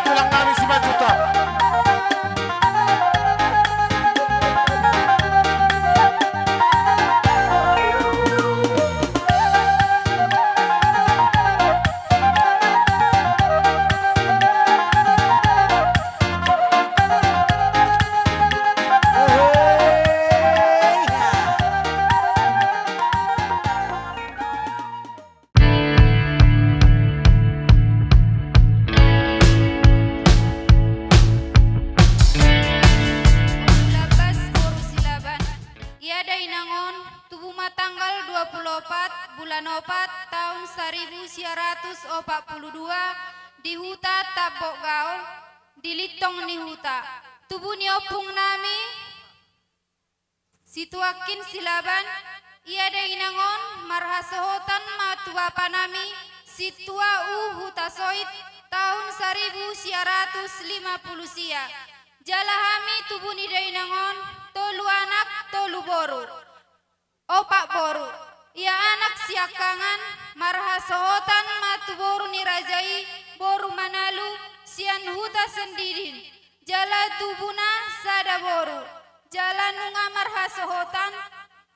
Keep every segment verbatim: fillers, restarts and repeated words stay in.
Tulang nami Simanjuntak. Ompu Labas boru Silaban, ia dainang on tubu ma tanggal dua puluh opat bulan opat taon saribu sia ratus opat puluh dua di huta Tambok Gaol, di lintong ni huta. Tubu ni ompung nami Situangkin Silaban, ia dainang on marhasohotan ma tu bapa nami Sintua U Hutasoit taon saribu sia ratus lima puluh sia. Jala hami tubu ni dainang on tolu anak tolu boru. Opat boru. Ia anak siangkangan marhasohotan ma tu boru ni raja i, boru Manalu, sian huta Sendidin. Jala tubuna sada boru. Jala nunga marhasohotan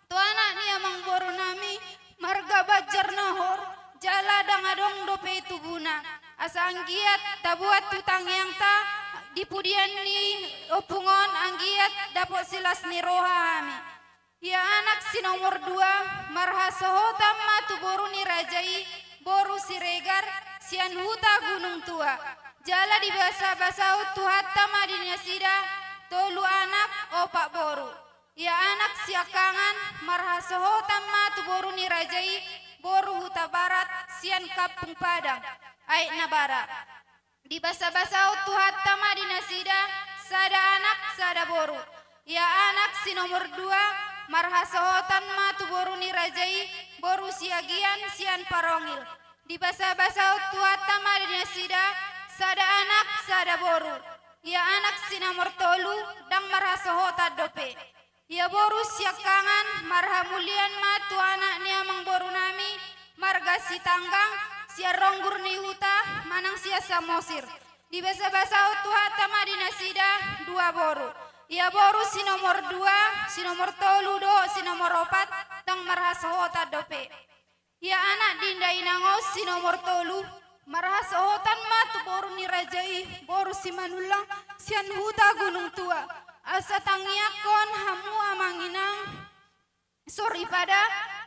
tu anak ni amangboru nami marga Banjarnahor, jala ndang adong dope tubuna. Asa anggiat taboan tu tangiangta di pudian ni ompung on, anggiat dapot silas ni roha hami. Ia anak si nomor dua marhasohotan ma tu boru ni raja i, boru Siregar, sian huta Gunung Tua. Jala dibasabasahon Tuhanta ma di nasida tolu anak opat boru. Ia anak siangkangan marhasohotan ma tu boru ni raja i, boru Hutabarat, sian Kampung Padang, Aek Nabara. Dibasabasahon Tuhanta ma di nasida sada anak sada boru. Ia anak si nomor dua marhasohotan ma tu boru ni raja i, boru Siagian, sian Parongil. Dibasabasahon Tuhanta ma di nasida sada anak sada boru. Ia anak si nomor tolu ndang marhasohotan dope. Ia boru siangkangan marhamulian ma tu anak ni amangboru nami marga Sitanggang, sian Ronggur ni Huta manang sian Samosir. Dibasabasahon Tuhanta ma di nasida dua boru. Ia boru si nomor dua, si nomor tolu dohot si nomor opat ndang marhasohotan dope. Ia anak ni dainang on si nomor tolu marhasohotan ma tu boru ni raja i, boru Simanullang, sian huta Gunung Tua. Asa tangiangkon hamu amang inang soripada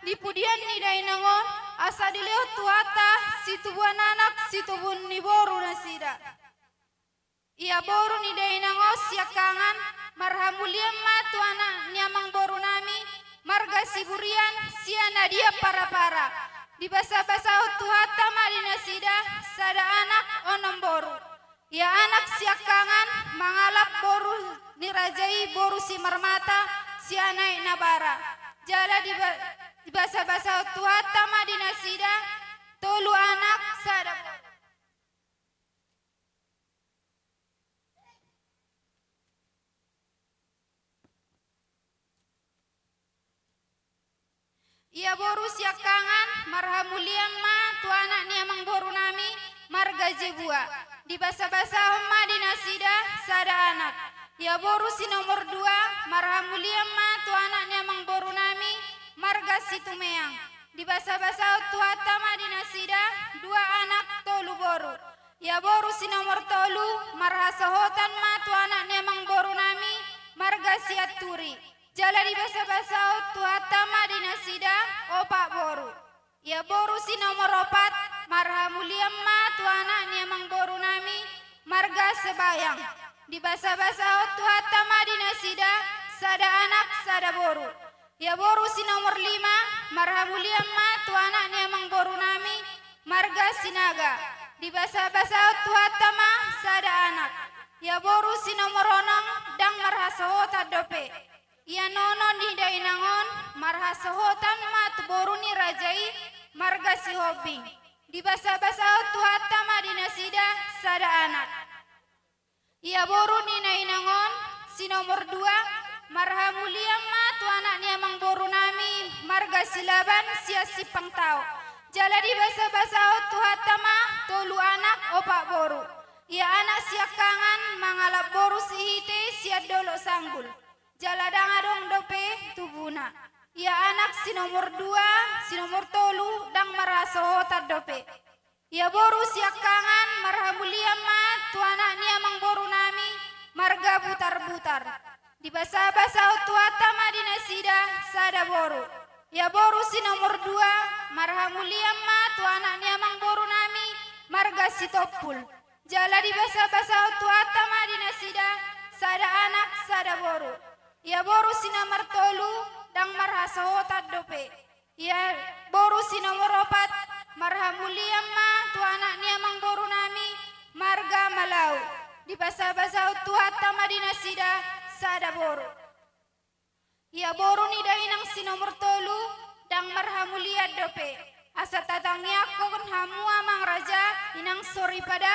di pudian ni dainang on, asa dilehon Tuhanta situbuan anak situbuan ni boru nasida. Ia boru ni dainang on siangkangan marhamulian ma tu anak ni amangboru nami marga Siburian, sian Adian Parapara. Dibasabasahon Tuhanta ma di nasida sada anak onom boru. Ia anak siangkangan mangalap boru ni raja i, boru Simarmata, sian Aek Nabara. Jala diba-, dibasabasahon Tuhanta ma di nasida tolu anak sada boru. Ia boru siangkangan marhamulian ma tu anak ni amangboru nami marga Jebua. Dibasabasahon ma di nasida sada anak. Ia boru si nomor dua marhamulian ma tu anak ni amangboru nami marga Situmeang. Dibasabasahon Tuhanta ma di nasida dua anak tolu boru. Ia boru si nomor tolu marhasohotan ma tu anak ni amangboru nami marga Sianturi. Jala dibasabasahon Tuhanta ma di nasida opat boru. Ia boru si nomor opat marhamulian ma tu anak ni amangboru nami marga Sebayang. Dibasabasahon Tuhanta ma di nasida sada anak sada boru. Ia boru si nomor lima marhamulian ma tu anak ni amangboru nami marga Sinaga. Dibasabasahon Tuhanta ma sada anak. Ia boru si nomor onom ndang marhasohotan dope. Ia nono ni dainang on marhasohotan ma tu boru ni raja i marga Sihombing. Dibasabasahon Tuhanta ma di nasida sada anak. Ia boru ni dainang on si nomor dua marhamulian ma tu anak ni amangboru nami marga Silaban sian Simpang Tao. Jala dibasabasahon Tuhanta ma tolu anak opat boru. Ia anak si Siangkangan mangalap boru Sihite sian Dolok Sanggul. Jala ndang adong dope tubuna. Ia anak si nomor dua, si nomor tolu, ndang marhasohotan dope. Ia boru siangkangan marhamulian ma tu anak ni amangboru nami marga Butarbutar. Dibasabasahon Tuhanta ma di nasida sada boru. Ia boru si nomor dua marhamulian ma tu anak ni amangboru nami marga Sitompul. Jala dibasabasahon Tuhanta ma di nasida sada anak sada boru. Ia boru si nomor tolu ndang marhasohotan dope. Ia boru si nomor opat marhamulian ma tu anak ni amangboru nami marga Malau. Dibasabasahon Tuhanta ma di nasida sada boru. Ia boru ni dainang si nomor tolu ndang marhamulian dope. Asa tatangiangkon hamu amang raja, inang soripada,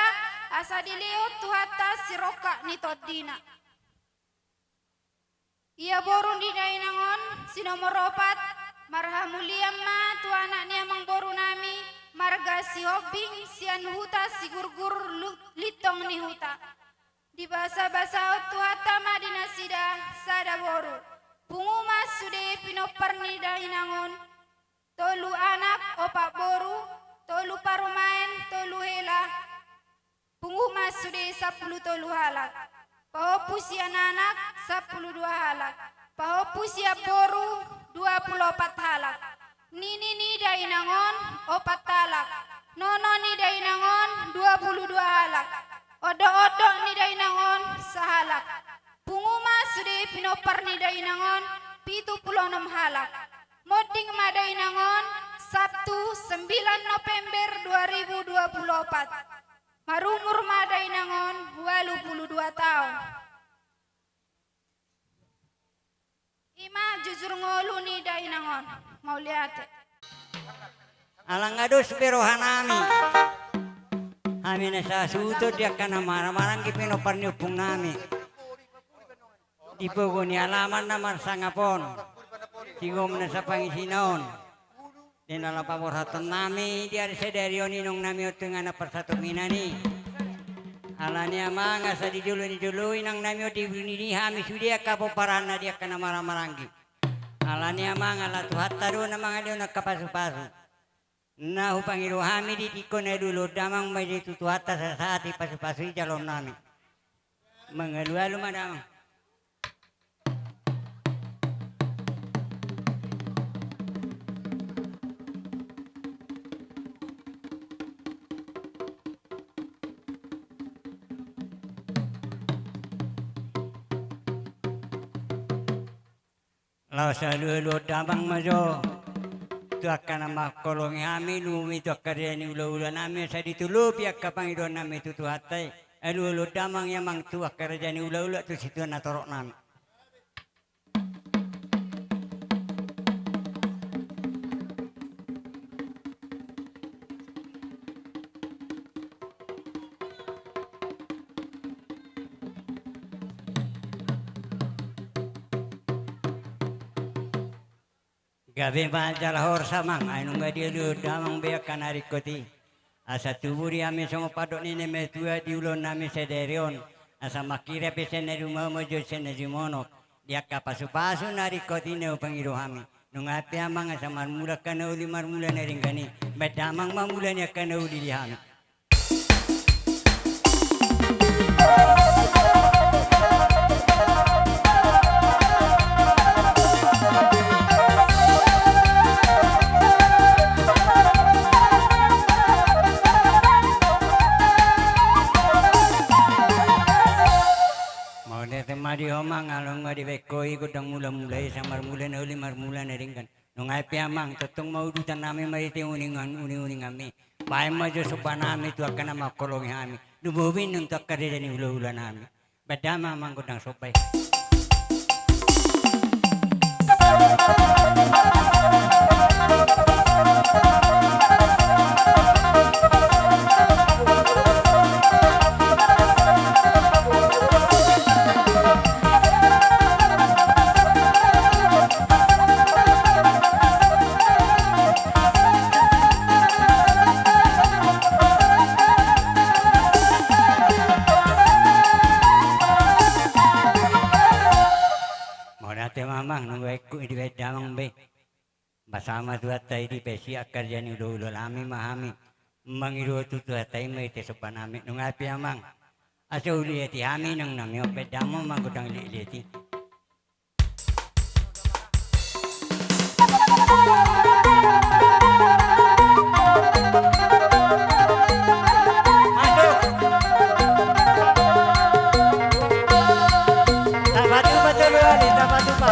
asa dilehon Tuhanta sirongkap ni tondina. Ia boru ni dainang on si nomor opat marhamulian ma tu anak ni amangboru nami marga Sihombing sian huta Sigurgur, lu-, Lintong ni Huta. Dibasabasahon Tuhanta ma di nasida sada boru. Pungu ma sude pinompar ni dainang on, tolu anak, opat boru, tolu parumaen, tolu hela. Pungu ma sude sampulu tolu halak. Pahompu sian anak sampulu dua halak. Pahompu sian boru dua pulu opat halak. Nini ni dainang on opat halak. Nono ni dainang on dua pulu dua halak. Ondokondok ni dainang on sahalak. Pungu ma sude pinompar ni dainang on pitu pulu onom halak. Monding ma dainang on Sabtu sembilan November dua ribu dua pulu opat. Marumur ma dainang on ualu pulu dua taon. I ma jujur ngolu ni dainang on. Mauliate. Ala nga dos be roha nami. Hami na sasuhut on di angka na marhahamaranggi pinompar ni ompung nami. Di pogu ni alaman na marsangap on, tigom na sapangisina on, di na laho paborhathon nami di ari sadari on inong nami on tu inganan parsatongkinan i. Alani amang asa di jolo ni jolo inang nami on diulihon hami sude angka pomparanna di angka na marhahamaranggi. Alani amang ala Tuhanta do na mangalehon angka pasupasu. Na hupangido hami di tingki on alualuhon damang ma i tu Tuhanta sahat-sahat i pasupasu i jaloon nami. Mangalualu ma damang. Laos alualuhon damang ma jo tu angka na mangholongi hami, lumobi tu angka raja ni hulahula nami, asa ditolopi angka pangidoan nami tu Tuhanta i. Alualuhon damang i amang tu angka raja ni hulahula, tu situan na torop nami. Gabe ma jala horas amang, ai nunga dialualuhon damang be angka na ringkot i. Asa tubu di hami songon pandok ni na matua di ulaon nami sadari on. Asa mangkira pe sian na jumaon, manjou sian na jumonop. Di angka pasupasu na ringkot i na hupangido hami. Nunga pe amang asa marmula angka na uli, marmula na denggan i. Baen damang ma mula ni angka na uli di hami. Mauliate ma di ho amang, ala nunga dibaen ho i gondang mulamula i, asa marmula na uli, marmula na denggan. Nunga pe amang, tongtong ma udutan nami marhite uninguningan mi. Baen ma jo somba nami tu angka na mangholongi hami. Lumobi nang tu angka raja ni hulahula nami. Baen damang amang gondang somba i. Amang, nunga ikut dibaen damang be. Basama Tuhanta i di pe sian karja ni ulaon nami ma hami. Mangido tu Tuhanta i ma i te sopan nami. Nunga pe amang. Asa uli eti hami nang nami ope damang mangkutang li eti. Masuk. Tapa tupa tolu hali, tapa tupa.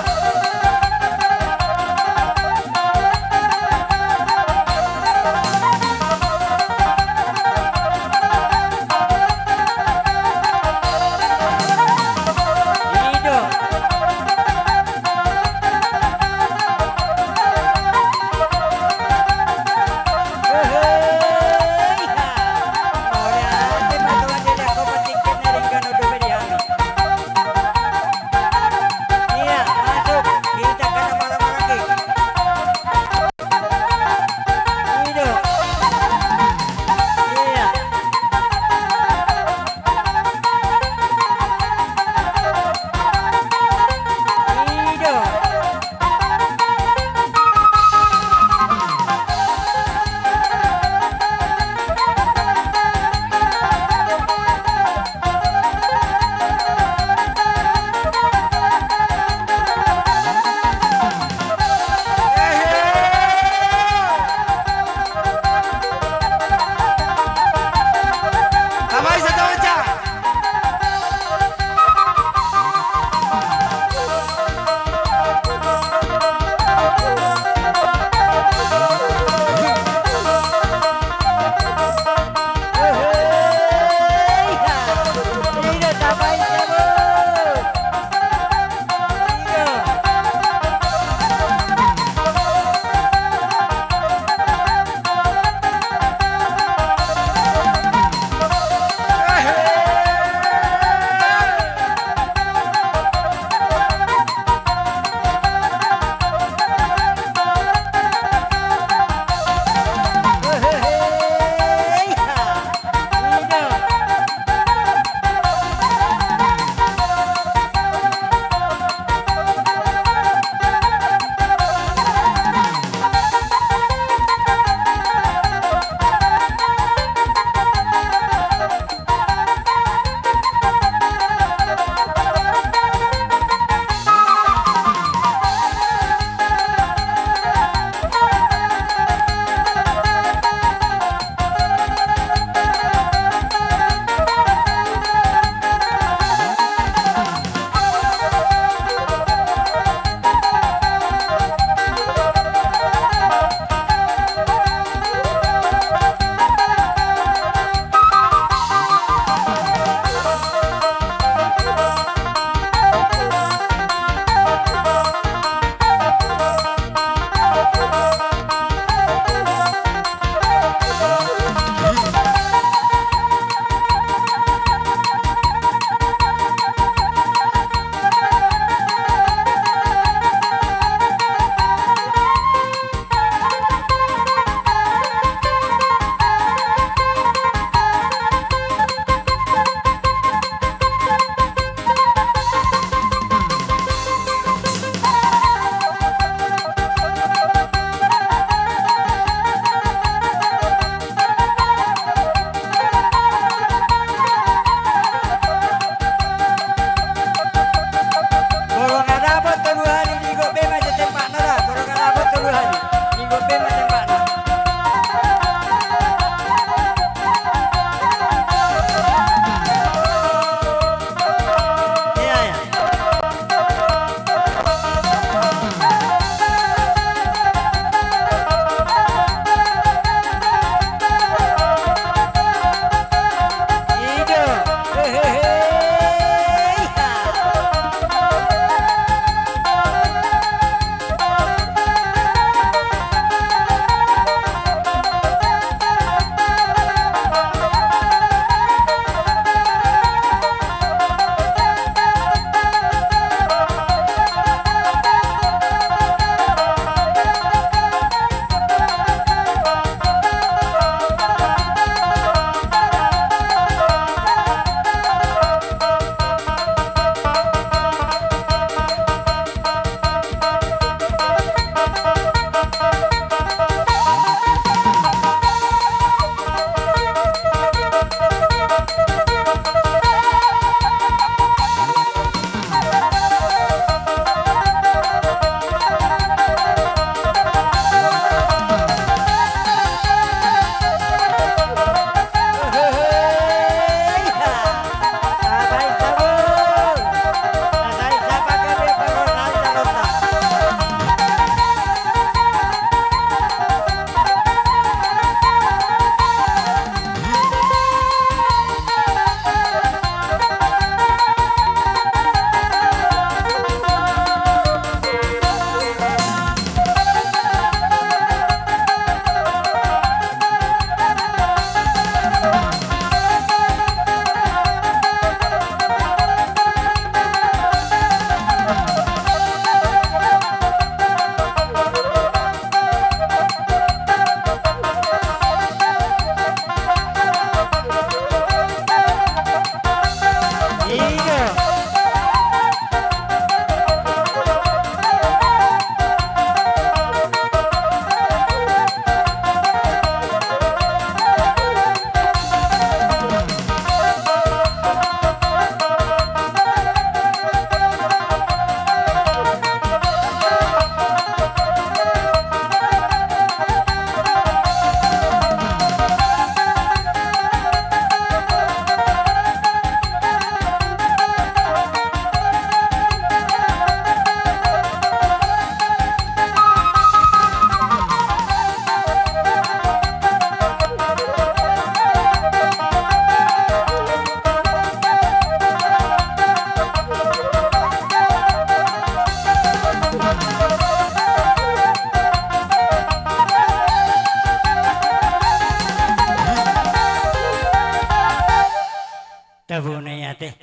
ate.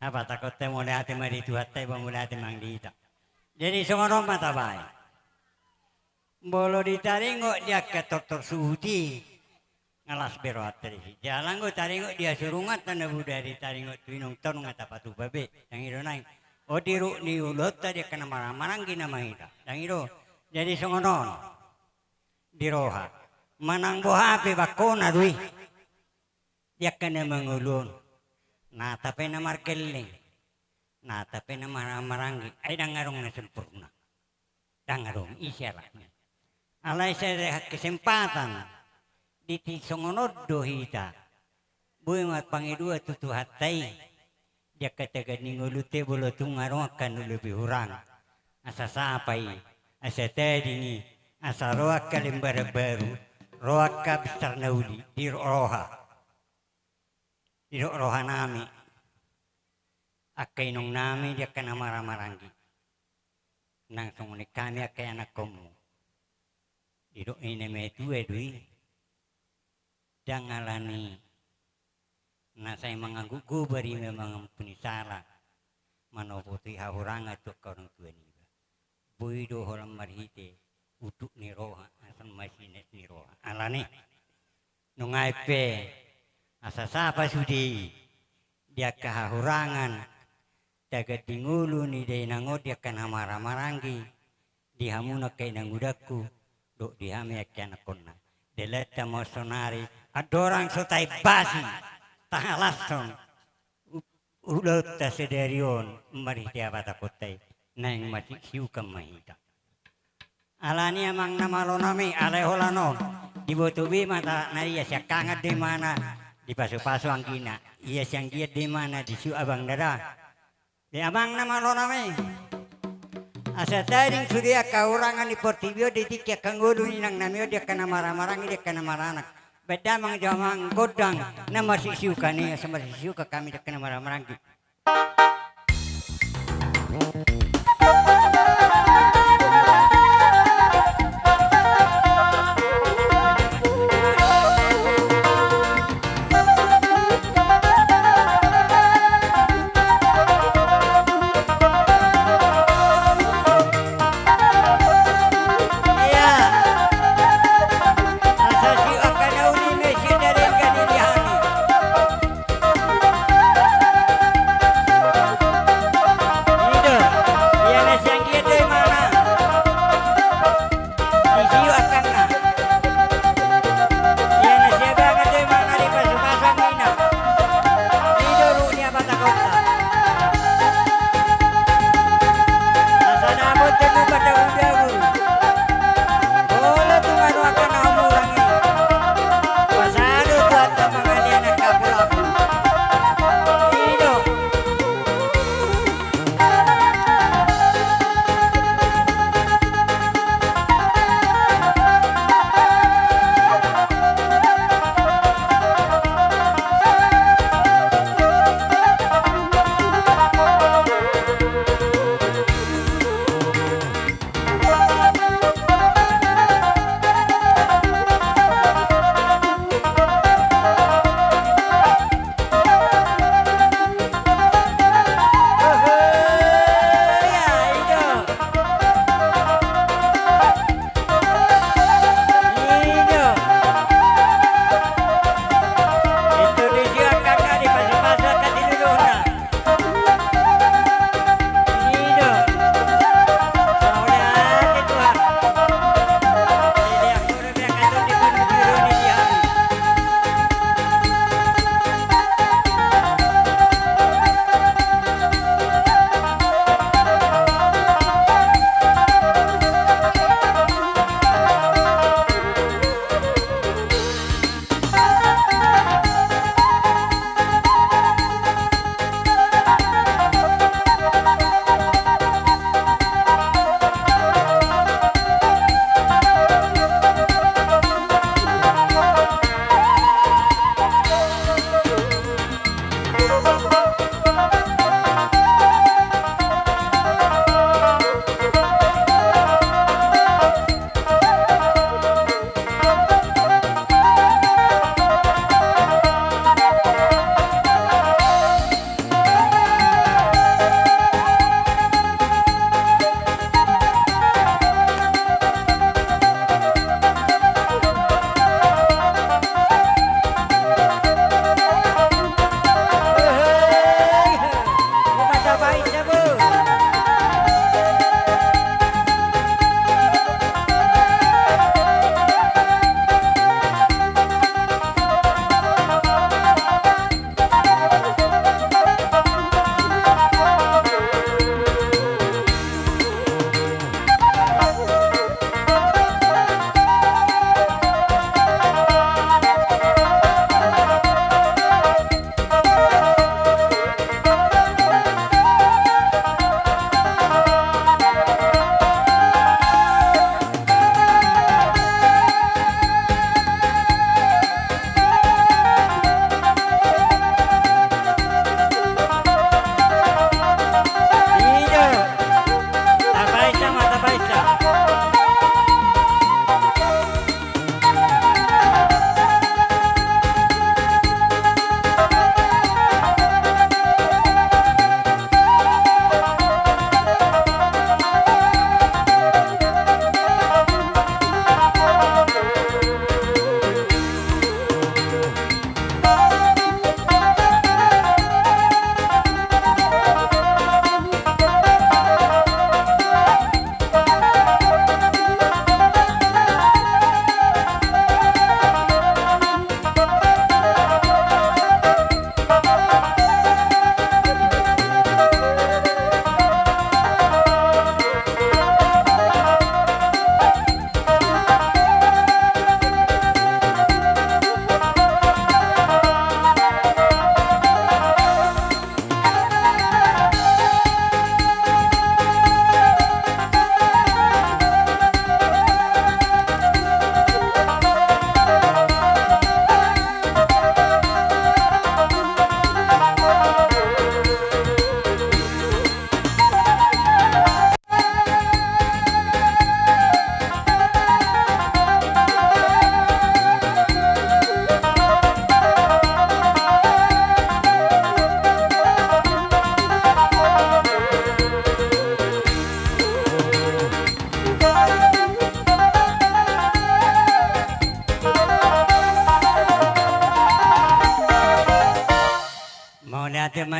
Apa takon te mauliate ma di Tuhanta i, ba mauliate ma di hita. Jadi songon on ma tabaen. Molo ditaringot di angka tortor suhut i, nga las be rohanta disi. Jala anggo taringot di hasurunganta na boi do ditaringot tu inong, tong nga tapatupa be. Ndang i do naeng. O, di ruhut ni ulaonta di angka na marhahamaranggi nama hita. Ndang i do. Jadi songon on. Di roha. Manang boha pe bangkona do i. Di angka na mangolu on. Nata pe na margelleng. Nata pe na marhahamaranggi. Ai ndang adong na sempurna. Ndang adong, i syaratna. Alai sada kesempatan, di tingki songon on do hita boi marpangidoan tu Tuhanta i, di angka tagan ni ngolunta i, molo tung adong angka na lobi hurang, asa sapa i, asa tading i, asa ro angka lembaran baru, ro angka binsar na uli, didok roha. Didok rohanami, angka inongnami di angka na marhahamaranggi. Nang songon i hami angka ianakkonmu. Didok ni na matua do i. Ndang alani na sai manganggo gobar i ma mangampuni sala, manopoti hahurangan tu angka orang tua niba. Boi do holan marhite utuk ni roha, asa masinet ni roha. Alani. Nunga i pe, asa sapa sude i, di angka hahurangan, tagan di ngolu ni dainang on di angka na marhahamaranggi, di hamuna angka inangudanku, dohot di hami angka ianakkonna. Dalanta ma on saonari, andorang so taimbasi, tahalashon. U-, ulaonta sadari on, marhite hapatahonta i, naeng masiuksiukan ma hita. Alani amang na malo nami, alai holan on, diboto be ma halak na ia siangkangan do imana, dipasupasu anggina, ia sianggian do imana, disiuk abang dada. Di amang na malo nami. Asa tading sude angka hahurangan ni portibi on di tingki angka ngolu ni inangnami on di angka na marhahamaranggi, di angka na maranak. Baen damang jo amang gondang na masiuksiukan i, asa masiuksiukan hami di angka na marhahamaranggi.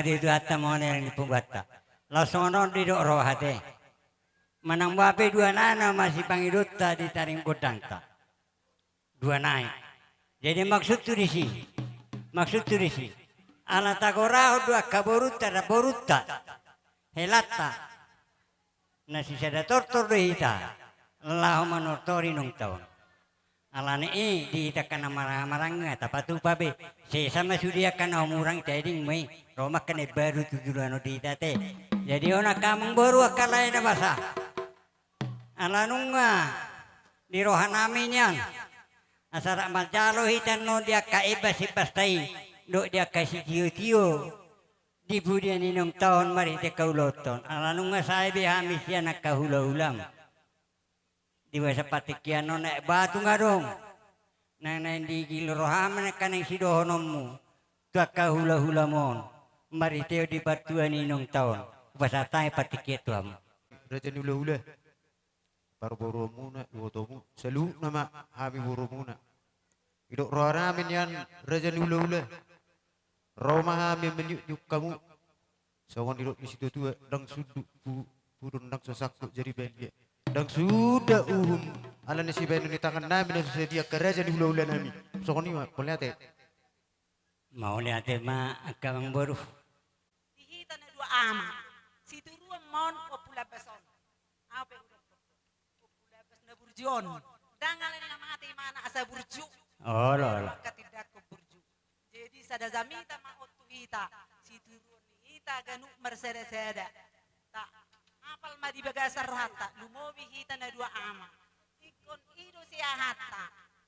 Di Tuhanta ma on, hela ni punguanta. Laos songon on didok roha te. Manang boha pe dua nai na masipangidoanta di taring gondangta. Dua nai. Jadi maksudhu disi. Maksudhu disi. Ala tagorahon do angka borunta, borunta. Helanta. Na sisada tortor do hita. Laho manortor inongta on. Alani i di hita angka na marhahamaranggi nga tapatupa be. Sesa ma sude angka na humurang, tading ma i. Ro ma angka na imbaru tu joloan on di hita te. Jadi on angka amangboru, angka lae na basa. Ala nunga di rohanami nian. Asa rap manjalo hita annon di angka imbas-imbasta i. Dohot di angka sitiotio. Di pudian inongta on marhite angka ulaonta on. Ala nunga sae be hami sian angka hulahulam. Di bagasan partingkian on aek batu nga adong. Nang naeng digil roham angka naeng sidohononmu tu angka hulahulam on. Marhite on di partua ni inongta on. Hupasahat hami partingkian tu hamu. Raja ni hulahula. Parboruonmuna, ibotomu, saluhutna ma hami borumuna. Didok rohanami nian raja ni hulahula. Ro ma hami maniukniuk hamu. Songon didok ni situatua, ndang sundut pu-, pudun ndang so sangkut jadi balia. Ndang suda uhum ala ni sibahenon ni tangannami na so sadia angka raja ni hulahulanami. Songon i ma, mauliate. Mauliate ma angka amangboru. Di hita na dua ama, situruon ma on Ompu Lambas on. Au pe hudok Ompu Lambas na burju on. Ndang alani na mate imana asa burju. Olo, olo. Angka tindangkon burju. Jadi sada jamita ma on tu hita, situruon ni hita ganup marsadasada. Ta, apal ma di bagasan rohanta, lumobi hita na dua ama. Ingkon i do siahanta,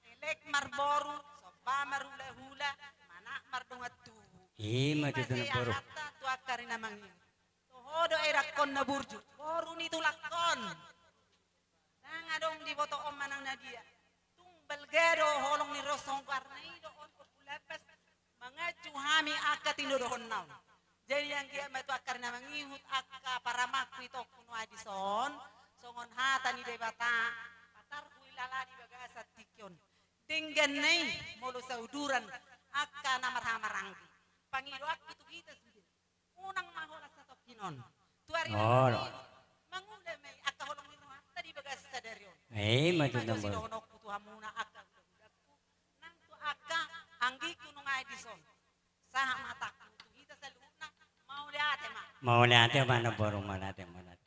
elek marboru, somba marhulahula, manat mardongan tubu. I ma tutu, namboru. Siahanta tu angka ari na mangihut. Toho do edangkon na burju, boru ni tulangkon. Ndang adong diboto on manang na dia. Tung balga do holong ni ro songgar na i do on Ompu Lambas. Manganju hami angka tinodohonna on. Jadi anggiat ma tu angka ari na mangihut angka paramangku itongku nuaeng dison, songon hata ni Debata, patar huhilala di bagasan tingki on. Denggan na i molo sauduran angka na marhahamaranggi. Pangidoanku tu hita sude. Unang ma holan satongkin on. Tu ari na mangihut, mangula ma i angka holong ni rohanta di bagasan sadari on. I ma tutu, namboru. Sidohononku tu hamuna angka hulahulangku. Nang tu angka anggingku nuaeng dison. Sahat ma hatangku tu hita saluhutna, mauliate ma. Mauliate ma, namboru, mauliate, mauliate.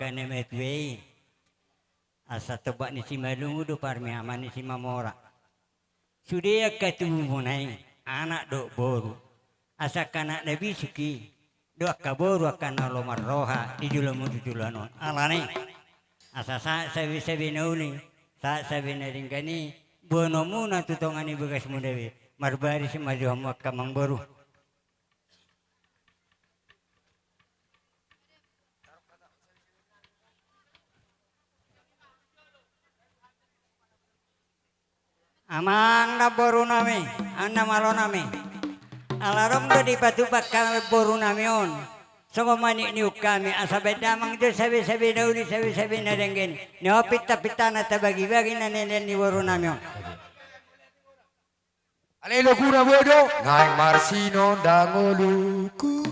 angka na matua i. Asa tombak ni Simalungun do parmihaman ni Simamora. Sude angka tubumuna i, anak dohot boru. Asa angka anak na bisuk i, dohot angka boru angka na olo marroha di jolomu tu joloan on. Alani. Asa sahat sabe-sabe na uli, sahat sabe na denggan i, boanonmuna tu tonga ni bagasmuna be. Marbaris ma jo hamu angka amangboru. Amang namborunami, amang na malonami. Ala adong do dipatupa angka borunami on. Songon manik ni ukami, asa baen damang jo sabe-sabe na uli, sabe-sabe na denggan. Ni on pinta-pintana tabagi-bagi na nilehon ni borunami on. Ale lokuna bodo. Naeng marsinondang oloku.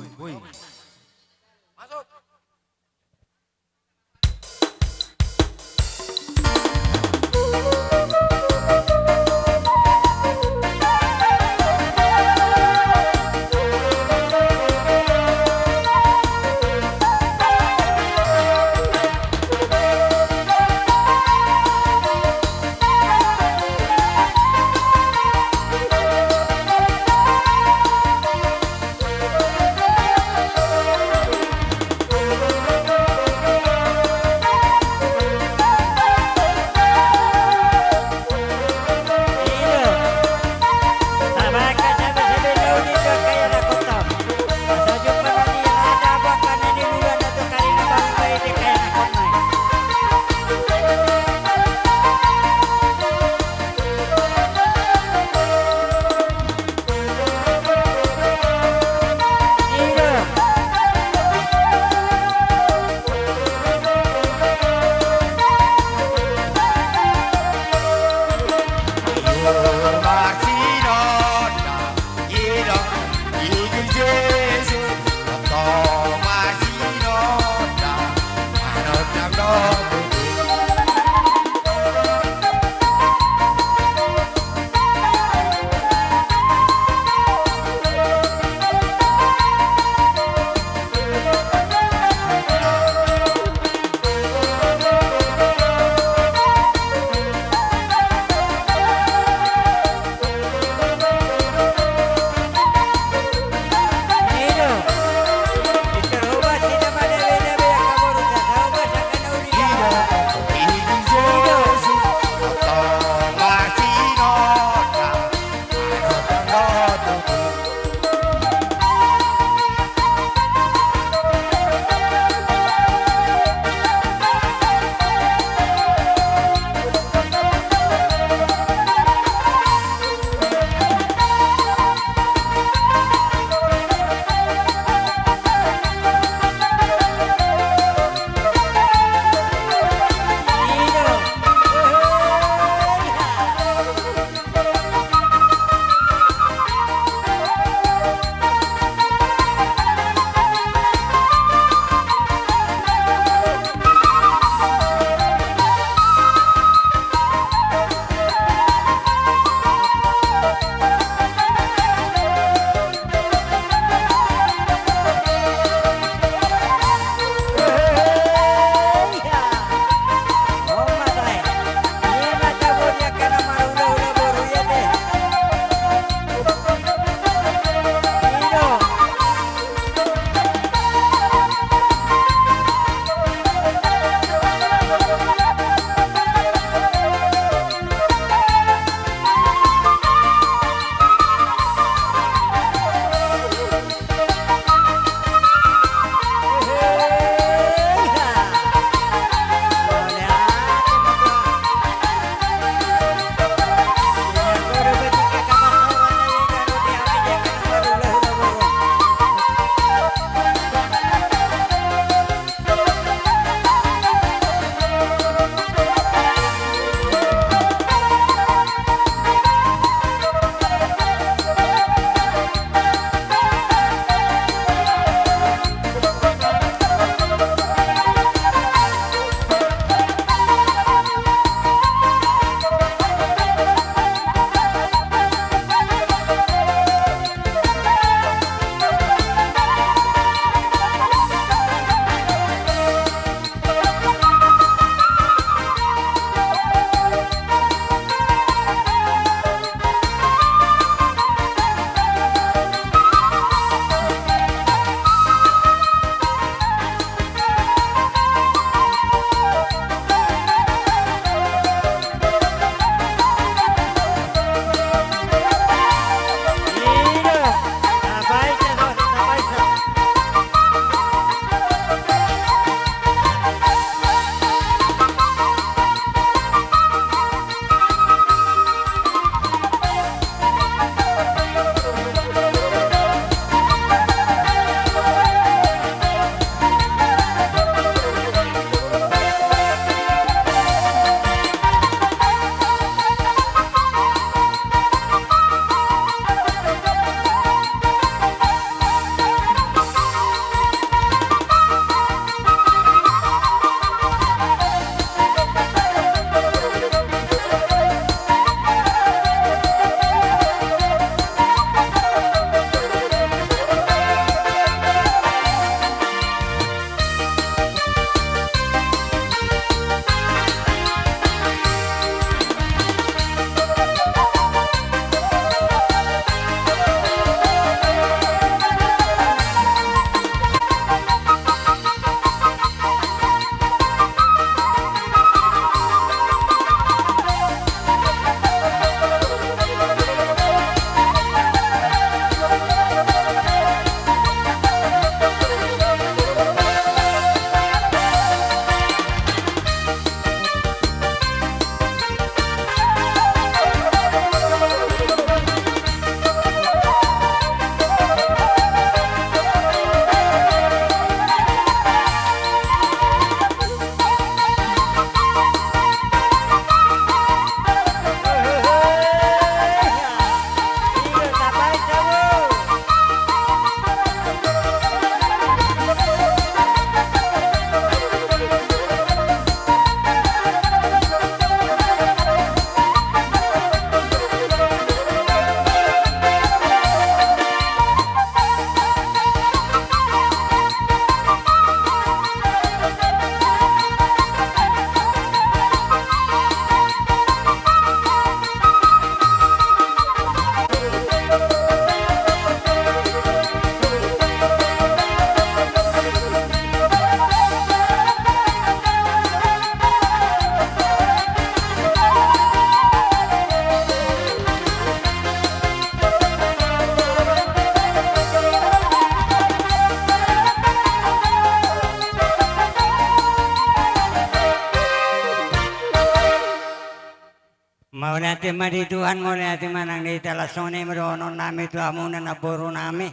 Mauliate ma di Tuhan, mauliate ma nang di hita. Laos songon i ma dohonon nami tu hamuna namboru nami,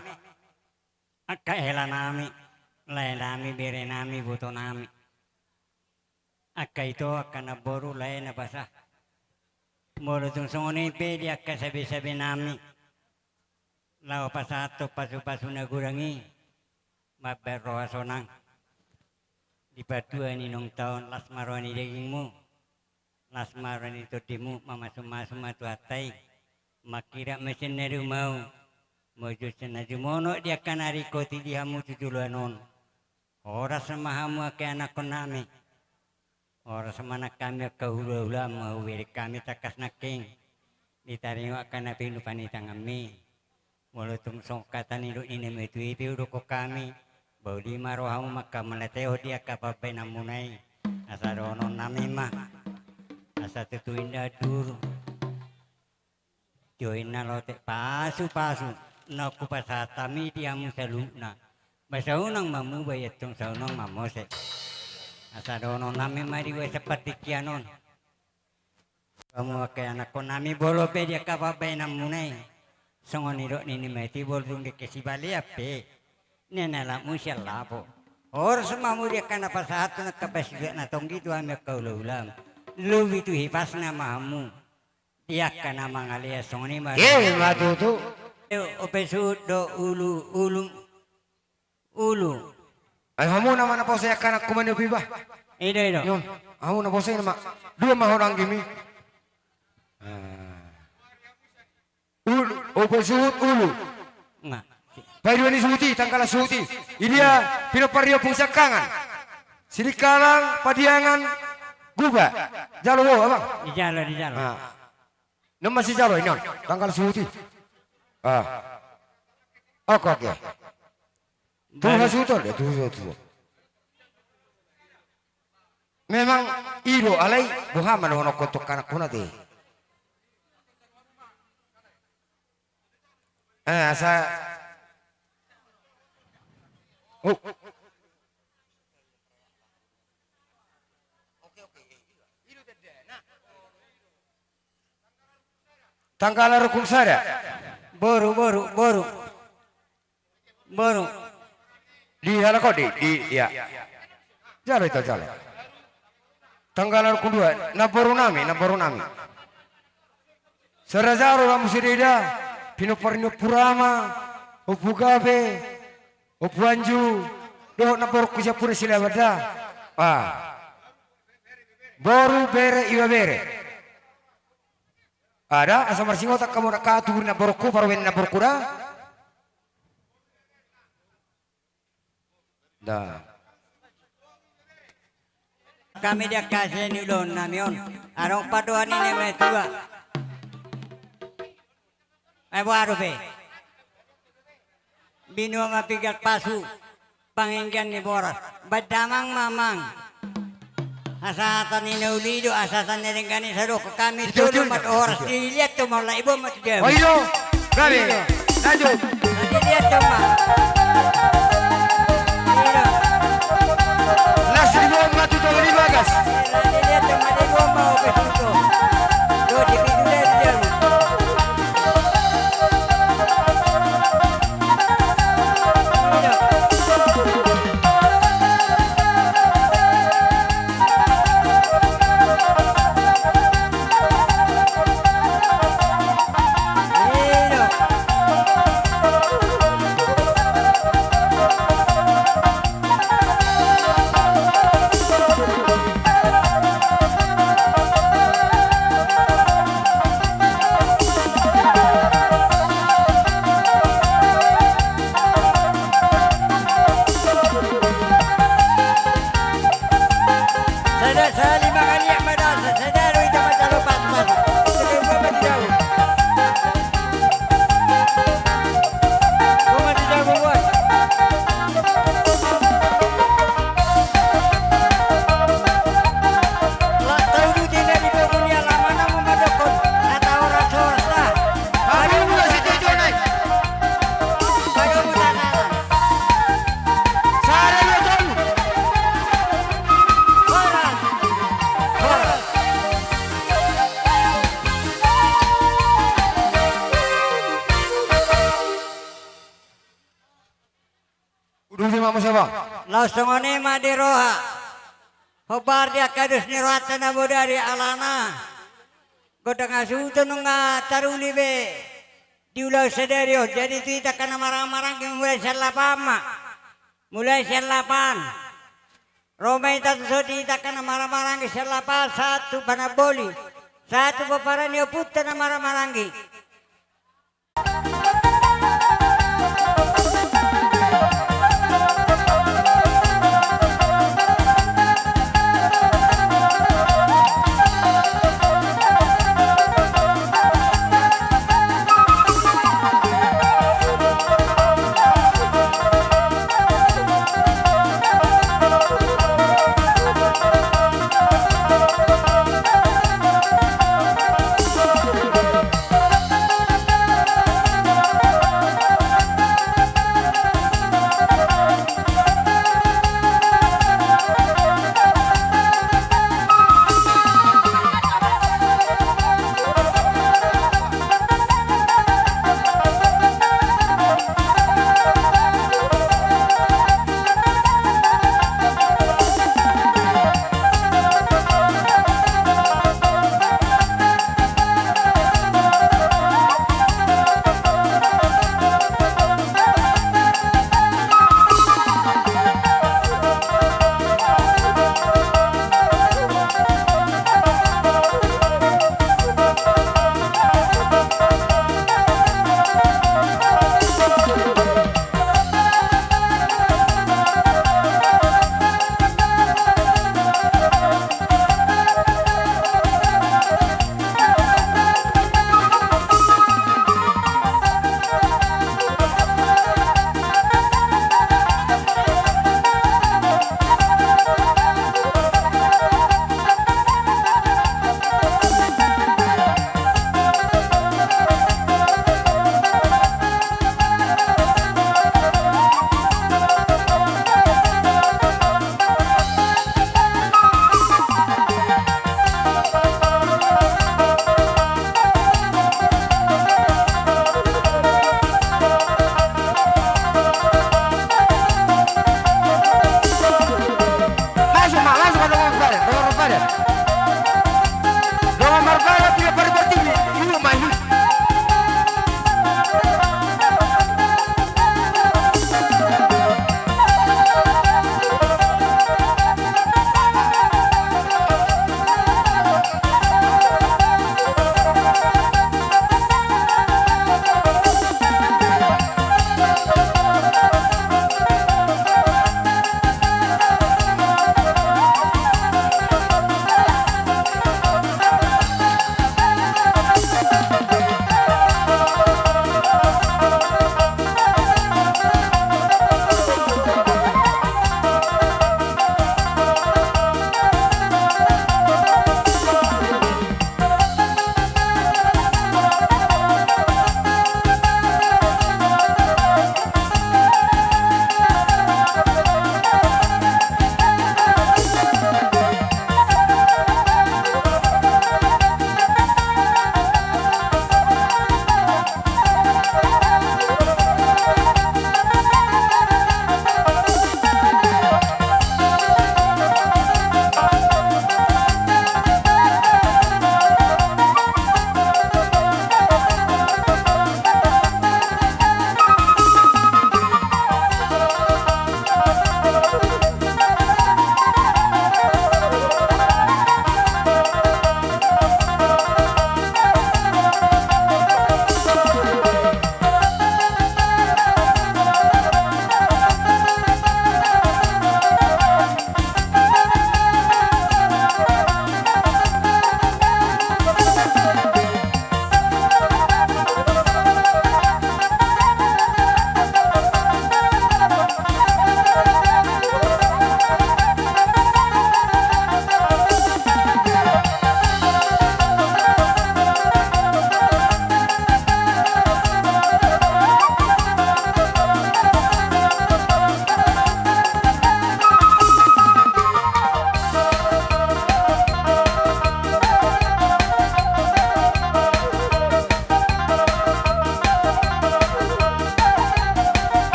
angka hela nami, lae nami, bere nami, boto nami, angka ito, angka namboru, lae na basa. Molo tung songon i pe di angka sabe-sabe nami, laho pasahathon pasu-pasu na godang i, mambahen roha sonang. Di patua ni naung taon, las ma roha ni dagingmu, las ma roha ni tondimu, mamasu-masu ma Tuhanta i. Mangkirap ma sian na dumau, molo sian na jumonok di angka na ringkot i di hamu tu joloan on. Horas ma hamu angka ianakkon nami. Horas ma nang hami angka hula-hulam, hubereng hami tangkas nangkin di taringot angka na pinupani tanganmi. Molo tung songon hata ni dok ni na matua i pe hudokhon hami, ba uli ma rohamu manghamauliatehon di angka pambahenanmuna i. Asa dohonon nami ma, asa tutu indahan duru, tio inna lotek, pasu-pasu naung hupasahat hami di hamu saluhutna. Ba saunang ma muba i, antong saunang ma mose. Asa dohonon nami ma di bagasan partingkian on, hamu angka ianakkon nami, molo pe di angka pambahenanmuna i, songon nidok ni na matua i, molo tung dengke sibalian pe, nian na lamu sian lapo. Horas ma hamu di angka na pasahathon angka pasituak na tonggi tu hami angka hula-hulam. Lobi tu hipasna ma hamu di angka na mangalean, songon i ma. Ima tutu. Ope suhut do ulu, ulu, ulu. Ai hamu nama na poso i angka anakku maniopi ba. Ido, ido. Nion, hamu na poso i nama. Dua ma ho anggimi. Ah. Ulu, ope suhut ulu. Nga. Paidua ni suhut i, tanggalan suhut i. Idia pinompar ni Ompung Siangkangan, Sidikalang, Padiangan, Guba. Jalo ho, abang. Dijalo, dijalo. Ah. Nama sijalo i, nion, tanggal suhut i. Ah. Oke, oke. Tu hasuhuton dia, tu hasuhuton. Memang i do, alai boha ma dohononku tu angka anakkuna te. Eh, asa. Oh. Tanggalan rukun sada. Boru, boru, boru. Boru. Di halak on di, di, ia. Jalo ita, jalo. Tanggalan rukun dua, namboru nami, namboru nami. Sada jaro ma muse da, pinompar ni Ompu Rama, Ompu Gabe, Ompu Anju, dohot namborungku sian Pura Silaban da. Ah. Boru, bere, ibebere. Ada, asa marsingotan hamu angka tubu ni namborungku, parumaen ni namborungku da. Da. Hami di angka sian ulaon nami on, adong pandohan ni na matua. Ai boha dope. Binua ma pinggan pasu, panginggan ni boras. Baen damang ma amang. Asa hata ni na uli do, asa hata ni na denggan i, sai dohonon hami tolu ma tu horas, diliat tu ma, lae, diboan ma tu jabu. Oh, i do. Gabe. Lanjut. Diliat tu ma. I do. Las diboan ma tu tonga ni bagas. Diliat tu ma, diboan ma ope suhut. Do, di pintu dia, di jabu. Laos songon i ma di roha. Hombar di angka dos ni rohanta na bodari alana. Godang hasuhuton nunga taruli be. Di ulaon sadari on, jadi tu hita angka na marhahamaranggi mulai sian lapan ma. Mulai sian lapan. Ro ma hita tu son di hita angka na marhahamaranggi sian lapan, sahat tu panamboli. Sahat tu pomparan ni ompunta na marhahamaranggi.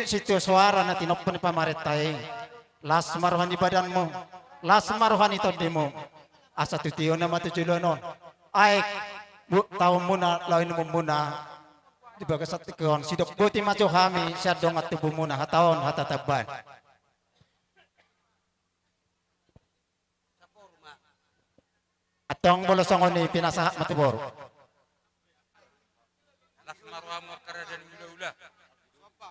sitio soara na tinompa ni pamarenta i. Las ma roha ni badanmu, las ma roha ni tondimu. Asa tu tiona ma tu joloan on. Aek bu-, taonmuna laho inumonmuna di bagasan tingki on, sidok boti ma jo hami sian dongan tubumuna, hata on hata tamban. Antong molo songon i pinasahat ma tu boru. Las ma rohamu angka raja ni hulahula.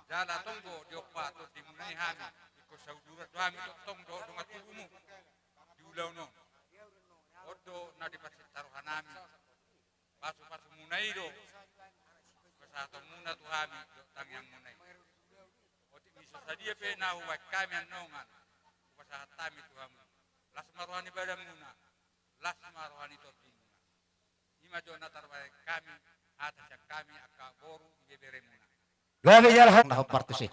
Jala tonggo diompa tondimuna i hami, ingkon sauduran do hami tongtong dohot dongan tubumu di ulaon on. On do na dipasinta rohanami. Pasupasumuna i do pasahatonmuna tu hami dohot tangiangmuna i. Otik ni so sadia pe na hubaen hami annon, hupasahat hami tu hamu. Las ma roha ni badanmuna, las ma roha ni tondimuna. I ma jo na tarbahen hami, hata sian hami angka boru ibeberemuna. Gabe jala hok na hombar tusi.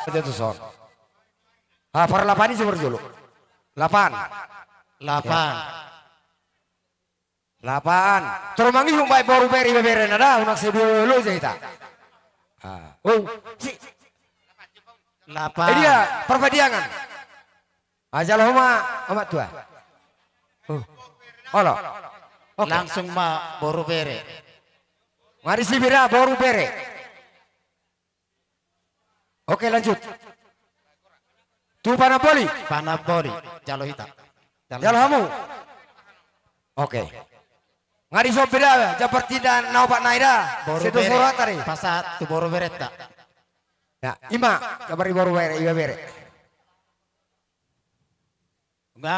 Jatuh son. Ah, par lapan i, super jolo. Lapan. Lapan. Lapan. Toro mangihut baen boru bere, ibebere na da, unang sai dua-dua jahita. Ah. Oh, si. Lapan. Eh, dia, Parpadiangan. Ah, jalo ho ma, Amak Tua. Oh. Olo. Oke. Langsung ma boru bere. Nga disi bira, boru bere. Oke, lanjut. Tu Panamboli. Panamboli. Jalo hita. Jalo hamu. Oke. Nga dison pe da, jambar tinda na opat nai da. Boru bere. Sedo soro atari. Pasahat tu boru bereta. Ya, ima, jambar ni boru bere, ibebere. Nga.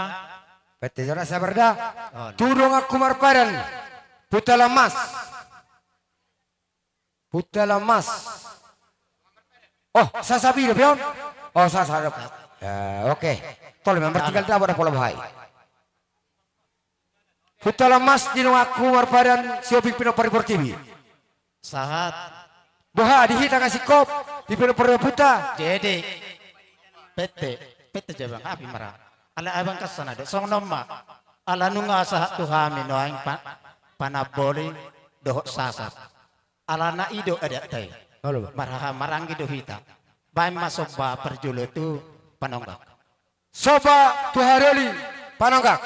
Pete jora sabar da. Oh, tu donganku marpadan. Punta Lamas. Punta Lamas. Oh, sasa piro, Pion? Oh, sasa, dok. Ya, oke. Tole memang bertinggal dah pada pola bahai. Punta Lamas di donganku marpadan Sihombing Pinompar ni Portibi. Sahat. Boha di hita nga singkop di Pinompar ni Ompunta. Jadi. Pete, pete jabang api mara. Ala abang kasana de. Songon on ma. Ala nunga sahat tu hami nuaeng pa-, Panamboli dohot Sasak. Alana i do adatta i. Olo. Marhaha maranggi do hita. Baen ma somba parjolo tu Panonggak. Somba tu hahadoli panonggak.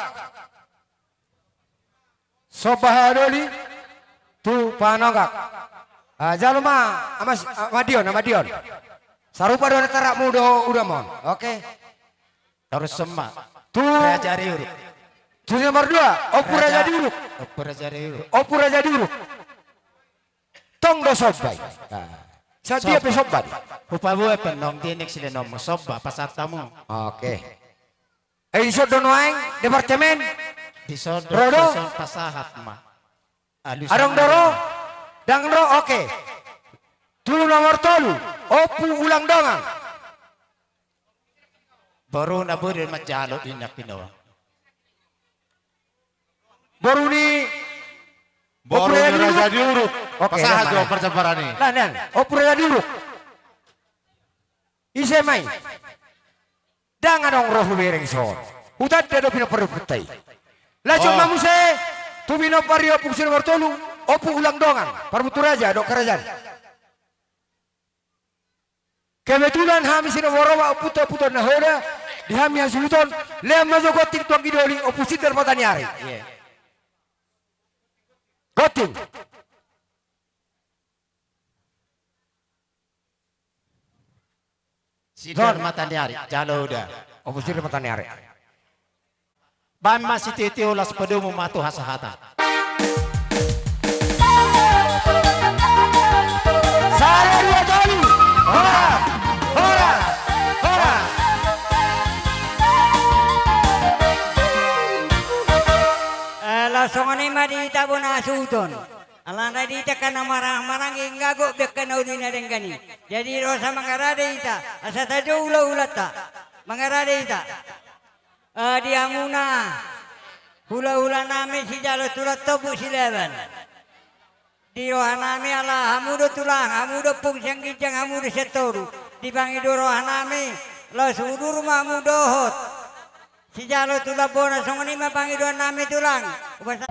Somba hahadoli tu panonggak. Ah, jalo ma, Ama si-, Ama Dion, Ama Dion. Sarupa do na tarapmu dohot udamon. Oke. Torus somba. Tu Raja Riuruk. Tu nomor dua, Ompu Raja Diuruk. Ompu Raja Riuruk. Ompu Raja Diuruk. Tong do somba i. Nah. Sadia pe somba i. Hupaboa pe nong di next le nong somba pasahat hamu. Oke. Eh, dison do nuaeng departemen. Dison do, ro do? Dison pasahat ma. Adong do ro? Ndang ro, oke. Tu nomor tolu, Ompu Ulang Dongan. Boruna boi do manjalo inna pinoa. Boru ni, boru ni Raja Diuruk. Oke, pasahat jo parjamparan i. Nah, nah, Ompu Raja Diuruk. Ise ma i? Ndang adong ro hubereng dison. Hutanda do pinompar ni ompunta i. Langsung ma muse tu pinompar ni ompu si nomor tolu, Ompu Ulang Dongan, parbutu raja dohot karajaan. Kebetulan hami si nomor opat, ompunta, ompunta na hoda, di hami hasuhuton, lehon ma jo gonting tu anggi doli, Ompu Sindar Mataniari. Gonting. Sindar Mataniari, jalo uda. Ompu Sindar Mataniari. Baen ma sititi, las padomu ma tu hasahatan. Sada, dua, tolu. Horas, horas, horas. Eh, laos songon i ma di hita bona hasuhuton. Alana di hita angka na marhahamaranggi, angka gok be angka na uli na denggan i. Jadi ro asa mangarade hita, asa tajou hulahulanta. Mangarade hita. Eh, di hamuna hulahula nami sijalo tulang Tompuk Silaban. Di roha nami ala hamu do tulang, hamu do ompung sian ginjang, hamu do sian toru. Dipangido roha nami, laos udur ma hamu dohot sijalo tulang bona, songon i ma pangidoan nami tulang. Upas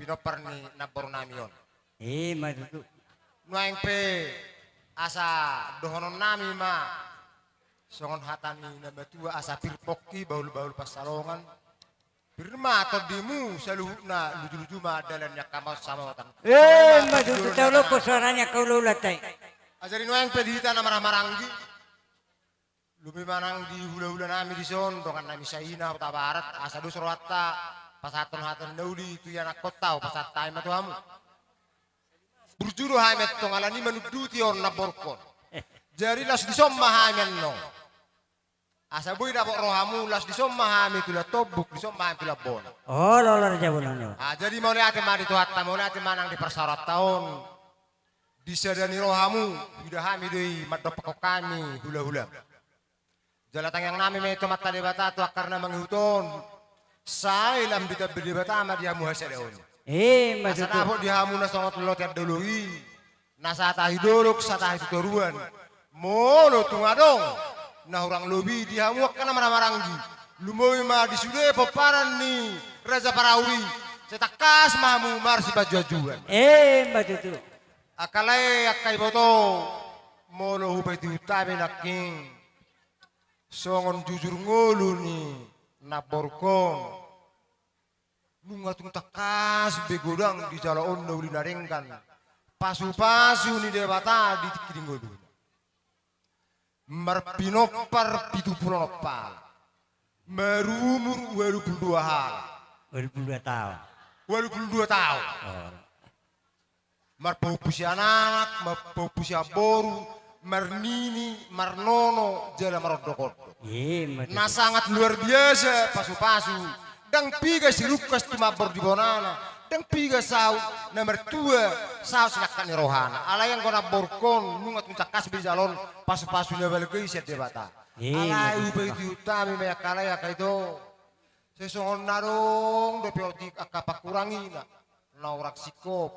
pinompar ni namboru nami on. Ima tutu. Nuaeng pe asa dohonon nami ma songon hata ni na matua, asa pir pongki bahul-bahul pansalongan. Pir ma tondimu saluhutna, luju-luju ma dalan ni angka amang samotan. Ima tutu. Taulompa suara ni angka ulaulanta i. Jadi nuaeng pe di hita na marhahamaranggi, lobi ma nang di hulahula nami dison, dongan nami saina Hutabarat, asa dos rohanta pasahathon hata na uli tu ianakkonta, hupasahat hami ma tu hamu. Burju do hami antong alani manunduti on namborungkon. Jadi laos dison ma hami annon. Asa boi dapot rohamu, laos dison ma hami tulan tombuk, dison ma hami tulan bona. Olo, olo, raja bolon. Ah, jadi mauliate ma di Tuhanta, mauliate ma nang di parsaoranta on. Di sada ni rohamu huida hami do i mandompakhon hami hulahula. Jala tangiang nami ma i tu Amanta Debata, tu angka na mangihut on, sai lam ditambai Debata ma di hamu hasadaon. Ima tutu. Asa dapot di hamu na songon lote andolo i, na satahi dolok satahi tu toruan. Molo tung adong na hurang lobi di hamu angka na marhahamaranggi, lumobi ma di sude pomparan ni Raja Parau i, sai tangkas ma hamu marsipanjuanjuan. Ima tutu. Angka lae, angka iboto, molo hupaihutihut hami nangkin songon jujur ngolu ni namborungkon, nunga tung tangkas be godang dijalo on na uli na denggan, pasupasu ni Debata di tingki ni ngoluna. Marpinompar pitu pulu onom pala, marumur ualu pulu dua hal. Ualu pulu dua taon. Ualu pulu dua taon. Oh. Marpahompu sian anak, marpahompu sian boru, marnini, marnono, jala marondokondok. Ima tutu. Na sangat luar biasa pasupasu. Ndang piga sirungkas tumambor di bonana, ndang piga saut na martua saut sinangkap ni rohana. Alai anggo namborungkon nunga tung tangkas be dijalo on pasupasu na balga i sian Debata. Ima tutu. Alai hupaihutihut hami ma i angka lae, angka ito. Sai songon na adong dope otik angka pangkurangina, na hurang singkop,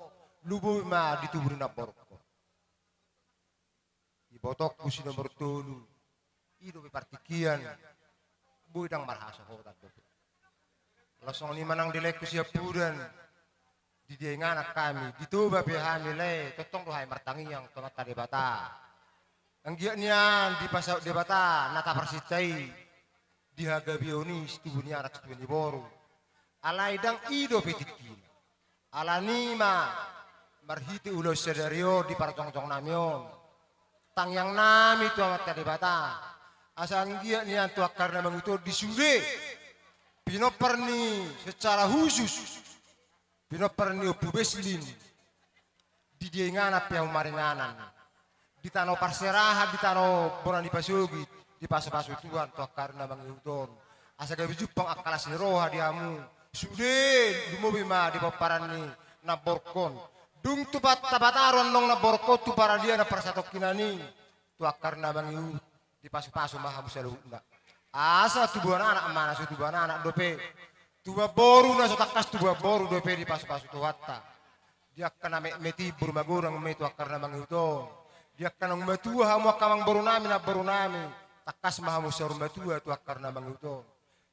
lumobi ma di tubu ni namborungkon. Ibotongku si nomor tolu, i dope partingkian, boi ndang marhasohotan dope. Laos songon i ma nang di laengku siampudan, di dia inganan hami, di Toba pe hami lae, tongtong do hami martangiang tu Amanta Debata. Anggiat nian dipasaut Debata na taparsinta i di hagabeon i, situbu ni anak situbu ni boru. Alai ndang i dope tingkina. Alani i ma marhite ulaon sadari on di parjongjong nami on, tangiang nami tu Amanta Debata, asa anggiat nian tu angka na mangihut on di sude pinompar ni secara khusus pinompar ni Ompu Beslin, di dia inganan pe hamu maringanan, di tano parserahan, di tano bona ni pasogit, dipasupasu Tuhan tu angka na mangihut on, asa gabe jumpang angka las ni roha di hamu sude, lumobi ma di pomparan ni namborungkon. Dung tu pata-, pataru annon namborungkon tu paradianan parsatongkinan i, tu angka na mangihut, dipasupasu ma hamu saluhutna. Asa tubuan anak ma na so tubuan anak dope, tubuan boru na so tangkas tubuan boru dope dipasupasu Tuhanta. Di angka na metmet i umur magodang ma i tu angka na mangihut on. Di angka naung matua hamu angka amangboru nami, namboru nami, tangkas ma hamu saur matua tu angka na mangihut on.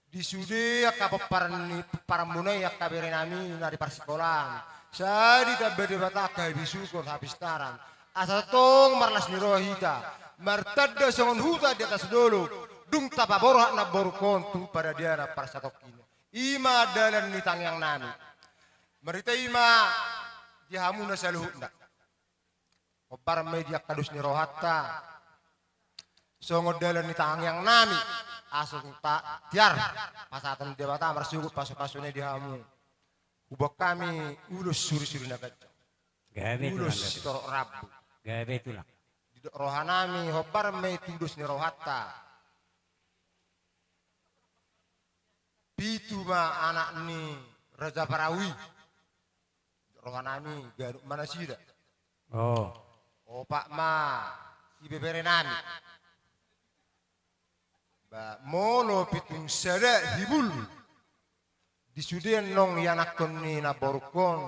Di sude angka pomparan ni, pomparanmuna i angka bere nami na di parsikolaan, sai ditamba Debata angka habisuhon, hapistaran, asa tong marlas ni roha hita, martanda songon huta di atas dolok, dung tapaborhat namborungkon tu paradianan parsatongkinan. I ma dalan ni tangiang nami. Marhite i ma di hamuna saluhutna. Hombar ma i di angka dos ni rohanta songon dalan ni tangiang nami, asa tung ta-, tiar pasahaton Debata marsogot pasupasuna i di hamu. Huboan hami ulos surisuri na ganjang. Gabe tulang, ulos gabe. Sitorop rambu. Gabe tulang. Didok roha nami hombar ma i tu dos ni rohanta. Pitu ma anak ni Raja Parau i. Roha nami ganup ma nasida. Oh. Opat ma ibebere nami. Ba, molo pitung sada hibul. Di sude annon ianakhon ni namborungkon,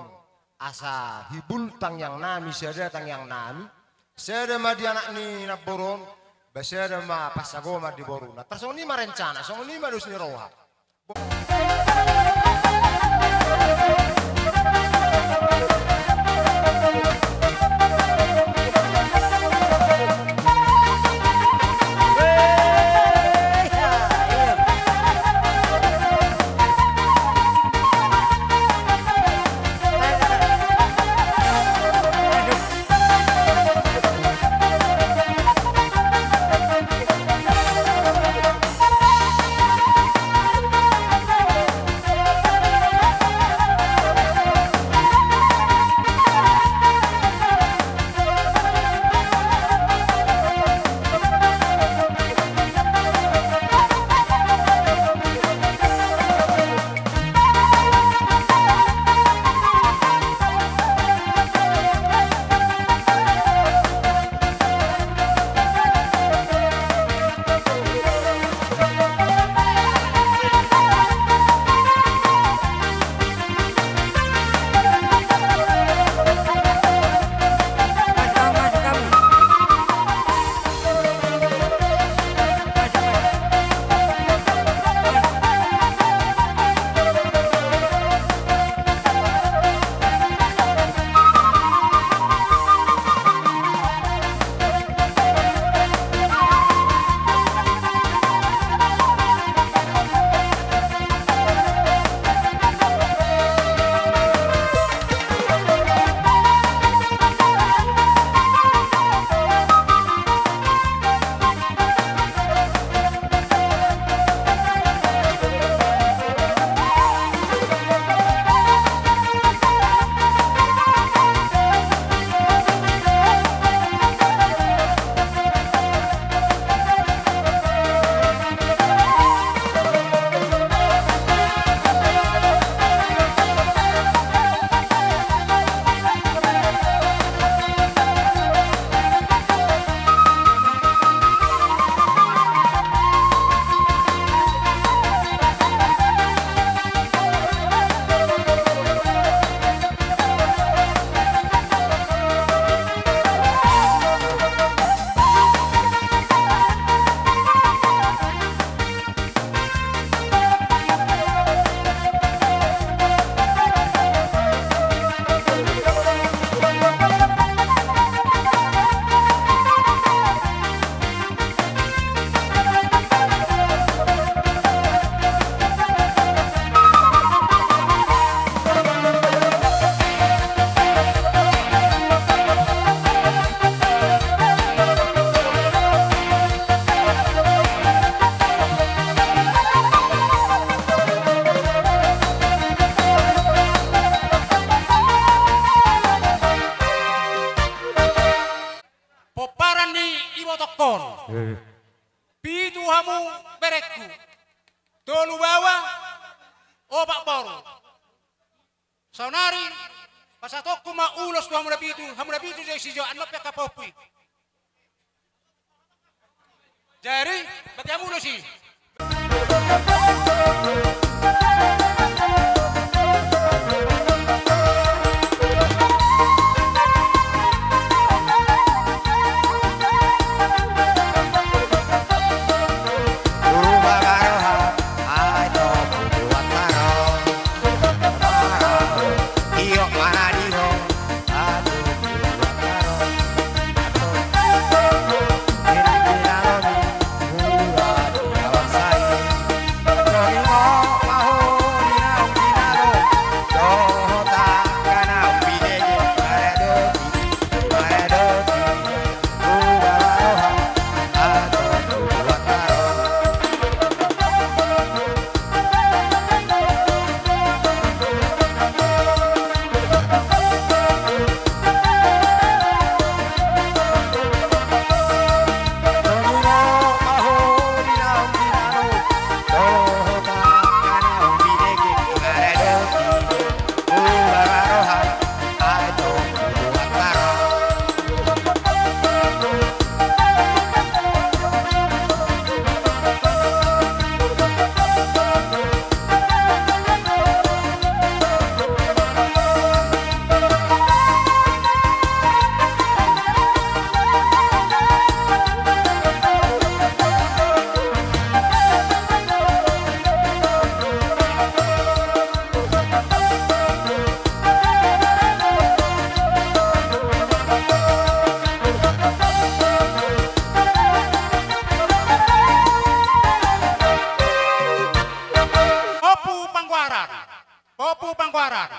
asa hibul tangiang nami, sada tangiang nami. Sada ma di anak ni namboru on, ba sada ma pansagoman di boruna. Tarsongon i ma rencana, songon i ma dos ni roha. Bo- on. Eh. Pitu hamu berengku. Tolu baoa, opat boru. Saonari, pasahatonku ma ulos tu hamu na pitu, hamu na pitu jo i, si jo annon pe angka pahompu i. Jadi, bagi hamu ulos i. Pahompu Panggoaran. Pahompu Panggoaran.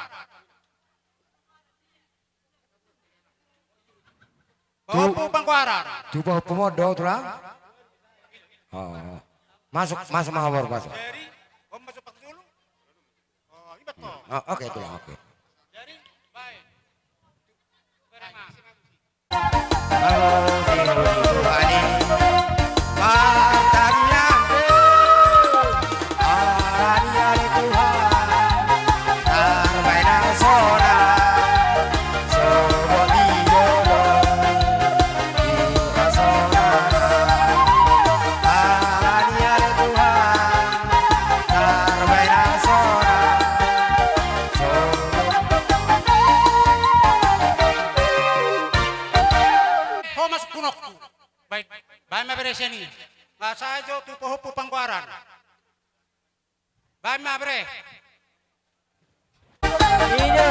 Pahompu Panggoaran. Tu pahompu ma on do, Tulang? Oh. Masuk, masuk ma hamu, masuk. Jadi, om masuk pas dulu. Oh, ibat to. Oh, oke, Tulang, oke. Jadi, baik. Ho masuk punokku. Baen, baen ma bere sian i. Nga sae jo tu pahompu Panggoaran. Baen ma bere. Ina.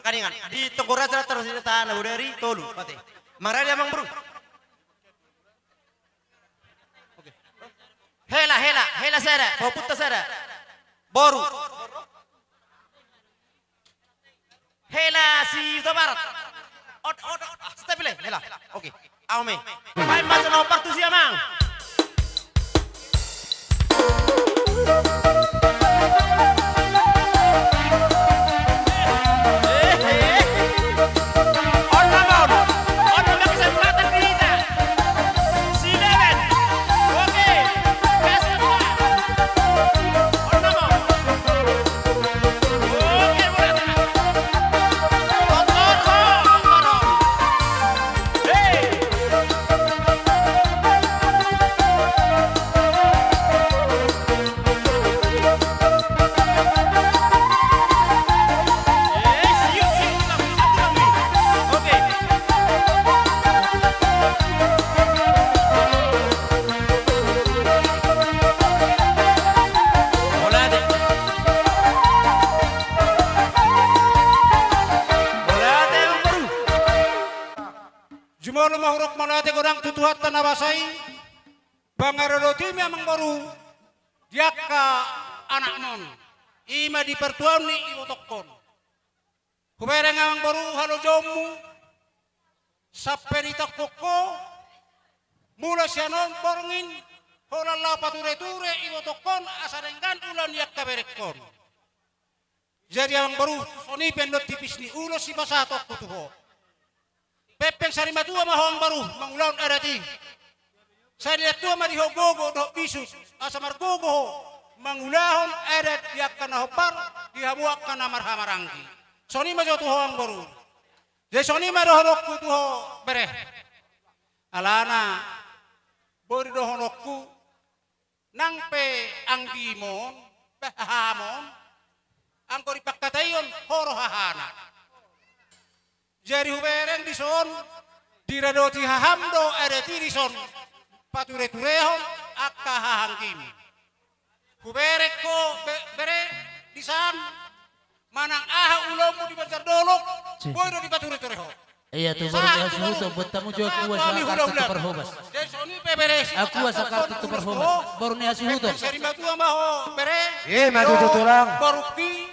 Kaningan di Tonggo Raja Latar Sinita na bodari tolu mate. Mangaradi amang boru. Hela, hela, hela sada, pahompunta sada. Boru. Hela Sitabarat. Ot, ot, ah, step le, hela. Oke. Au me. Baen ma jolo partusi amang. Jumolo ma hurang mauliate godang tu Tuhanta na basa i. Pangaradotimi amang boru di angka anakmon, i ma di partuaon ni ibotongkon. Hubereng amang boru halojonmu sampe ditangkok ho, mulai sian on borngin holan laho patureture ibotongkon asa denggan ulaon ni angka berengkon. Jadi amang boru, songon i pe annon tipis ni ulos sipasahatonku tu ho. Pengpeng sarimatua ma ho amang boru mangulahon adat i. Sai dilean tua ma di ho gogo dohot bisuk asa margogo ho mangulahon adat di angka na hombar, di hamu angka na marhahamaranggi. Songon i ma jo tu ho amang boru. Jadi songon i ma dohononku tu ho bere. Alana boi do dohononku, nang pe anggimon, pe hahamon, anggo dipangkataion ho do hahana. Jadi hubereng dison, diradoti haham do adat i dison patureturehon angka hahaanggim. Hubereng ho be-, bere, disan, manang aha ulaonmu di Banjar Dolok, boi do dipatureture ho. Ia tu boru ni hasuhuton, buat tamu jo. Aku asa kartu tu parhobas. Aku asa kartu tu parhobas. Boru ni hasuhuton. Sarimatua ma ho bere. Ima tutu tulang. Borungki.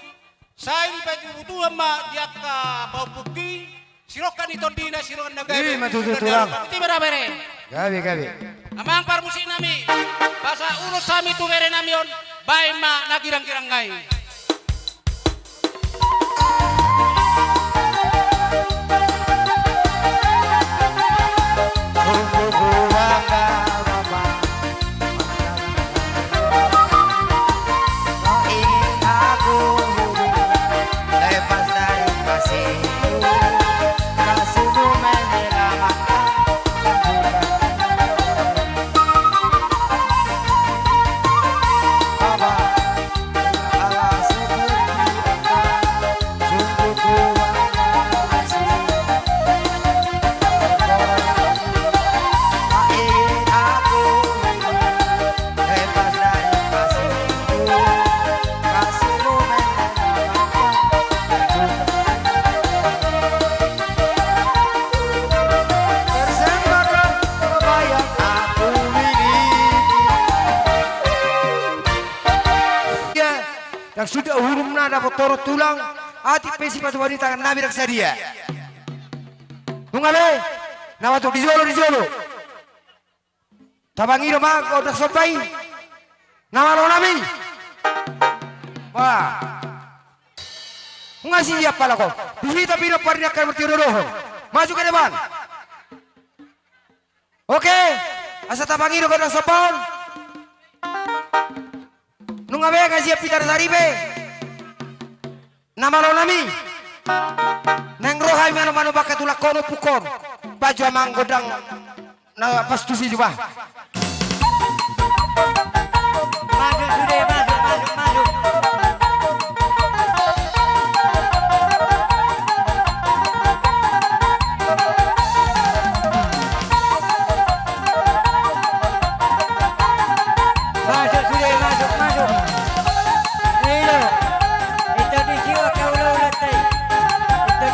Sai dipajubutuan ma di angka pahompuki. Sirongkap ni tondina, sirongkap na gabe. Ima tutu tulang. Iti ma da bere. Gabe, gabe. Amang parmusik nami, pasahat ulos hami tu bere nami on, baen ma na girang-girang nai. Ia, ndang suda uhurumna dapot torop tulang, atik pe sipatupa ni tangan nami ndang sadia. Nunga be, na matuk di jolo, di jolo. Tapangido ma gondang somba i. Na malo nami. Wah. Nunga siap pala ho. Di hita pinompar ni angka martinodohon. Maju ke depan. Oke. Asa tapangido gondang somba on. Nunga be, nunga siap hita na saripe. Na malo nami. Naeng ro hami manopane bangka tulangkon ompungkon. Baen jo amang gondang na pas tusi jo bah. Masuk sude, masuk, masuk, masuk. Masuk sude, masuk, masuk. Iyo. Ita di siwa kau lau lantai. Ita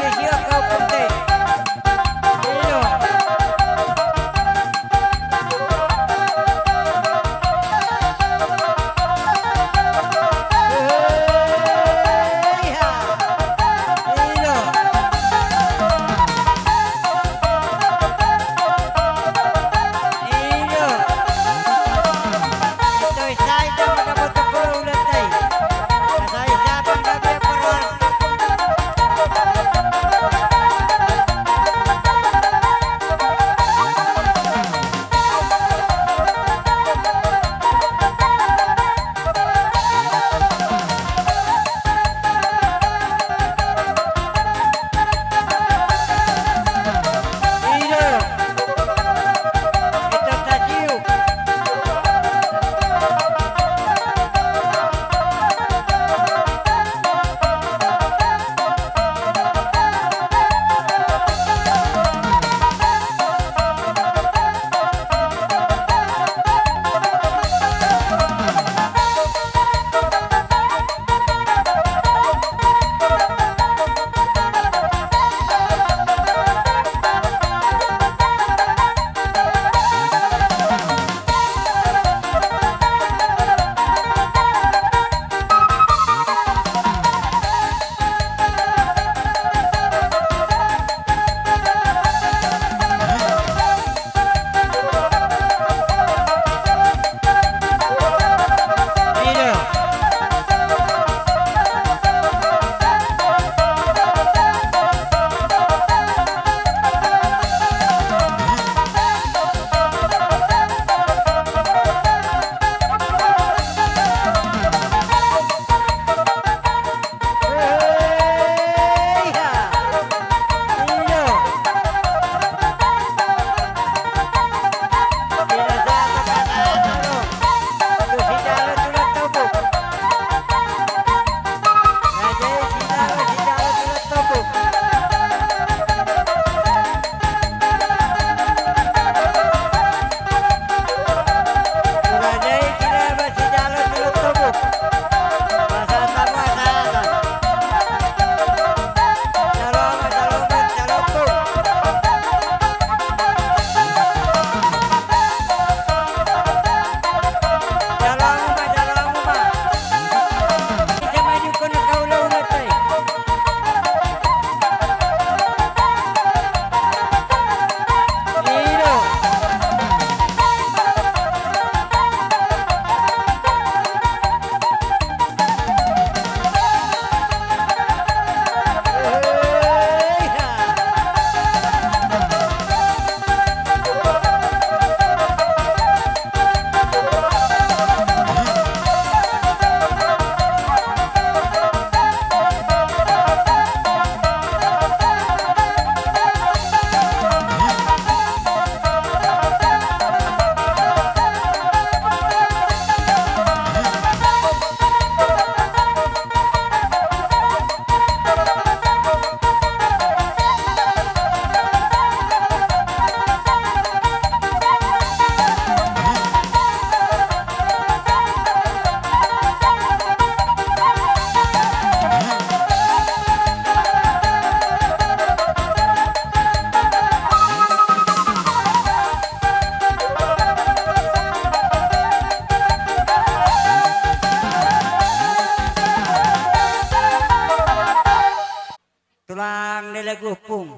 lagu ompung.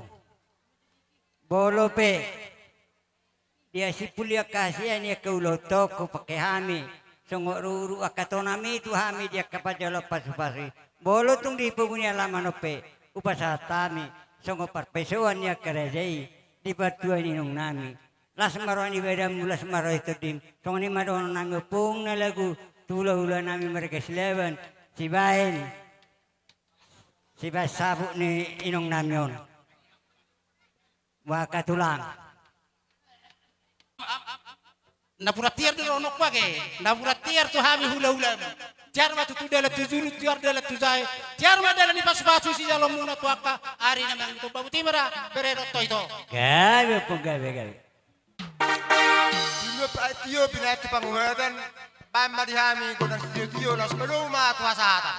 Molo pe dia simpul ni angka hasea ni angka ulaonta, hupake hami songon ruru angka tonami tu hami di angka panjaloan pasupasu i. Molo tung di pungu ni alaman on pe, hupasahat hami songon parpesoan ni angka raja i di partua ni inong nami. Las ma roha ni badanmu, las ma roha ni tondim. Songon i ma dohonon nami ompung na lagu tu hulahula nami marga Silaban, sibaen, sibaen sabuk ni inong nami on. Maka tulang. Napuran tiar do rohononku age, napuran tiar tu hami hulahulamu. Tiar ma tutu dalan tu julu, tiar dalan tu jae. Tiar ma dalan ni pasupasu sijaloonmuna tu angka ari na mangido. Boti ma da, bere dohot ito. Gabe ompung, gabe, gabe. Tio, binahen tu panguhatan, baen ma di hami gondang sitiotio, laos molo ma tu hasahatan.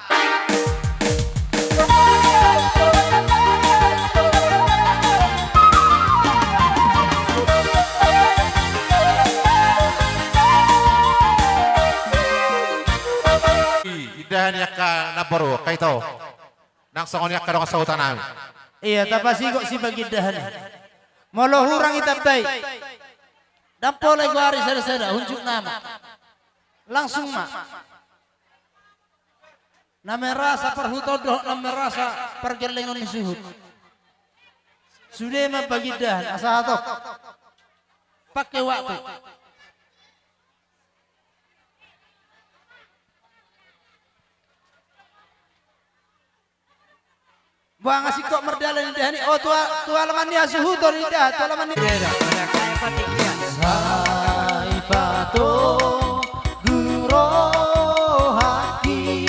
Indahan ni angka namboru, angka ito. Nang songon i angka dongan sahuta nami. Ia, tapasigok sibagindahan i. Molo hurang i tambai, ndang pola i goari sada-sada, hunjuk nama. Langsung ma. Na merasa parhuta on dohot na merasa pargellengon ni suhut. Sude ma bagindahan, asa hatop. Pake waktu. Boha nga singkop mardalan indahan i, o, tu a-, tu alaman ni hasuhuton indahan, tu alaman ni. Sai patogu rohangki,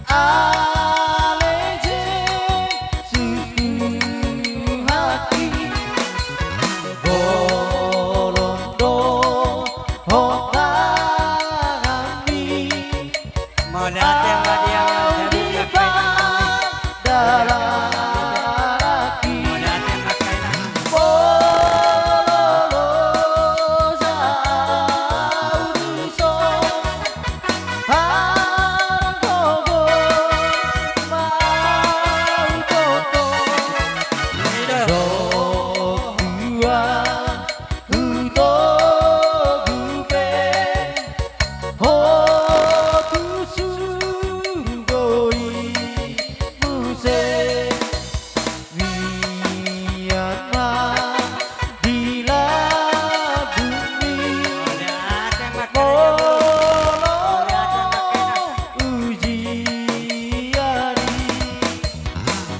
ale Jesus Tuhanki, bolon do hot tanganmi. Mauliate ma di Amang Saluhut. Mauliate ma. Ho tu surgo i muse, mian ma di lambungmi. Molo ujian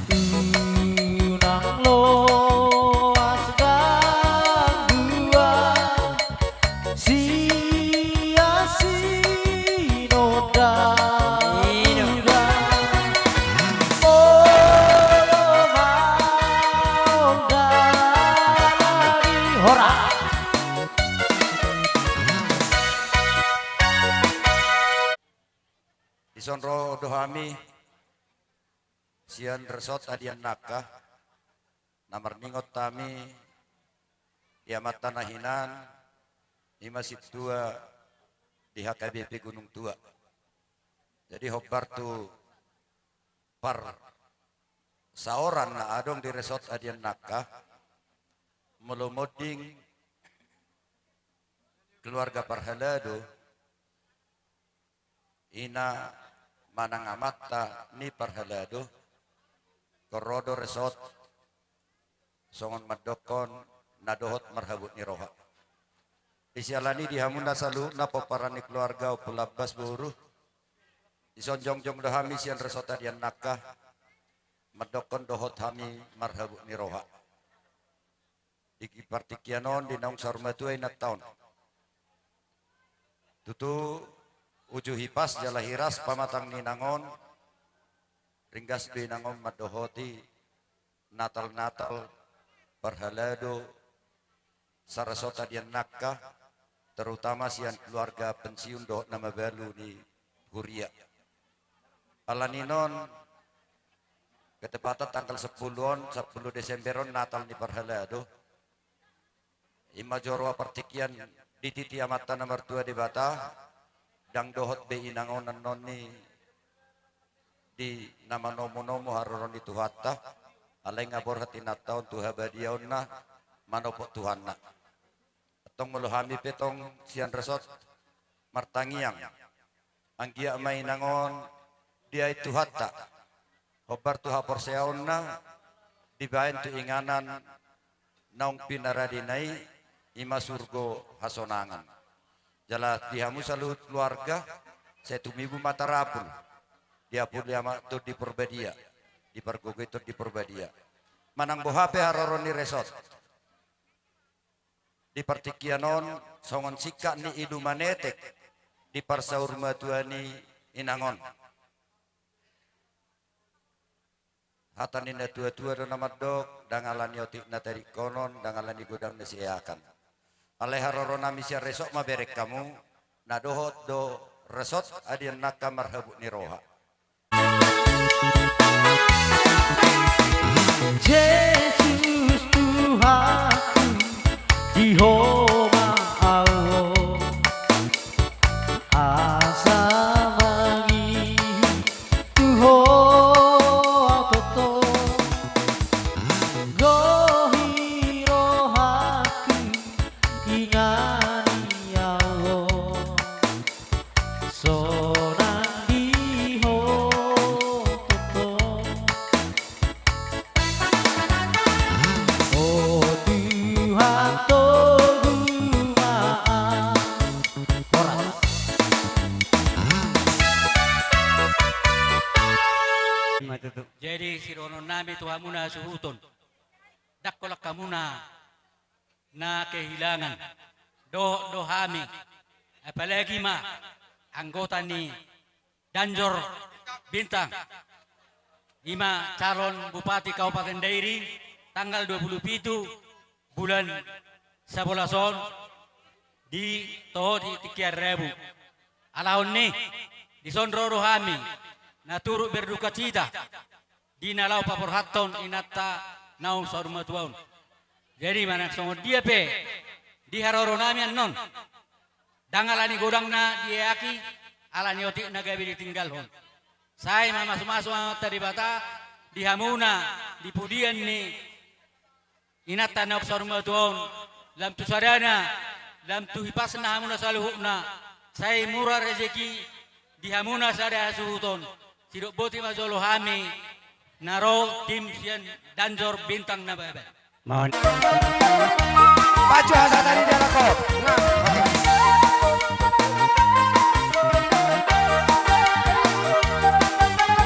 i unang loas gangguan. Sia sinondang udan, molo ma on dalani hora. Dison ro do hami sian Resort Adian Nangka. Na marningot hami di amanta na hinan, i ma sintua di H K B P Gunung Tua. Jadi hombar tu parsaoran na adong di Resort Adian Nangka, molo monding keluarga parhalado, ina manang amanta ni parhalado, ingkon ro do Resort songon mandokkon na dohot marhabot ni roha. Di siala ni i di hamuna saluhutna pomparan ni keluarga Ompu Lambas boru, dison jongjong do hami sian Resort Adian Nangka, mandokkon dohot hami marhabot ni roha. Di partingkian on di naung saur matua inanta on. Tutu uju hipas jala hiras pamatang ni inang on, ringgas do inang on mandohoti natal-natal parhalado sa-Resort Adian Nangka, terutama sian keluarga pensiun dohot na mabalu ni huria. Alani on, ketepatan tanggal sampulu on, sampulu Desember on, Natal ni parhalado. I ma joroa partingkian dititi Amanta na martua Debata, ndang dohot be inang on annon i di na manomu-nomu haroron ni Tuhanta, Alai nga borhat inanta on tu habadiaonna manopot Tuhanna. Antong molo hami pe tong sian resort martangiang, anggiat ma inang on diain Tuhanta, hombar tu haporseaonna, dibaen tu inganan naung pinaradena i, i ma surgo hasonangan. Jala di hamu saluhut keluarga, sai tumibu ma tarapul, diapuli Ama Tondi Porbadia, dipargogoi Tondi Porbadia. Manang boha pe haroro ni resort, di partingkian on songon singkat ni ilu manetek di parsaurmatua ni inang on. Hata ni natuatua do na mandok, ndang ala ni otik na tadingkonon, ndang ala ni godang na sieakan. Alai haroronami sian resort ma bereng hamu, na dohot do resort adian nangka marhabut ni roha. Jesus Tuhanku, di Ho ma ahu asa mangihuthon tu Ho tongtong. Gohi rohangku, ingani ahu sonang di Ho tongtong. O Tuhan, togu ma ahu. Horas. Jadi sidohononnami tu hamuna hasuhuton, ndang holan hamuna na kehilangan. Dohot do hami, apalagi ma anggota ni Danjor Bintang, i ma calon Bupati Kabupaten Dairi, tanggal dua pulu pitu bulan sabolas on, di toho di tingki ari Rabu. Alani i, dison ro do hami na turut berdukacita di na laho paborhathon inanta naung saurmatua on. Jadi manang songon dia pe di haroronami annon, ndang ala ni godang na dieaki, ala ni otik na gabe ditinggalhon. Sai mamasumasu ma Amanta Debata di hamuna, di pudian ni inanta naung saurmatua on, lam tu sadana, lam tu hipasna hamuna saluhutna, sai mura rezeki di hamuna sada hasuhuton. Sidok boti ma jolo hami na ro tim sian Danjor Bintang Nababan. Mohon. Pacu hasahatan i di halak on. Nah, oke.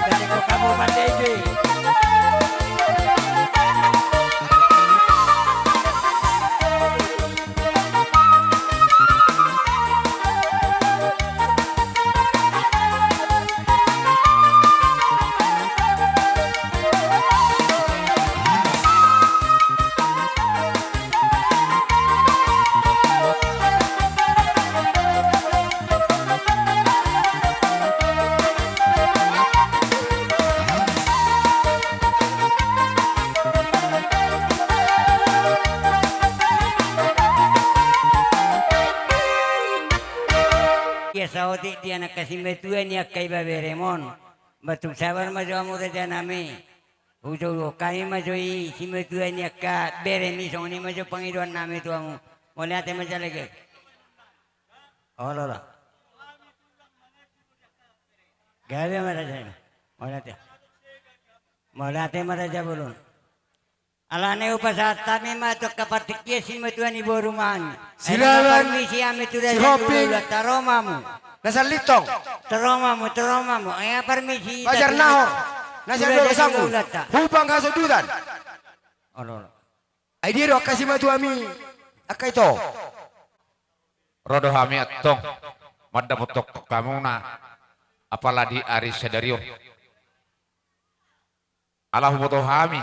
Dari kota Kabupaten Dairi. Ia saotik di angka simatua ni angka ibeberem on. Ba tung sabar ma jo hamu rajanami. Hujaujauhon hami ma jo i simatua ni angka berem i, songon i ma jo pangidoannami tu hamu. Mauliate ma jala gabe. Olo, olo. Gabe ma raja i. Mauliate. Mauliate ma raja bolon. Alani i hupasahat hami ma tu angka partingkian simatua ni boru ma i. Silaban. Parmisi hami tu raja i. Sihombing. Ula, ula, taro ma hamu. Na sallintong. Taro ma hamu, taro ma hamu. Ea parmisi. Pajar Nahor. Na sian Dolo Sanggul. Hubang Hasundutan. Olo, olo. Ai dia do angka simatuami angka ito. Ro do hami antong mandapothon hamuna apala di ari sadari on. Ala huboto hami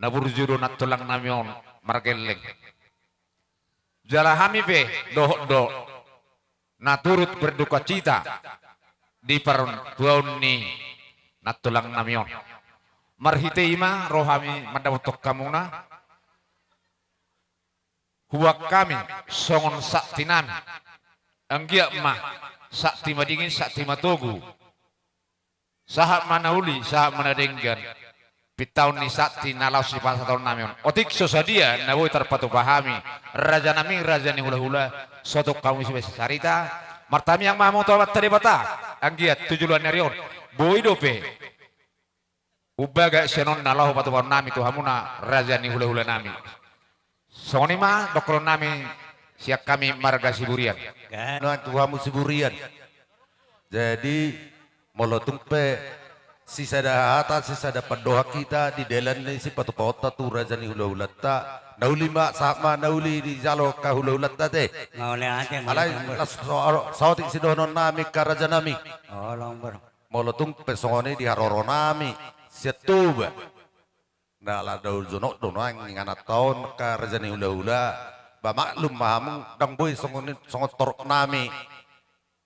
na burju do nantulang nami on margelleng. Jala hami pe dohot do na turut berdukacita di partuaon ni nantulang nami on. Marhite i ma ro hami mandapothon hamuna. Huboan hami songon sakti nami, anggiat ma sakti madingin, sakti matogu, Sahat ma na uli, sahat ma na denggan. Pintaon ni santi na laos sipasahatonnami on. Otik so sadia na boi tarpatupa hami, rajanami, raja ni hulahula, sotung hamu sibaen sasarita. Martangiang ma hamu tu Amanta Debata, anggiat tu joloan ni ari on boi dope umbaga sian on na laho patupahonnami tu hamuna raja ni hulahulanami. Songon i ma dohononnami sian hami marga Siburian. Kan. Nah, tu hamu Siburian. Jadi, molo tung pe sisada hata, sisada pandohan hita di dalan ni sipatupaonta tu raja ni hulahulanta, na uli ma, sahat ma na uli dijalo angka hulahulanta te. Mauliate, mauliate. Alai, laos so-, saotik sidohononnami angka rajanami. Molo tung pe songon i di haroronami sian Toba, na ala daol jonok do nuaeng ingananta on angka raja ni hulahula. Ba maklum ma hamu, ndang boi songon i, songon torop nami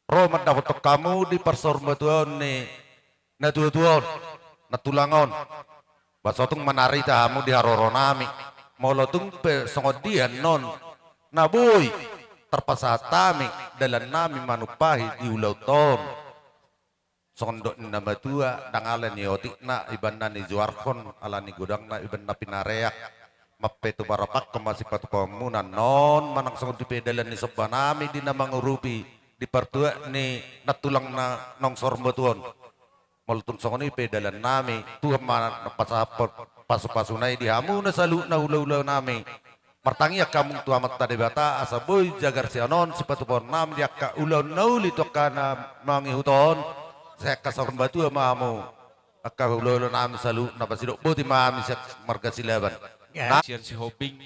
ro mandapothon hamu di parsahurmatuaon ni natuatua on, nantulang on. Ba sotung manarita hamu di haroronami. Molo tung pe songon dia annon na boi tarpasahat hami dalannami manumpahi di ulaonta on. Songon dok ni na matua, ndang ala ni otikna ibana nijoarhon, ala ni godangna ibana pinareak. Mampetu parapakkon ma sipatupaonmuna annon manang songon dia pe dalan ni sombanami di na mangurupi di partuat ni nantulang na naung saurmatua on. Molo tung songon i pe dalannami, Tuhan ma na pasahathon pasupasuna i di hamu na saluhutna hulahulanami. Martangiang hamu tu Amanta Debata asa boi jagar sian on sipatupaonnami di angka ulaon na uli tu angka na mangihut on. Sai angka saurmatua ma hamu angka hulahulanami saluhutna, pasidok boti ma hami sian marga Silaban. Ya. Na- Sian Sihombing,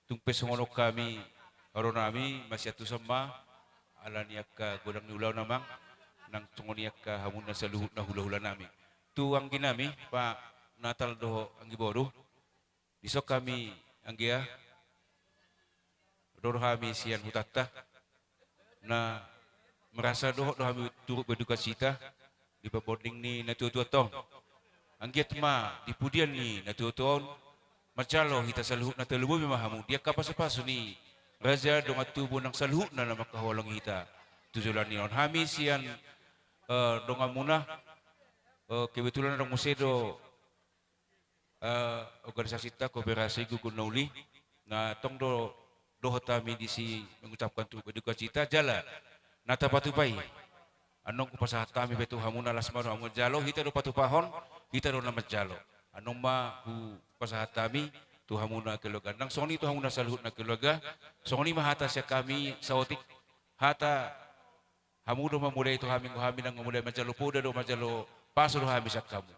tung pe songon on hami, haroronami masiantusan ma, ala ni angka godang ni ulaon amang, nang songon i angka hamu na saluhutna hulahulanami. Tu angginami, Pak Natal dohot anggi boru, dison hami anggia, ro do hami sian hutanta, na merasa dohot do hami turut berdukacita di parbonding ni natuatuanta on. Anggiat ma di pudian ni natuatua on, manjalo hita saluhutna tarlumobi ma hamu di angka pasupasu ni raja dongan tubu nang saluhutna na mangkaholongi hita tu joloan ni ari on. Hami sian, eh, donganmuna, eh, kebetulan adong muse do eh, organisasinta, kooperasinta, Gulgul na Uli, na tong do dohot hami disi mengucapkan turut berdukacita jala na tapatupa i. Annon hupasahat hami pe tu hamuna, las ma rohamu manjalo, hita do patupahon, hita do na manjalo. Annon ma hupasahat hami tu hamuna keluarga, nang songon i tu hamuna saluhutna keluarga. Songon i ma hata sian hami saotik, hata Hamu do mamulai tu hami, anggo hami nang mamulai manjalo poda do, manjalo pasu do hami sian hamu.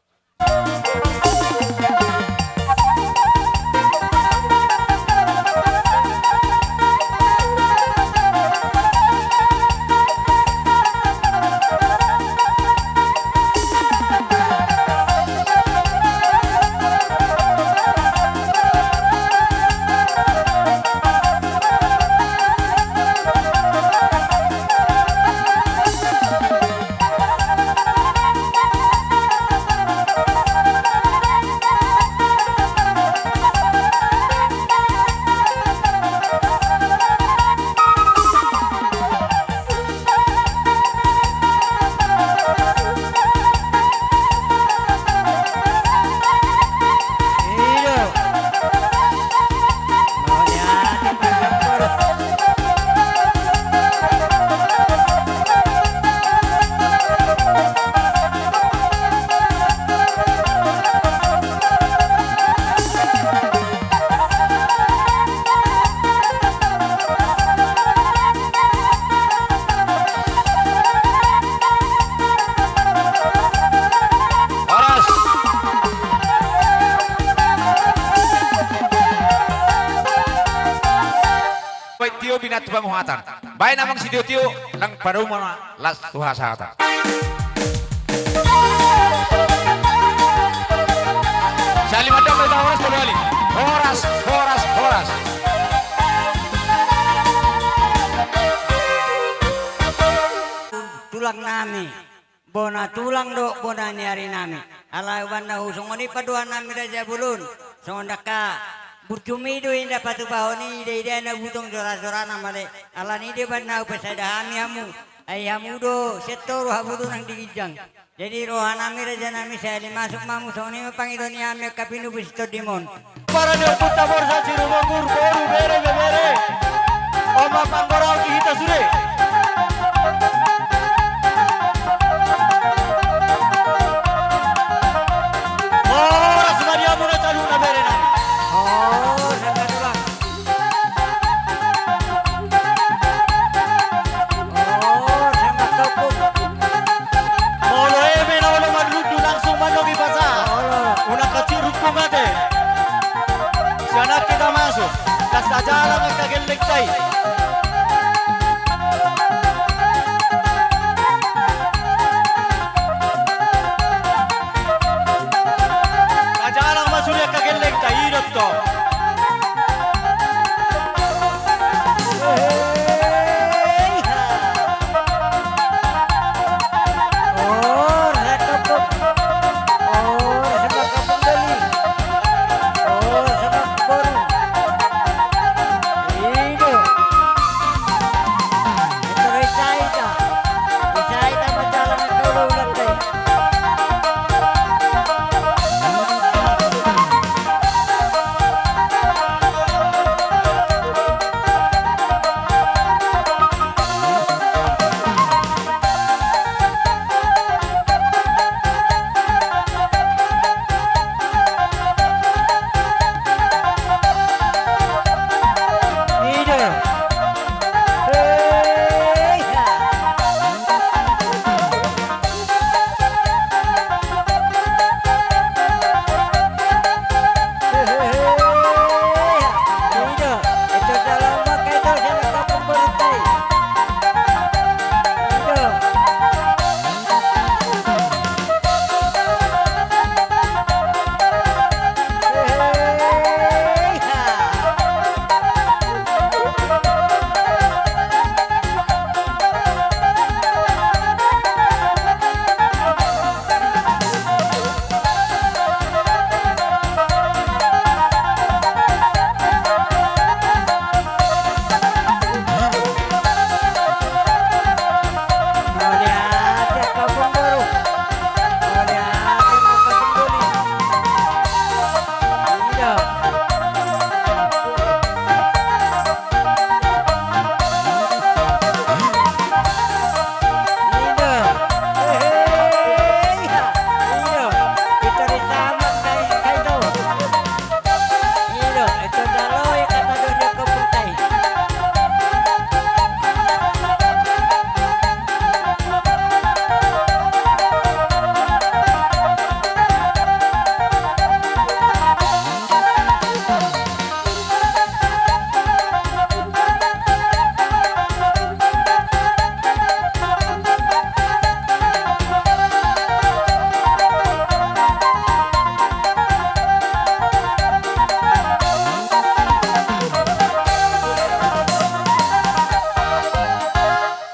Horas. Baen tio binat tu panguhatan. Baen amang sitiotio, nang padomu ma las tu hasahatan. Sali mandok, horas, horas, horas, horas. Tulang nami. Bona tulang do, bona ni ari nami. Alai umbahen na husongon i pandohan nami Raja Bolon. Songon dangka burju mi do inda patupahon i, ida-ida na butong jora-jorana male. Alani i do umbahen na hupasada hami hamu. Ai hamu do sian toru, hamu do nang di ginjang. Jadi rohanami, rajanami, sahali masuk ma hamu, songon i ma pangido ni hami angka pinubu sitondimon. Para ni ompunta Borsak Sirumonggur, boru, bere, ibebere. On ma panggoraon di hita sude. Horas ma di hamuna saluhutna berenami. Horas ma tulang. Molo eme na olo marlundu langsung mandok i pasa. Unang kaciruk pungate. Sian hita masuk. Las tajalang angka gellengta i. Tajalang ma sude angka gellengta i, dok, dok.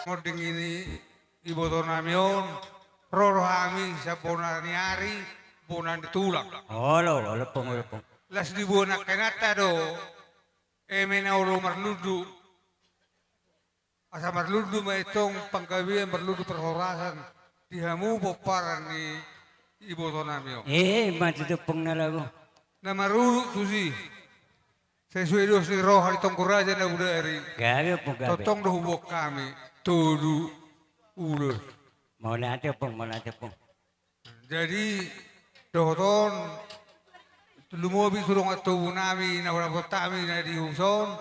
Mording ini. Iboto nami on, ro do hami sian bona ni ari, bona ni tulang. Olo, olo pung, olo pung. Las diboan angka inanta do, eme na olo marlundu. Asa marlundu ma i tong panggabean, marlundu parhorasan di hamu pomparan ni iboto nami on. Eh, mati tu pung na lagu. Na maruruk tusi. Sesuai dos ni roha ni Tonggo Raja Nabodari. Gabe pung gabe. Tongtong do huboan hami tolu ulos. Mauliate pung, mauliate pung. Jadi dohot on lumobi tu dongan tubu nami na hurapot hami na di huson.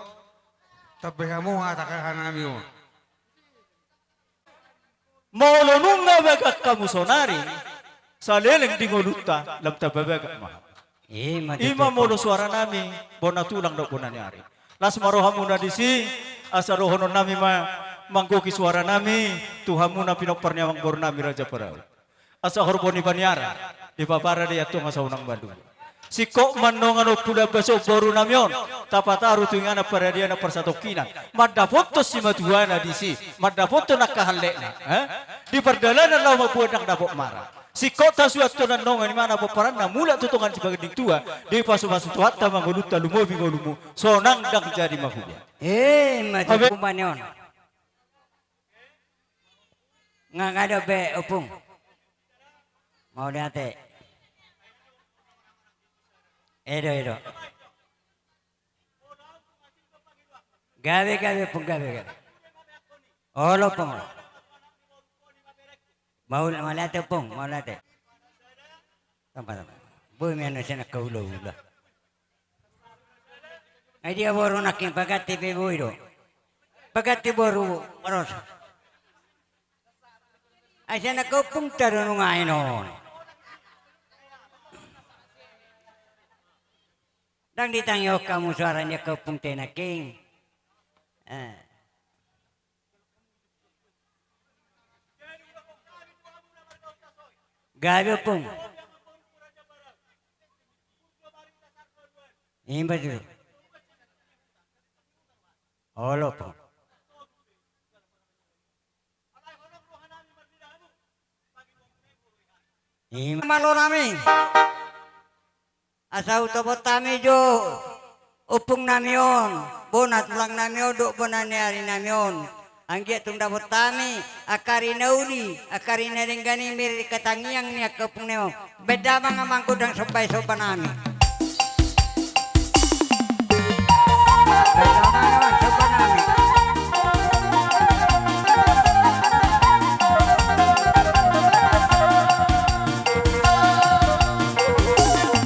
Tambai hamu hata hata nami on. Molo nunga bagak hamu sonari, saleleng di ngolunta lam tamba bagak ma. Ima molo suara nami bona tulang dohot bona ni ari. Las ma rohamuna disi, asa dohonon nami ma manggohi suara nami tu hamu na pinompar ni amangboru nami Raja Parau. Asa horbo ni paniara, dipaparade antong asa unang malua. Singkop ma annon, Ompu Lambas, boru nami on, tapataru tu inganan paradianan parsatongkinan. Mandapothon simatuana disi, mandapothon angka hallekna. Eh? Di pardalanan laho mamboan ndang dapot mara. Singkop tasuanhon annon, imana pomparanna mulak tu tongan sipaganding tua, dipasupasu Tuhanta ma ngolunta lumobi ngolumu, sonang ndang jadi mahulian. Eh, ima tutu. Abe- pumane on. Nga, nga dao be, Ompung. Mauliate. Edo, edo. Gabe, gabe, Ompung, gabe, gabe. Olo, Ompung. Maul-, mauliate, Ompung, mauliate. Tamba, tamba. Boi ma na sian angka hula-hula. Ai dia boru nangkin, paganti pe boi do. Paganti boru, ros. Ai sian angka ompungta do nunga i non. Ndang ditangihon hamu suara ni angka ompungta i nangkin. Eh. Gabe, Ompung. Imba tu. Olo, Ompung. Imba malo nami. Asa hutobot hami jo ompung nami on, bona tulang nami on, dohot bona ni ari nami on. Anggiat tung dapot hami angka ari na uli, angka ari na denggan i, miriri hatangiang ni angka ompung nami on. Baen damang amang gondang somba i somba nami. Baen damang amang somba nami.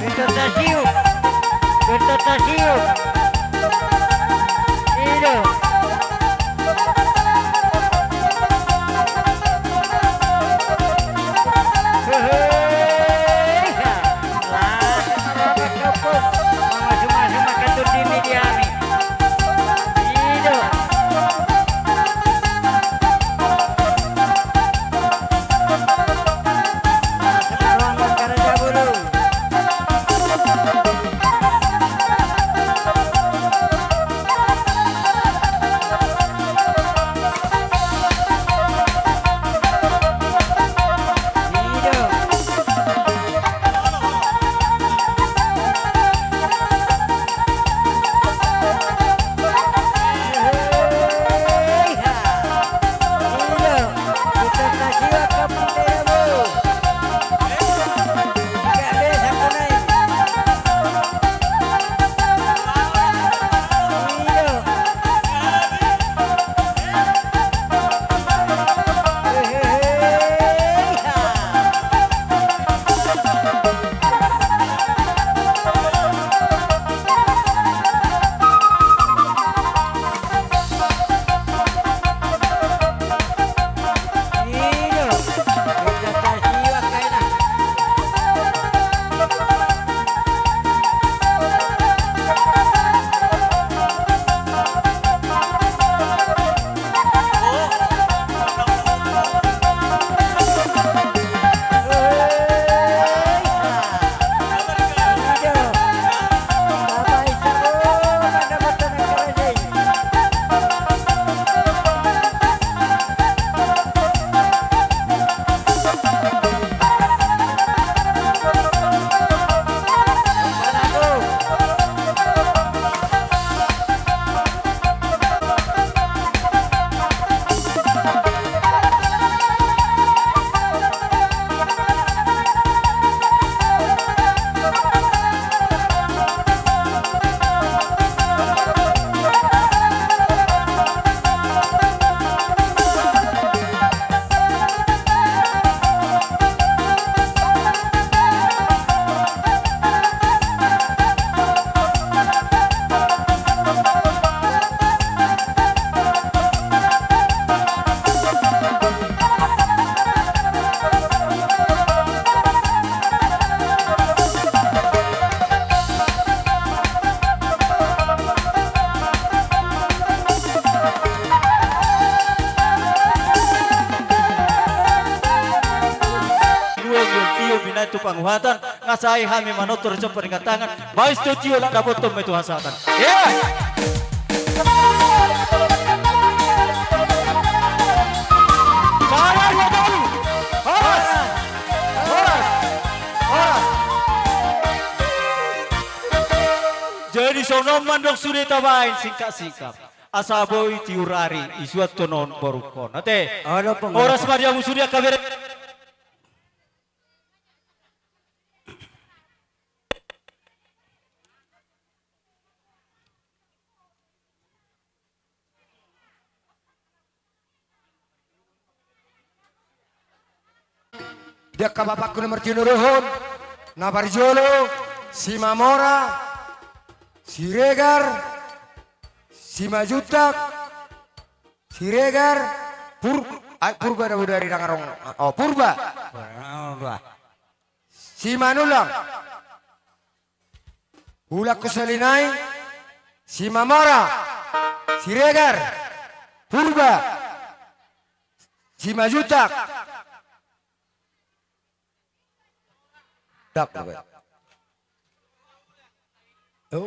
Bentar tasiup. Bentar tasiup. Ido. Hehe. Lah, mamasu-masu makatur di media ni. Ido. Selamat kerja, Bulu. Dua bulan tio binaen tu panguhatan, nga sae hami manortor jompa dengan tangan, bais do tio lak dapothon ma i tu hasahatan. Iya. Sabar, dua tolu. Horas. Horas. Horas. Jadi songon on mandok sude tabaen singkat-singkat. Asa boi tiur ari, isuan tonon borungkon. Ate. Olo, pengorok. Horas ma di hamu sude angka bere. Di angka bapakku na martinodohon, na parjolo, Simamora, Siregar, Simanjuntak, Siregar, Pur-, ai, Purba na bodari nang adong, oh, Purba. Simanullang. Hulangkon sahali nai, Simamora, Siregar, Purba, Simanjuntak. Dap, dap. Oh.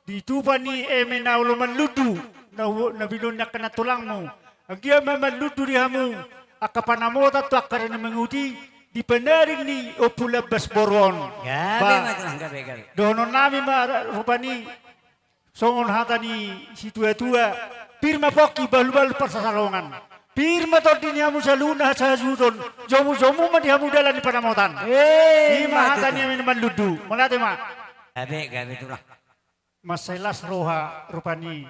Di tupa ni eme na olo manlundu, na, na binoan ni angka nantulangmu. Anggiat ma manlundu di hamu angka panamotan tu angka na mangihuti di panarik ni Ompu Lambas boru on. Gabe ma tulang, gabe, gabe. Dohononnami ma rupani songon hata ni situatua: Pir ma pongki, balubalu parsasalongan. Pir ma tondi ni hamu saluhutna hasahasuhuton. Jomujomu ma di hamu dalan ni panamotan. Eh, i ma hata ni hami na manlundu. Mauliate ma. Gabe, gabe tulang. Mansai las roha rupani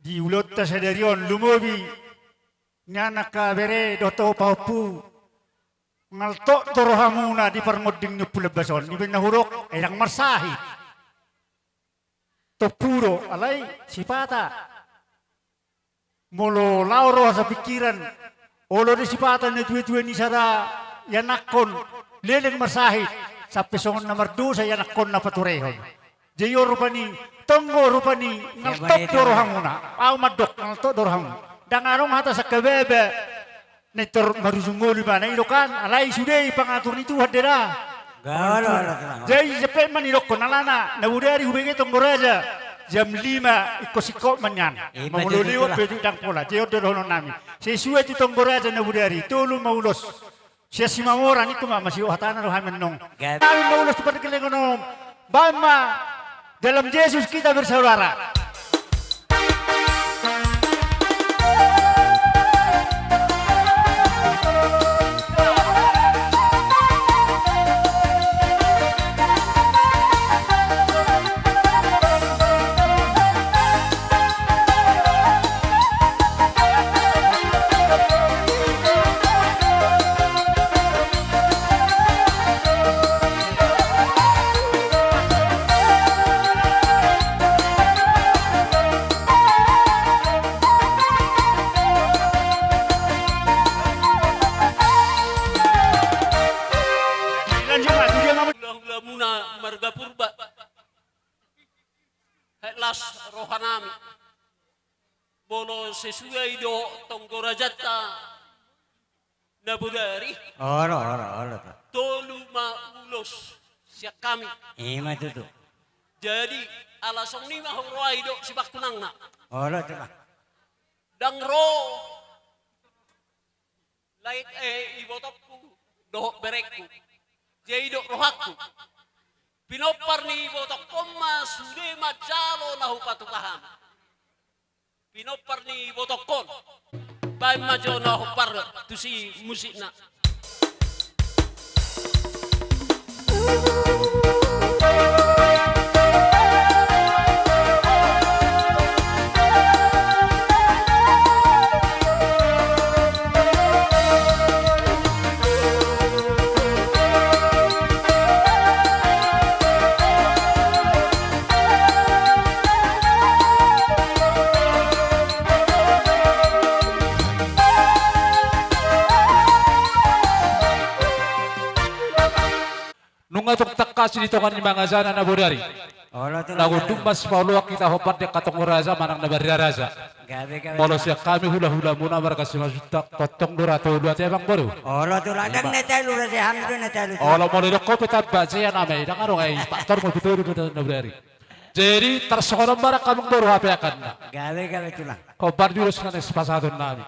di ulaonta sadari on, lumobi nian angka bere dohot pahompu. Ngaltok do rohamuna di parmonding ni Ompu Lambas on. Dibaen na hudok, eh, ndang marsahit. Tompu do, alai sipata. Molo laho roha sapingkiran, olo do sipata natuatua ni sada ianakhon leleng marsahit, sampe songon na mardosa ianakhonna paturehon. Jadi on rupani, tonggo rupani, ngaltok do rohamuna. Ahu mandok, ngaltok do rohamuna. Ndang adong hata sangkababa. Nintor marujung ngolu ibana i do kan, alai sude i pangatur ni Tuhan do da. Jadi jempek ma nidokkon alana, na bodari hubege Tonggo Raja jam lima, ingkon singkop ma nian. Molo lewat pe ndang pola, jadi on do dohononnami. Sesuai tu Tonggo Raja na bodari, tolu ma ulos. Sian Simamora, ningku ma, masihol hatana do hami annon. Hami ma ulos tu pargellengon on. Baen ma, dalam Yesus kita bersaudara. Hulahulamuna marga Purba. Las rohanami. Molo sesuai do Tonggo Rajanta na bodari. Olo, olo, olo. Tolu ma ulos sian hami. Ima tutu. Jadi, ala songon i ma huroha i do sibangkunangna. Olo, tutu. Ndang ro. Lae, eh, ibotongku dohot berengku. Jadi i do rohangku. Pinompar ni ibotongkon ma sude manjalo na hupatupa hami. Pinompar ni ibotongkon. Baen ma jo na hombar tusi musikna. Nunga tung tangkas di tonga ni mangajana na bodari. Olo, tulang. Na godang ma sipaoloan hita hombar di angka Tonggo Raja manang na marria raja. Gabe, gabe. Molo sian hami hulahulamuna marga Simanjuntak, tongtong do ra tolu ate, amang boru. Olo, tulang. Ima. Ndang na talu ra, hami do na talu, tulang. Olo, molo didok ho pe tamba, jea nama i, ndang adong ai, faktor ma pe tolu do na bodari. Jadi tarsongon on ma ra, amang boru, hape angkanna. Gabe, gabe, tulang. Hombar di ulos na naeng sipasahatonnami.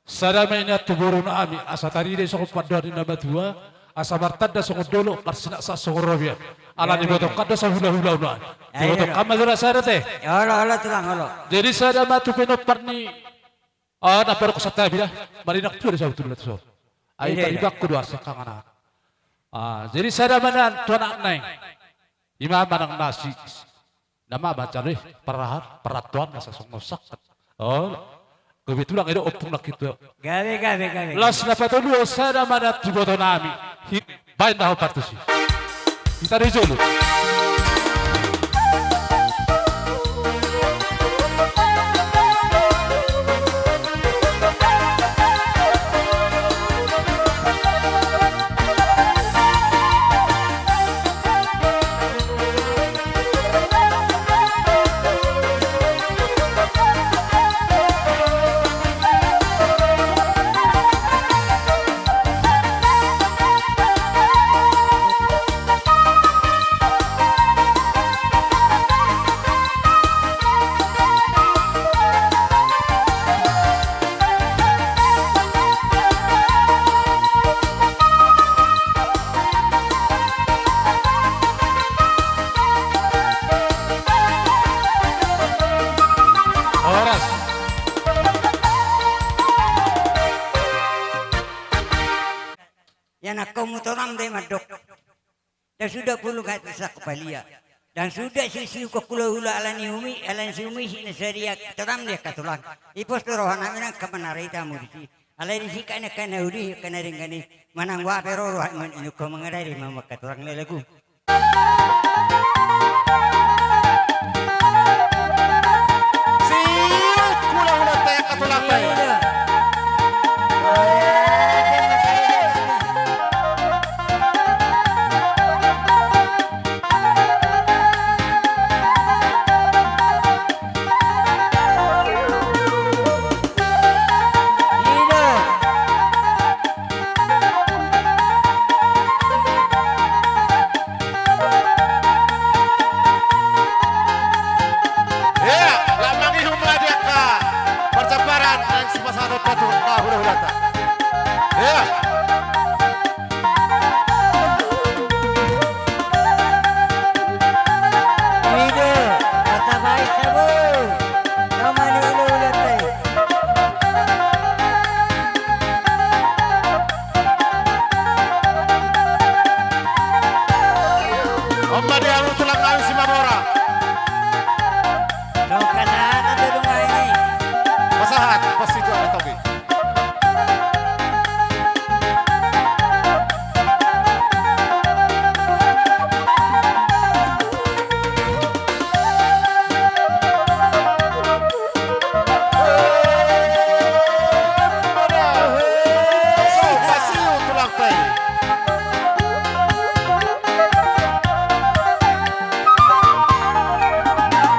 Sada ma i nian tu borunami, asa tarida i songon pandohan ni na matua, asa martanda songon dolok, marsinaksak songon robean. Ala ni botongkan do asa hulahulaonami. Di botongkan ma jolo sada te. Olo, olo, tulang, olo. Jadi sada ma tu pinompar ni, ah, na parok santabi da. Marinatua do sabotulna tu son. Ai taribangku do asa kanganan. Ah, jadi sada ma nian tu anakna i. Ima manang na si, nama manjalo i, parrahan, parrantoan, na sasongon sangkat. Oh, kebetulan i do ompung nangkin tu. Gabe, gabe, gabe. Las na patoluhon, sada ma nian tu ibotonami. Hi, baen na hombar tusi. Hita do i jolo. hamu tonam do i mandok. Ndang suda pulung hata sangkop palia. Ndang suda siusiukon hulahula ala ni umi, ala ni siumisi na sadia tonam di angka tulang. I pos do rohanami nang angka manarita hamu disi. Alai disi kan angka na uli, angka na denggan i. Manang boha pe ro roham, inongkon mangarade ma hamu angka tulang, lae lagu. Siuk hulahulanta i angka tulangta i. Ia, lam mangihut ma di angka parjamparan naeng sipasahaton tu angka hulahulanta. Ia. Ido, kata baik kamu. Nama ni hulahulanta i. On ma di hamu tulang nami Simamora. Pasahat, pasahat, pasti tu anak topi.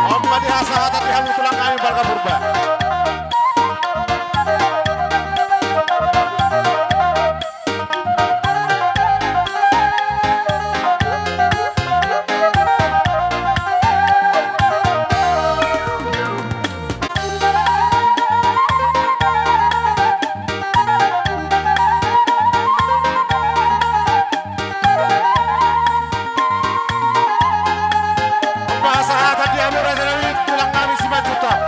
On ma di hasahatan di hamu tulang nami marga Purba. Pasahat hadiahmu raja nami, tulang nami Simanjuntak.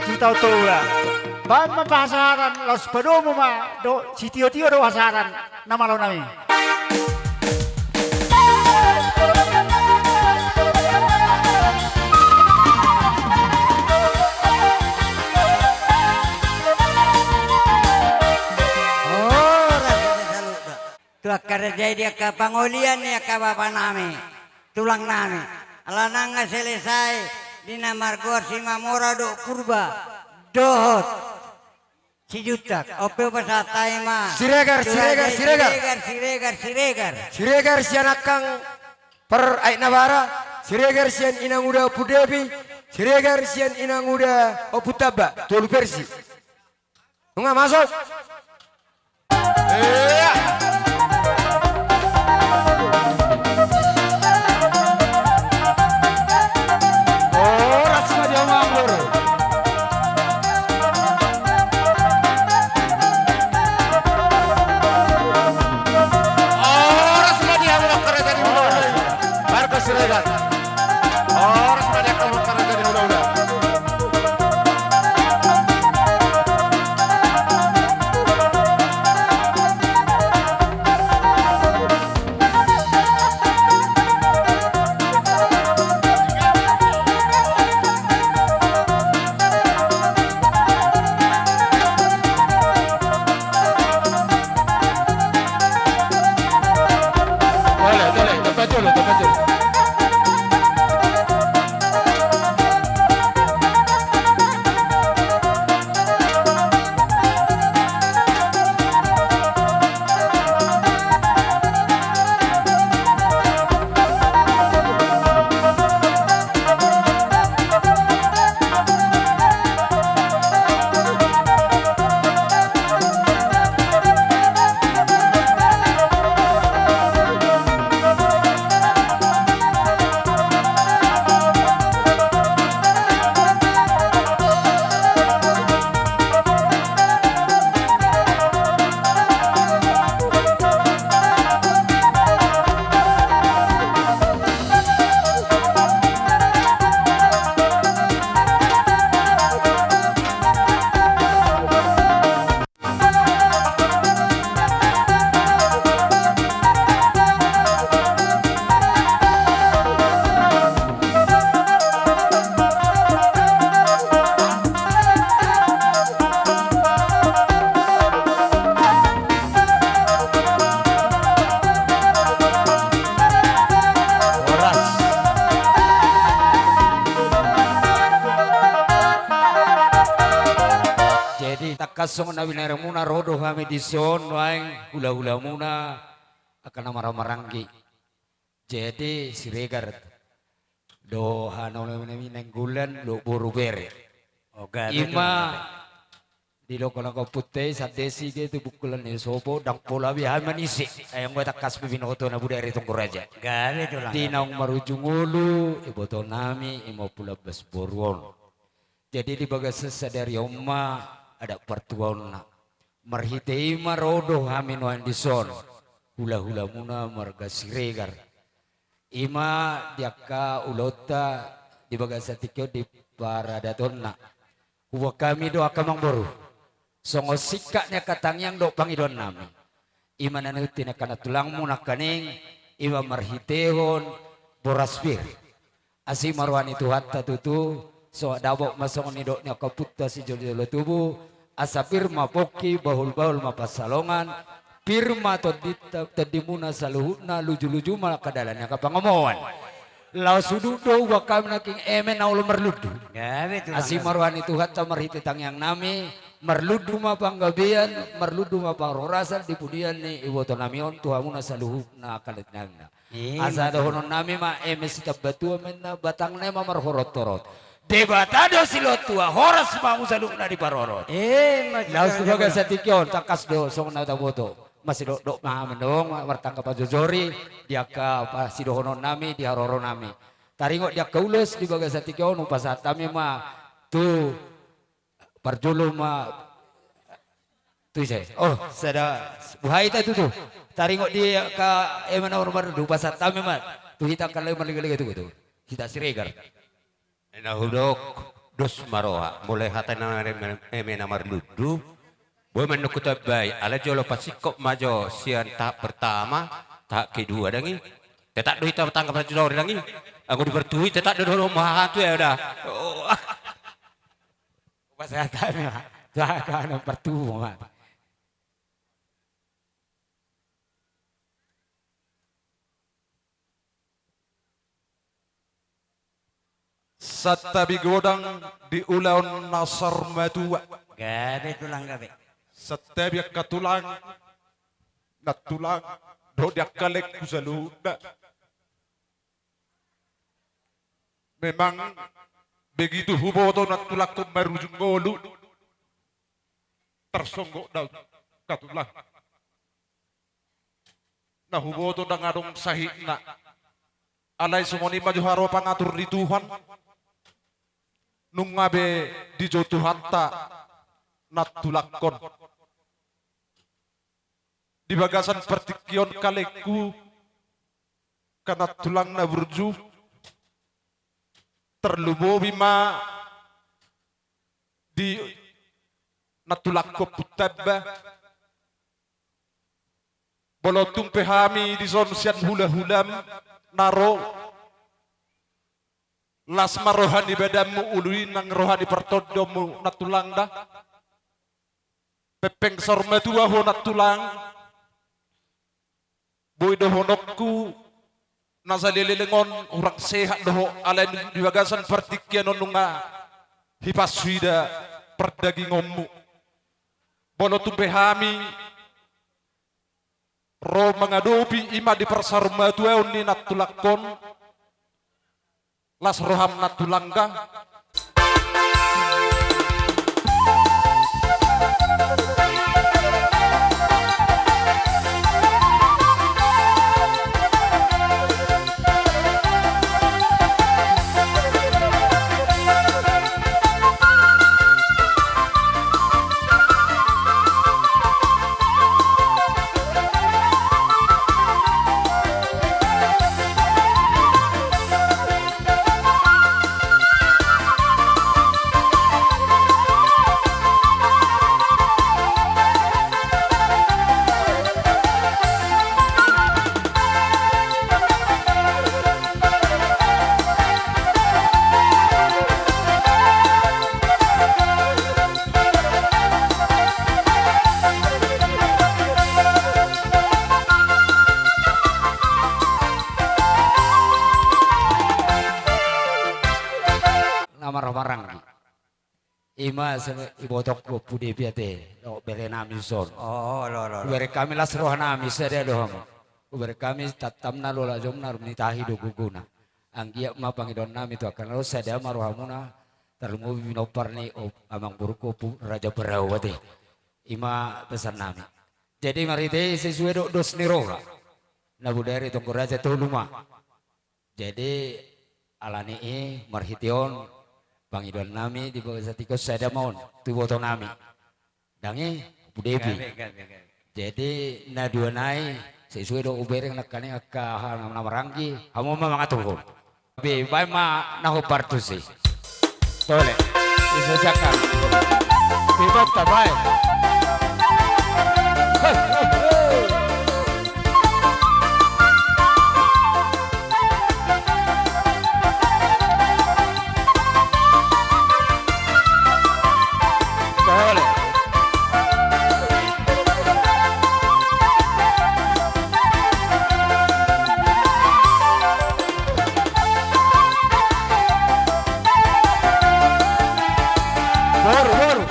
Sitaotola. Baen ma pasahaton, laos padomu ma dohot sitiotio do hasahatan na malo nami. Horas ma saluhutna tu angka raja i di angka pangolian ni angka bapa nami, tulang nami. Ala nunga selesai di na margoar Simamora dohot Purba dohot Simanjuntak. On pe hupasahat hami ma Siregar, tu raja Siregar, i, Siregar. Siregar, Siregar, Siregar. Siregar sian angkang par Aek Nabara, Siregar sian inanguda Ompu Devi, Siregar sian inanguda Ompu Tamba, tolu versi. Nunga masuk. Iya. Horas ma di hamu, Amang. Horas ma di hamu, angka raja ni hula-hula i. Marga Siregar. Horas ma di hamu, angka raja ni hula-hula. Tangkas songon na binaramuna, ro do hami dison nuaeng hulahulamuna angka na marhahamaranggi. Jadi Siregar do hami na Nainggolan do boru bere. Ima didok angka ompunta i, sandesi ge tu bungkulan ni sopo, ndang pola be hami manise. Ai anggo tangkas be binoto na budari tonggo raja. Di naung marujung ngolu iboto nami ima Pulambas boru on. Jadi di bagasan sadari on ma adat partuaonna. Marhite i ma ro do hami nuaeng dison hulahulamuna marga Siregar. Ima di angka ulaonta di bagasan tingki on di paradatonna. Huboan hami do angka amangboru songon singkat ni angka tangiang dohot pangidoan nami. Ima na nihut ni angka nantulangmu nangkaning, ima marhitehon boras pir. Asi ma roha ni Tuhanta tutu, so dapot ma songon nidok ni angka ompunta sijolojolo tubu, asa pir ma pongki, bahulbahul ma pansalongan, pir ma tondinta, tondimuna saluhutna, lujuluju ma angka dalan ni angka pangomoan. Laos udut do huboan hami nangkin eme na olo marlundu. Asi ma roha ni Tuhanta marhite tangiang nami, marlundu ma panggabean, marlundu ma parhorasan di pudian ni iboto nami on tu hamuna saluhutna angka na tinadingna. Asa dohonon nami ma eme sitambatua ma inna, batangna ima marhorothorot. Debata do silehon tua, horas ma hamu saluhutna diparorot. Laos tu bagasan tingki on tangkas do songon na taboto. Masidokdok ma hami antong martangga pajojori di angka sidohonon nami, di haroro nami. Taringot di angka ulos di bagasan tingki on hupasahat hami ma tu parjolo ma tu ise. Oh, sada buhai ta tutu. Taringot di angka eme na marlundu, hupasahat hami ma tu hita angka lae marligalega tutu. Hita Siregar. Na hudok, dos ma roha. Molo hata na eme na marlundu, boi ma annon hutambai. Alai jolo pasingkop ma jo sian tahap pertama, tahap kedua dang i. Tetap do hita martangga pajojori dang i. Anggo di partubu i tetap do dohonon ma hahang tu eda. Hupasahat hami ma tu angka na partubu ma. Santabi godang di ulaon na saur matua. Gabe tulang, gabe. Santabi angka tulang, nantulang dohot di angka laengku saluhutna. Memang begitu huboto nantulangkon marujung ngolu, tarsonggot do au angka tulang. Na huboto ndang adong sahitna. Alai songon i ma jo haroa pangatur ni Tuhan. Nunga be dijou Tuhanta nantulangkon. Di bagasan partingkian on kalengku, angka nantulang na burju, tarlumobi ma di nantulangkon Puntamba. Molo tung pe hami dison sian hulahulam na ro, las ma roha ni badanmu ulu i nang roha ni partondionmu nantulang da. Pengpeng saur matua ho nantulang. Boi dohononku na saleleng on hurang sehat do ho, alai di bagasan partingkian on nunga hipasuhida pardagingonmu. Molo tung pe hami ro mangadopi ima di parsaurmatuaon ni nantulangkon, las roham nantulang da. Ima seme ibotongku Ompu Devi ate, dohot berenami son. Hubereng hami las rohanami sada do hamu. Hubereng hami tantanna, lola jomna, rumni tahi do gogona. Anggiat ma pangidoannami tu angka na ro, sada ma rohamuna, tarlumobi pinompar ni amangborungku Ompu Raja Barau ate. Ima pesan nami. Jadi marhite i sesuai dohot dos ni roha. Na bodari tonggo raja tolu ma. Jadi alani i marhite on pangidoannami di bagasan tingki on sada ma on tu ibotonami. Dang i, Ompu Devi. Jadi na dua nai sesuai do hubereng nangkaning angka hal na maranggi, hamu ma mangaturhon. Be baen ma na hombar tusi. Tole. Bisa siakan. Bebas ta baen. Boru, boru.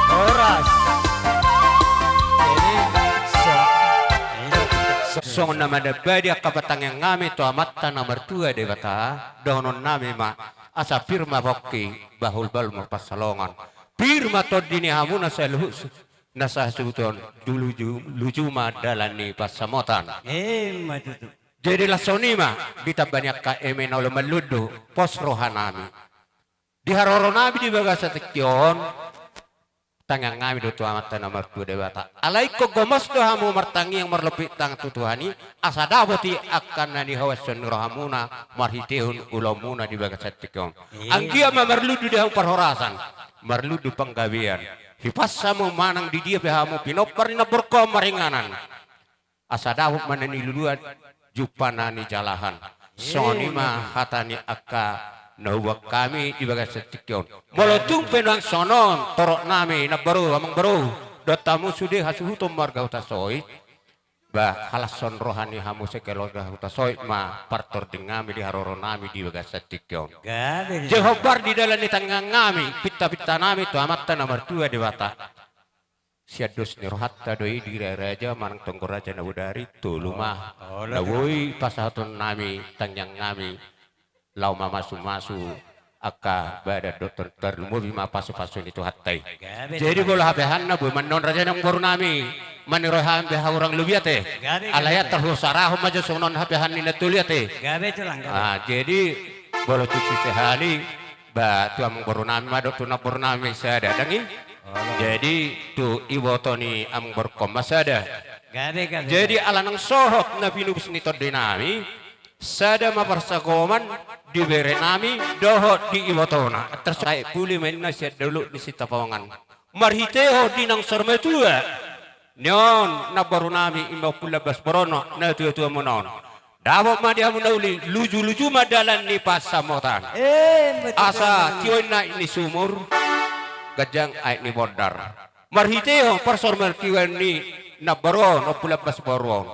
Horas. Jadi, so-, so-, songon na mandambadi angka partangiangnami tu Amanta na martua Debata, dohononnami ma, asa pir ma pongki, bahulbahul marpansalongan. Pir ma tondi ni hamuna saluhut na sahasuhuton, luju, luju ma dalan ni pansamotan. Emma tutu. Jadi laos songon i ma ditamba ni angka eme na olo marlundu, pos rohanami. Di haroronami di bagasan tingki on, tangiangnami do tu Amanta na martua Debata. Alai ingkon gomos do hamu martangiang marlompit tangan tu Tuhan i, asa dapot i angka na nihauashon ni rohamuna marhitehon ulaonmuna di bagasan tingki on. Iya. Anggiat ma marlundu di hamu parhorasan, marlundu panggabean. Hipas hamu manang di dia pe hamu pinompar ni namborungkon maringanan. Asa dapot ma na niluluan, jumpang na nijalahan. Songon i ma hata ni angka na huboan hami di bagasan tingki on. Molo tung pe nang songon on torop nami, namboru, amangboru, dohot hamu sude hasuhuton marga Hutasoit. Ba, halashon roha ni hamu sekeluarga Hutasoit ma partording nami di haroronami di bagasan tingki on. Gabe. Jala hombar di dalan ni tangiang nami, pintapinta nami tu Amanta na martua Debata. Sian dos ni rohanta do i di raja manang tonggo raja na bodari, tolu ma. Oh, oh, na boi pasahaton nami tangiang nami, laho mamasumasu angka badan dohot tarlumobi ma pasupasu ni Tuhanta i. Gabe. Jadi molo hape annon boi ma annon raja ni amangboru nami, maniroi hami be hurang lobi ate. Gabe, gabe. Alai tarhusarahon ma jo songon on hape annon na tolu i ate. Gabe, Tulang, gabe. Ah, jadi molo tusi sahali, ba, tu amangboru nami ma dohot tu namboru nami sada, dang i? Oh. Jadi tu iboto ni amangborungkon ma sada. Gabe, gabe. Jadi ala naung sohot na pinubus ni tondi nami, sada ma parsagoman di bere nami dohot di ibotona. Tersaik puli ma inna sian dolok ni Sitapongan. Marhitehon di naung saur matua ni on namboru nami, ima Ompu Lambas Borono, natuatua muna on. Dapot ma di hamu na uli, lujuluju ma dalan ni pansamotan. Eh, betul. Asa tio inna aek ni sumur, ganjang aek ni bondar. Marhitehon parsaurmatiaon ni namboru on, Ompu Lambas Boru on.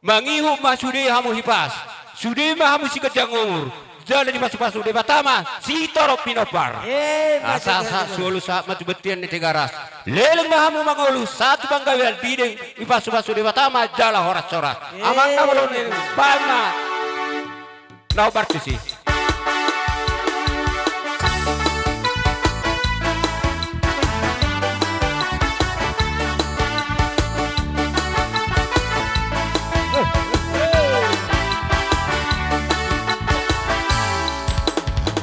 Mangihut ma sude hamu hipas, sude ma hamu siganjang umur, jala dipasupasu Debata ma sitorop pinompar. Eh, asa, betul, asa, betul. Solu sahat ma tu bontean ni Tigaras. Leleng ma hamu mangolu sahat tu panggabean, dideng dipasupasu Debata ma jala horashoras. Eh. Amang na molo ni, baen ma. Na hombar tusi.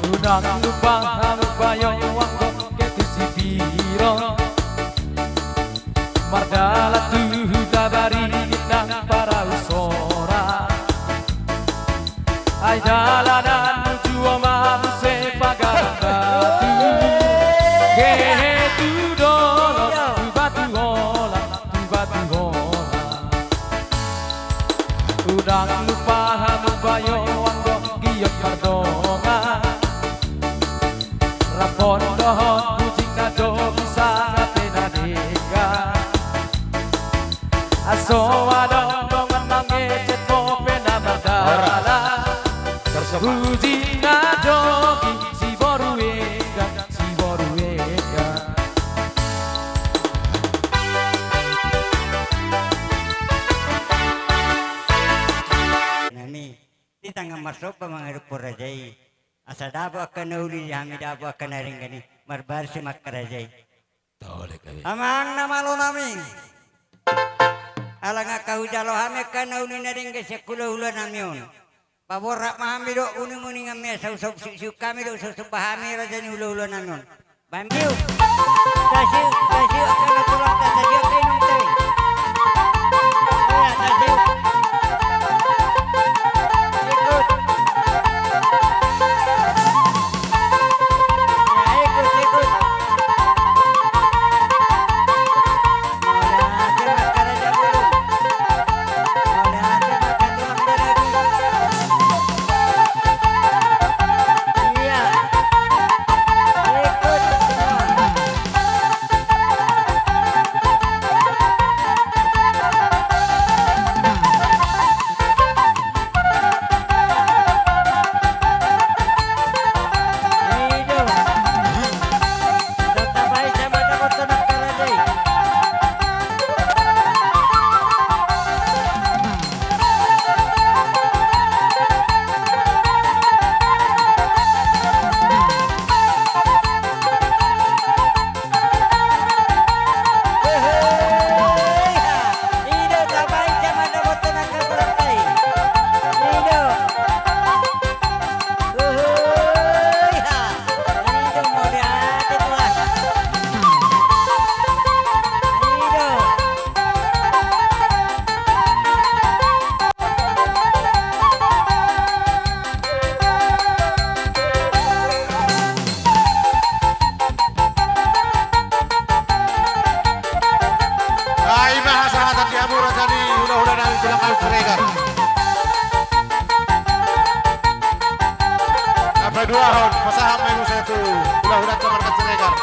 Unang lupa hamu bayo anggo ketu sipiro. Mardalan tu huta Bari ninna parau sora. Ai dalanan nuju on ma muse pagar batu. Gehe tu dolok tu Batuholan, tu Batuholan. Unang lupa hamu bayo Ia pardongan, rap dohot puji na jo bisa, na pe na denggan. Aso adong dongan mangecek, dope na mardalan. Horas. Tersepak. Puji na jo di si boru Enggang, si boru Enggang. Nami. Di tangan marsomba mangadophon raja i. Asa dapot angka na uli di hami, dapot angka na denggan i. Marbarsi ma angka raja i. Tole gabe. Amang na malo nami. Ala nga hujalo hami angka na uli na denggan sian hulahula nami on. Paborhat ma hami dohot uninguningan mi, asa husomba siuksiuk hami dohot husomba hami raja ni hulahula nami on. Bandiu. Tasiuk, tasiuk, angka na tulang ta, tasiuk angka inong ta. Iya, tasiuk. Ikut. Ya, ikut, ikut. Mauliate ma angka raja bolon. Mauliate ma angka tulang Baragu. Iya. Ai ma hasahatan di hamu raja ni hulahula nami tulang nami Siregar. Na paduahon pasahat ma i muse tu hulahulanta marga Siregar.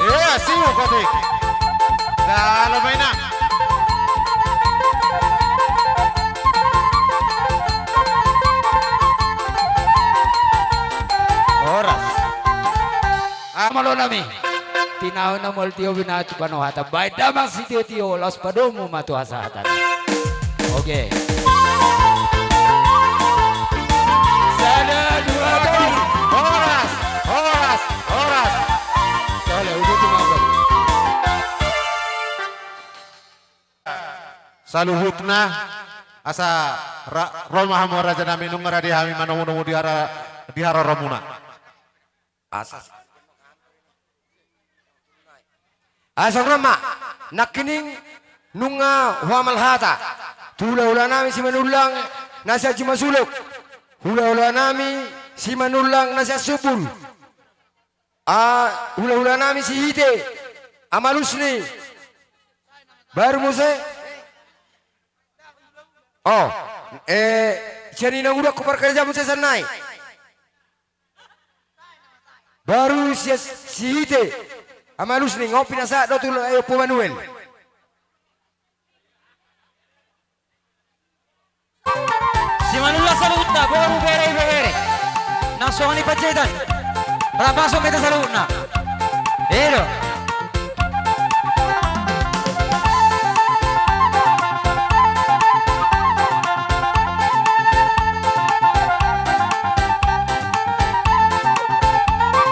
Iya, siu kotik. Dalam mainan. Horas. Amalo nami. Tinahu na mol tio binahat tu panohatan. Baen damang sitiotio, laos padomu ma tu hasahatan. Oke. Sada, dua, tiga. Horas, horas, horas. Tole, udah tu mangga. Saluhutna, asa ra-, ro ma hamu raja nami, nunga rade hami manomu-nomu di hara, di haroromuna. Asa. Asa ro ma, nangkining nunga huamal hata tu hulahula nami Simanullang, na sian Simanjuluk. Hulahula nami Simanullang na sian Sumbul. A, hulahula nami Sihite, Ama Lusni. Baru muse. O, e, sian inang uda ku parkareja muse sian nai. Baru si, Sihite, Ama Lusni, nga pinasahat do tu, e, Ompu Manuel. Simanullang saluhutna, boru, bere, ibebere. Nang songon i Panjaitan. Rap masuk ma hita saluhutna. I do.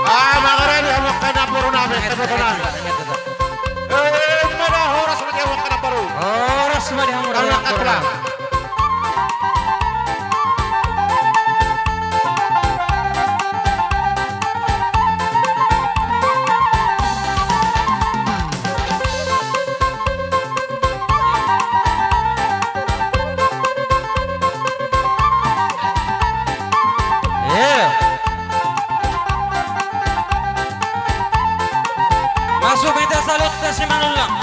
Ah, mangarani hamu angka namboru nami, angka namboru nami. Eh, mada horas ma di hamu angka namboru. Horas ma di hamu angka namboru. Masuk ma hita saluhutna Simanullang.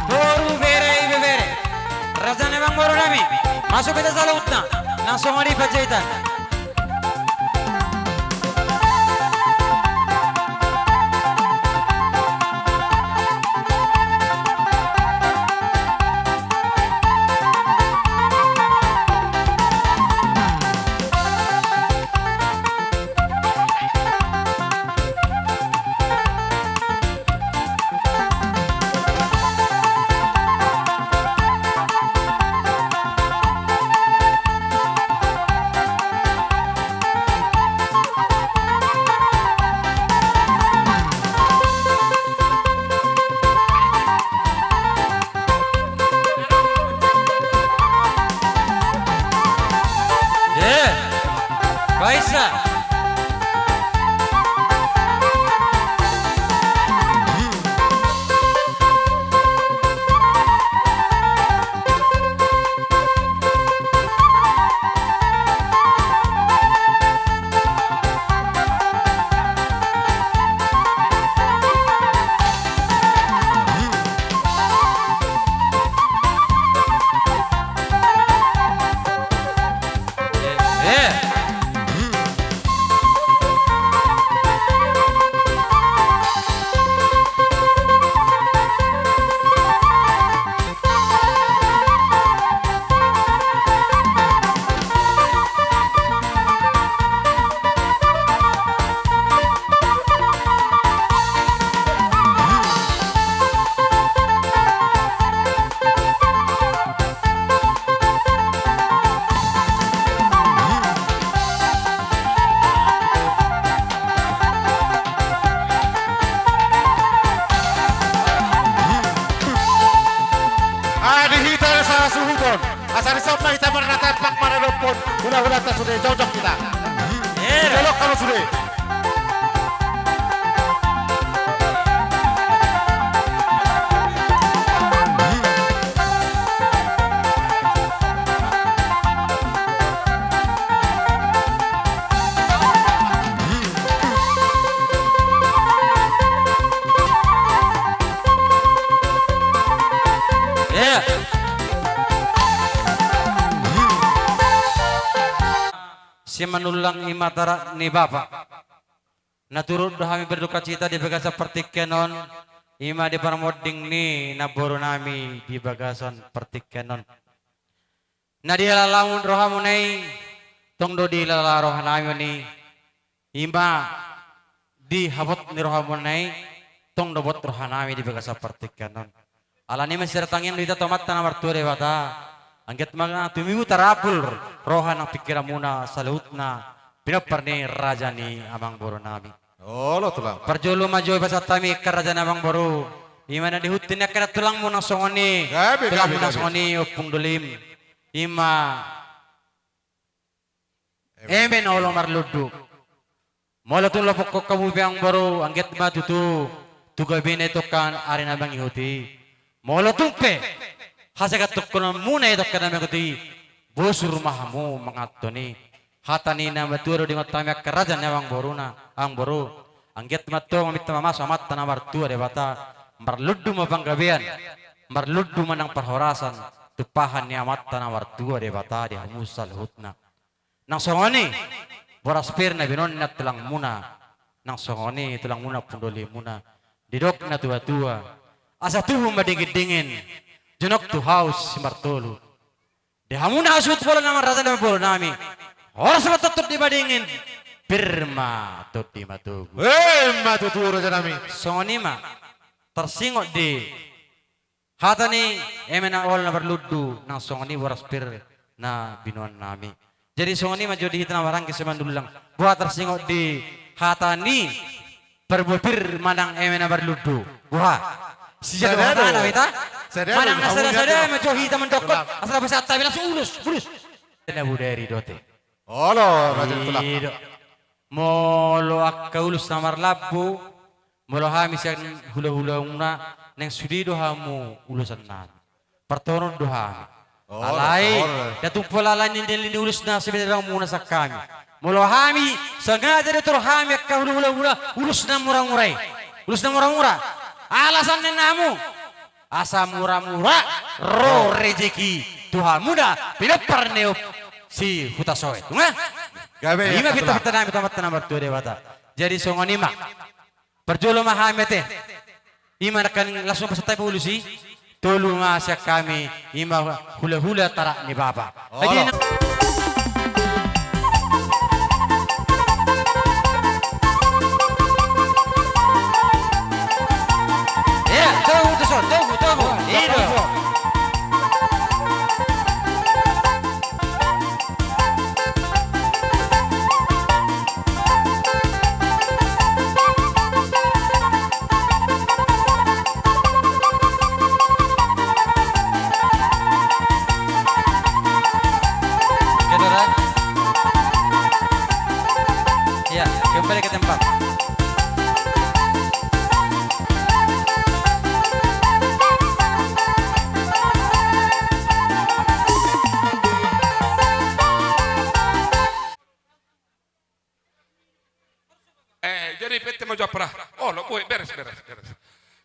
Boru, bere, ibebere. Raja ni amangboru nami. Masuk ma hita saluhutna. Nang songon i Panjaitan. Eh, Baisa. Ah, di hita na sasuhuton. Asa dison ma hita marnatampak maradophon hulahulanta sude, jongjong hita. Jolo hamu sude. Simanullang i ma tarak ni bapa. Na turut do hami berdukacita di bagasan partingkian on, i ma di parmonding ni namboru nami di bagasan partingkian on. Na dialala rohamuna i, tong do dialala roha nami on i, i ma di habot ni rohamuna i, tong do bot roha nami di bagasan partingkian on. Alani i ma sian tangiang do hita tu Amanta na martua Debata, anggiat ma tumimbo tarapul roha nang pingkiranmuna saluhutna, pinompar ni raja ni amangboru nami. Olo, Tulang. Parjolo ma jo pasahat hami angka raja ni amangboru, i ma na dihunti ni angka tulangmu nang songon i, gabe, gabe, tulangmu nang songon i, Ompung Dolim. I ma eme na olo marlundu. Molo tung lopokkon hamu pe amangboru, anggiat ma tutu tu gabena i tongka ari na mangihut i. Molo tung pe hasegantongkononmuna i tongka na mangihut i, bosur ma hamu manganhon i. Hata ni na matua do diingot hami angka raja ni amangboruna, amangboru. Anggiat ma antong maminta mamasu Amanta na martua Debata, marlundu ma panggabean, marlundu ma nang parhorasan, tumpahan ni Amanta na martua Debata di hamu saluhutna. Nang songon i, boras pir na binoan ni tulangmuna, nang songon i tulangmuna, pundolimuna, didok natuatua, asa tubu ma dingindingin, jonok tu hau si martolu. Di hamu na hasuhuton bolon nami, raja ni amangboru nami, horas ma tondi madingin, pir ma tondi matogu. Emma tutu, raja nami. Songon i ma, tarsingot di hata ni eme na olat na marlundu, nang songon i boras pir na binoan nami. Jadi songon i ma jo di hita na marhaha simanullang. Boha tarsingot di hata ni parbue pir manang eme na marlundu? Boha? Sijalo hata na hita? Manang na sada-sada ma jo hita mandok, asa dapot hata bilas ulos, ulos. Na budari dote. Olo, raja ni tulang. Molo angka ulos na marlambu, molo hami sian hulahulamuna, naeng sude do hamu ulosan nami. Partohonon do hami. Alai, ndang tung pola alai ninna ni ulos na sian amangborumuna sian hami. Molo hami, sengaja do tuor hami angka hulahulamuna ulos na muramura i. Ulos na muramura. Alasan ninna hamu, asa muramura ro rejeki tu hamuna pinompar ni Ompu si Hutasoit. Nunga? Gabe. Ima pinta-pinta nami tu Amanta na martua Debata. Jadi songon i ma. Parjolo ma hami ate. Ima nangkin langsung pasahat hami ulos i. Tolu ma sian hami, ima hulahula tarak ni bapa. Olo. Jadi na- Iya, togu tu son, togu, togu. Iya, togu. Oke, Dora. Iya, kembali ke tempat. Eh, jadi pette ma jo ampara. Oh, lo, bue, beres, beres, beres.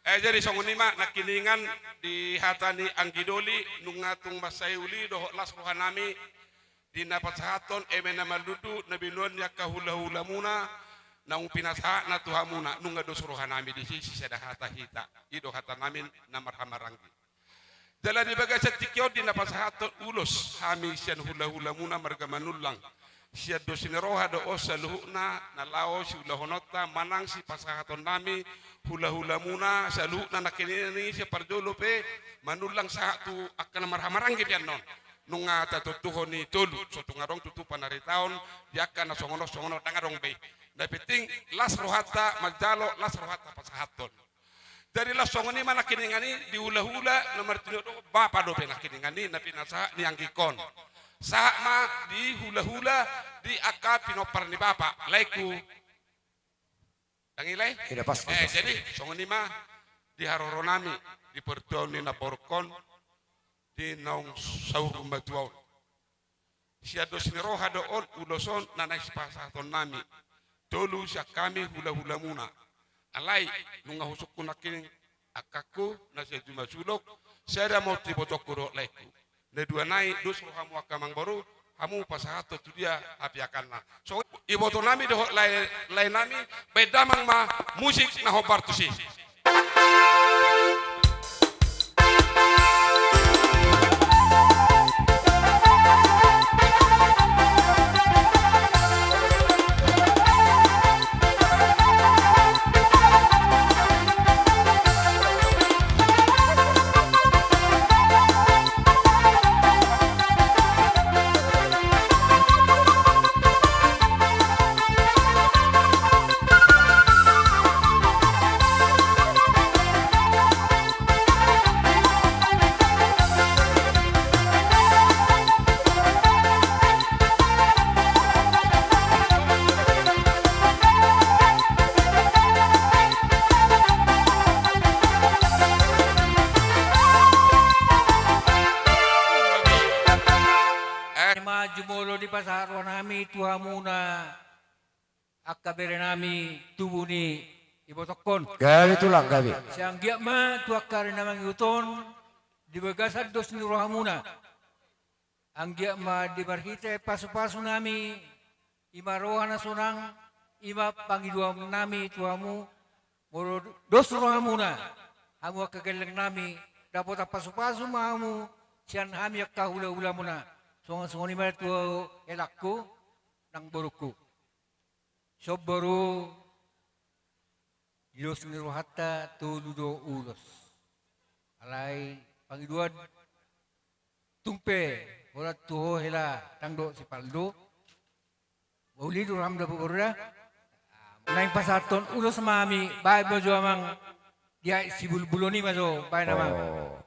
Eh, jadi songon i ma nangkiningan di hata ni anggi doli, nunga tung mansai uli dohot las roha nami di na pasahathon eme na marlundu na binoan ni angka hulahulamuna naung pinasahatna tu hamuna, nunga dos roha nami disi, sisada hata hita. I do hata nami na marhahamaranggi. Jala di bagasan tingki on di na pasahathon ulos hami sian hulahulamuna marga Manullang. Sian dos ni roha do on saluhutna na laho siulahononta manang sipasahaton nami hulahulamuna saluhutna nangkiningan i, sian parjolo pe Manullang sahat tu angka na marhahamaranggi pe annon. Nunga tatontuhon i tolu, so tung adong tutu panaritaon di angka na songon on songon on, ndang adong be. Na penting las rohanta manjalo, las rohanta pasahathon. Jadi laos songon i ma nangkiningan i di hulahula na martinodohon bapa dope nangkiningan i na pinasahat ni anggingkon. Sahat ma di hulahula di angka pinompar ni bapa, laengku. Ndang i lae? Ida pas. Eh, jadi songon i ma di haroro nami di partuaon ni namborungkon di naung saur matua on. Sian dos ni roha do on ulos on na naeng sipasahaton nami. Tolu sian hami hulahulamuna. Alai, nunga husungkun nangkin angkangku na sian juma sulok, sada ma on tu ibotongku dohot laengku. Na dua nai dos rohamu angka amangboru, hamu pasahathon tu dia hapiakanna. So, iboto nami dohot lae, lae nami, baen damang ma musik na hombar tusi. tu hamuna angka berenami tubu ni ibotokkon. Gabe tulang, gabe. Sai anggiat ma tu angka ari na mangihut on di bagasan dos ni rohamuna. Anggiat ma di marhite pasupasunami, i ma roha na sonang, i ma pangidoannami tu hamu, molo dos rohamuna, hamu angka gellengnami, dapotan pasupasu ma hamu sian hami angka hulahulamuna. Songon, songon i ma tu helangku nang borungku. Son boru, di dos ni rohanta tolu do ulos. Alai pangidoan tung pe holan tu ho hela, ndang dohot si Paldo. Uli do roham dapot boru da. Naeng pasahathon ulos ma hami, baen ma jo amang. Dia sibulbulon i ma jo, baen amang. Oh.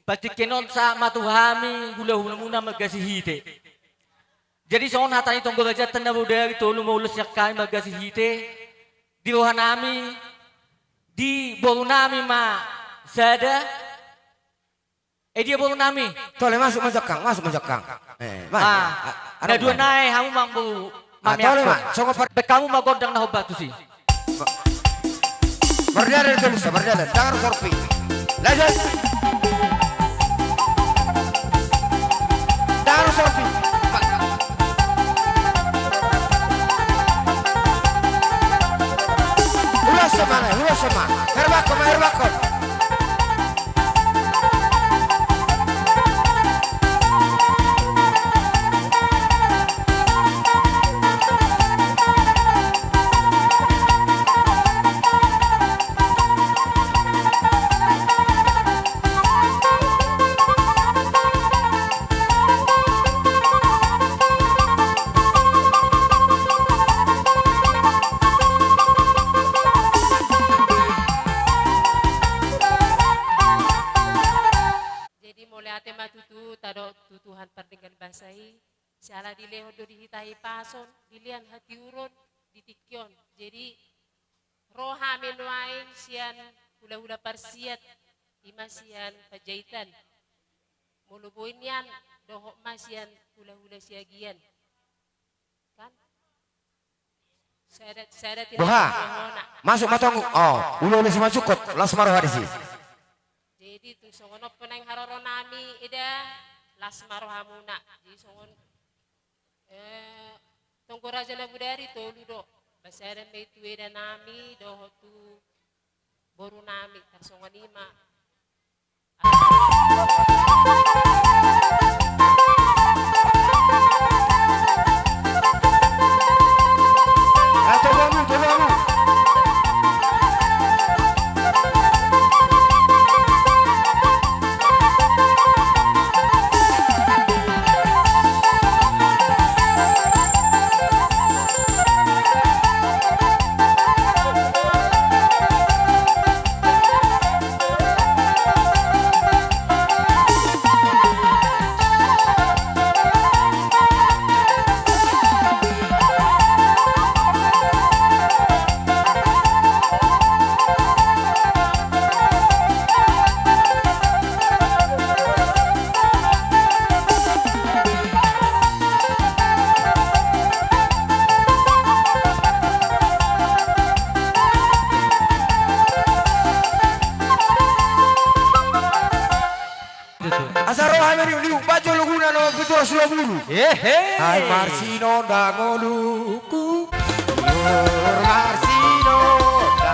Partingkian on sahat ma tu hami hulahulamuna marga Sihite. Jadi songon hata ni tonggo rajanta na bodari, tolu ma ulos sian hami marga Sihite. Di rohanami, di borunami ma sada. Eh, dia borunami? Tole, masuk ma jo, Kang, masuk ma jo, Kang. Eh, ma, ah, na dua nai hamu ma boru. Ah, tole ma, songon par- Baen hamu ma gondang na hombar tusi. Mardalan, mardalan, mardalan. Ndang ro sorpi. Lanjut. Ndang ro sorpi. Ulos ma, ulos ma. Herbakon ma, herbakon. Jadi mauliate ma tutu tadok tu Tuhan pardenggan basa i, siala dilehon do di hita hipason, dilean hatiuron di tingki on. Jadi ro hami nuaeng sian hulahula Parsiat, i ma sian Panjaitan. Molo boi nian dohot ma sian hulahula Siagian. Kan? Sada, sada. Boha. Masuk ma tong. Oh, ulaon si masuk kot, las ma roha disi. Jadi tung songon on pe naeng haroronami, eda, las ma rohamuna. Jadi songon, eh, tonggo raja na bodari tolu do. Basada ma i tu edanami dohot tu borunami, tarsongon i ma. Asa ro hami liuk-liuk, baen jo laguna nomor pitu ratus dua puluh. Ehe. Ai marsinondang ngolungku. Ai marsinondang.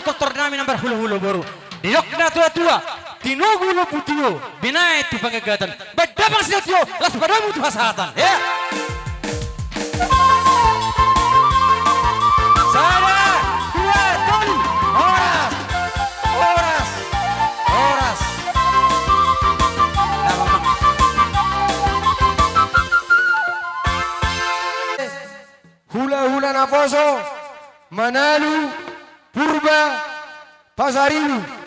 Tortor nami na marhulahula boru. Didok na tuatua, tinogu lombu tio, binahen tu panggagatan. Baen damang sitio, las padamu tu hasahatan. Ya. Sada, dua, tolu. Horas. Horas. Horas. Hulahula naposo, Manalu, Purba, Pasaribu.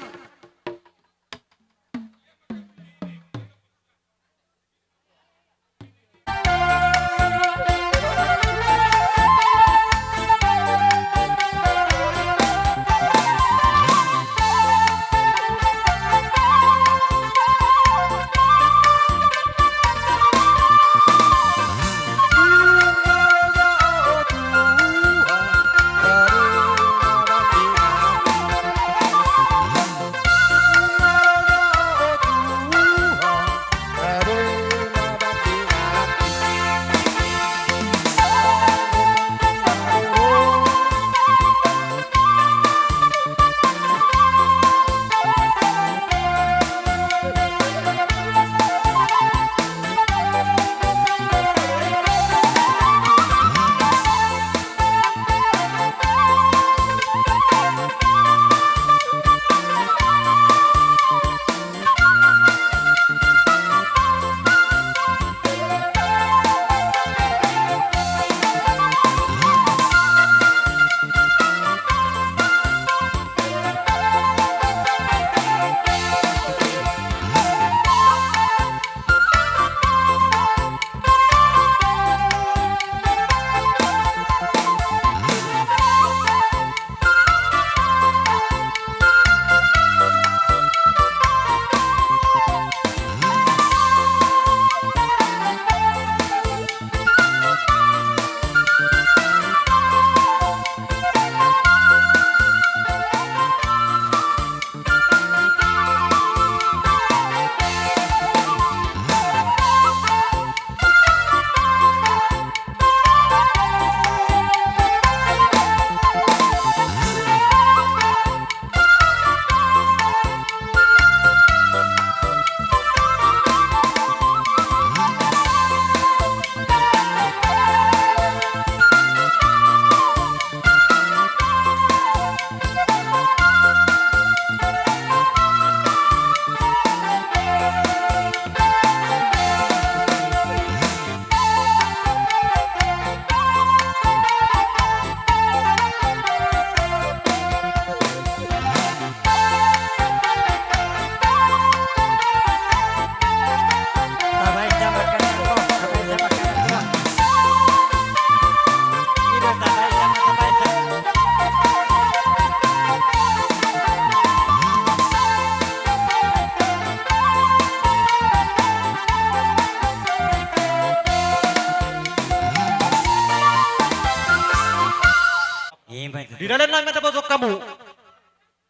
Di dalan nami ma taboto hamu.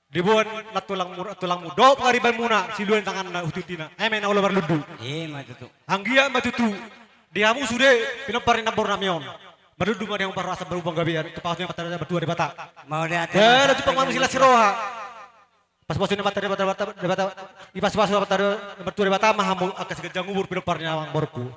Diboan na tulangmu, tulangmu dohot pangaribanmuna, siluan tanganna, hutihutihina. Eme na olo marlundu. Ima tutu. Anggiat ma tutu di hamu sude pinompar ni namboru nami on. Marlundu ma di hamu parhorasan, marhite panggabean, tu pasupasu ni Amanta na martua Debata. Mauliate. Jala tu pangemaon silas ni roha. Pasupasu ni Amanta Debata, Debata, Debata, di pasupasu ni Amanta na martua Debata ma hamu angka siganjang umur pinompar ni amangborungku.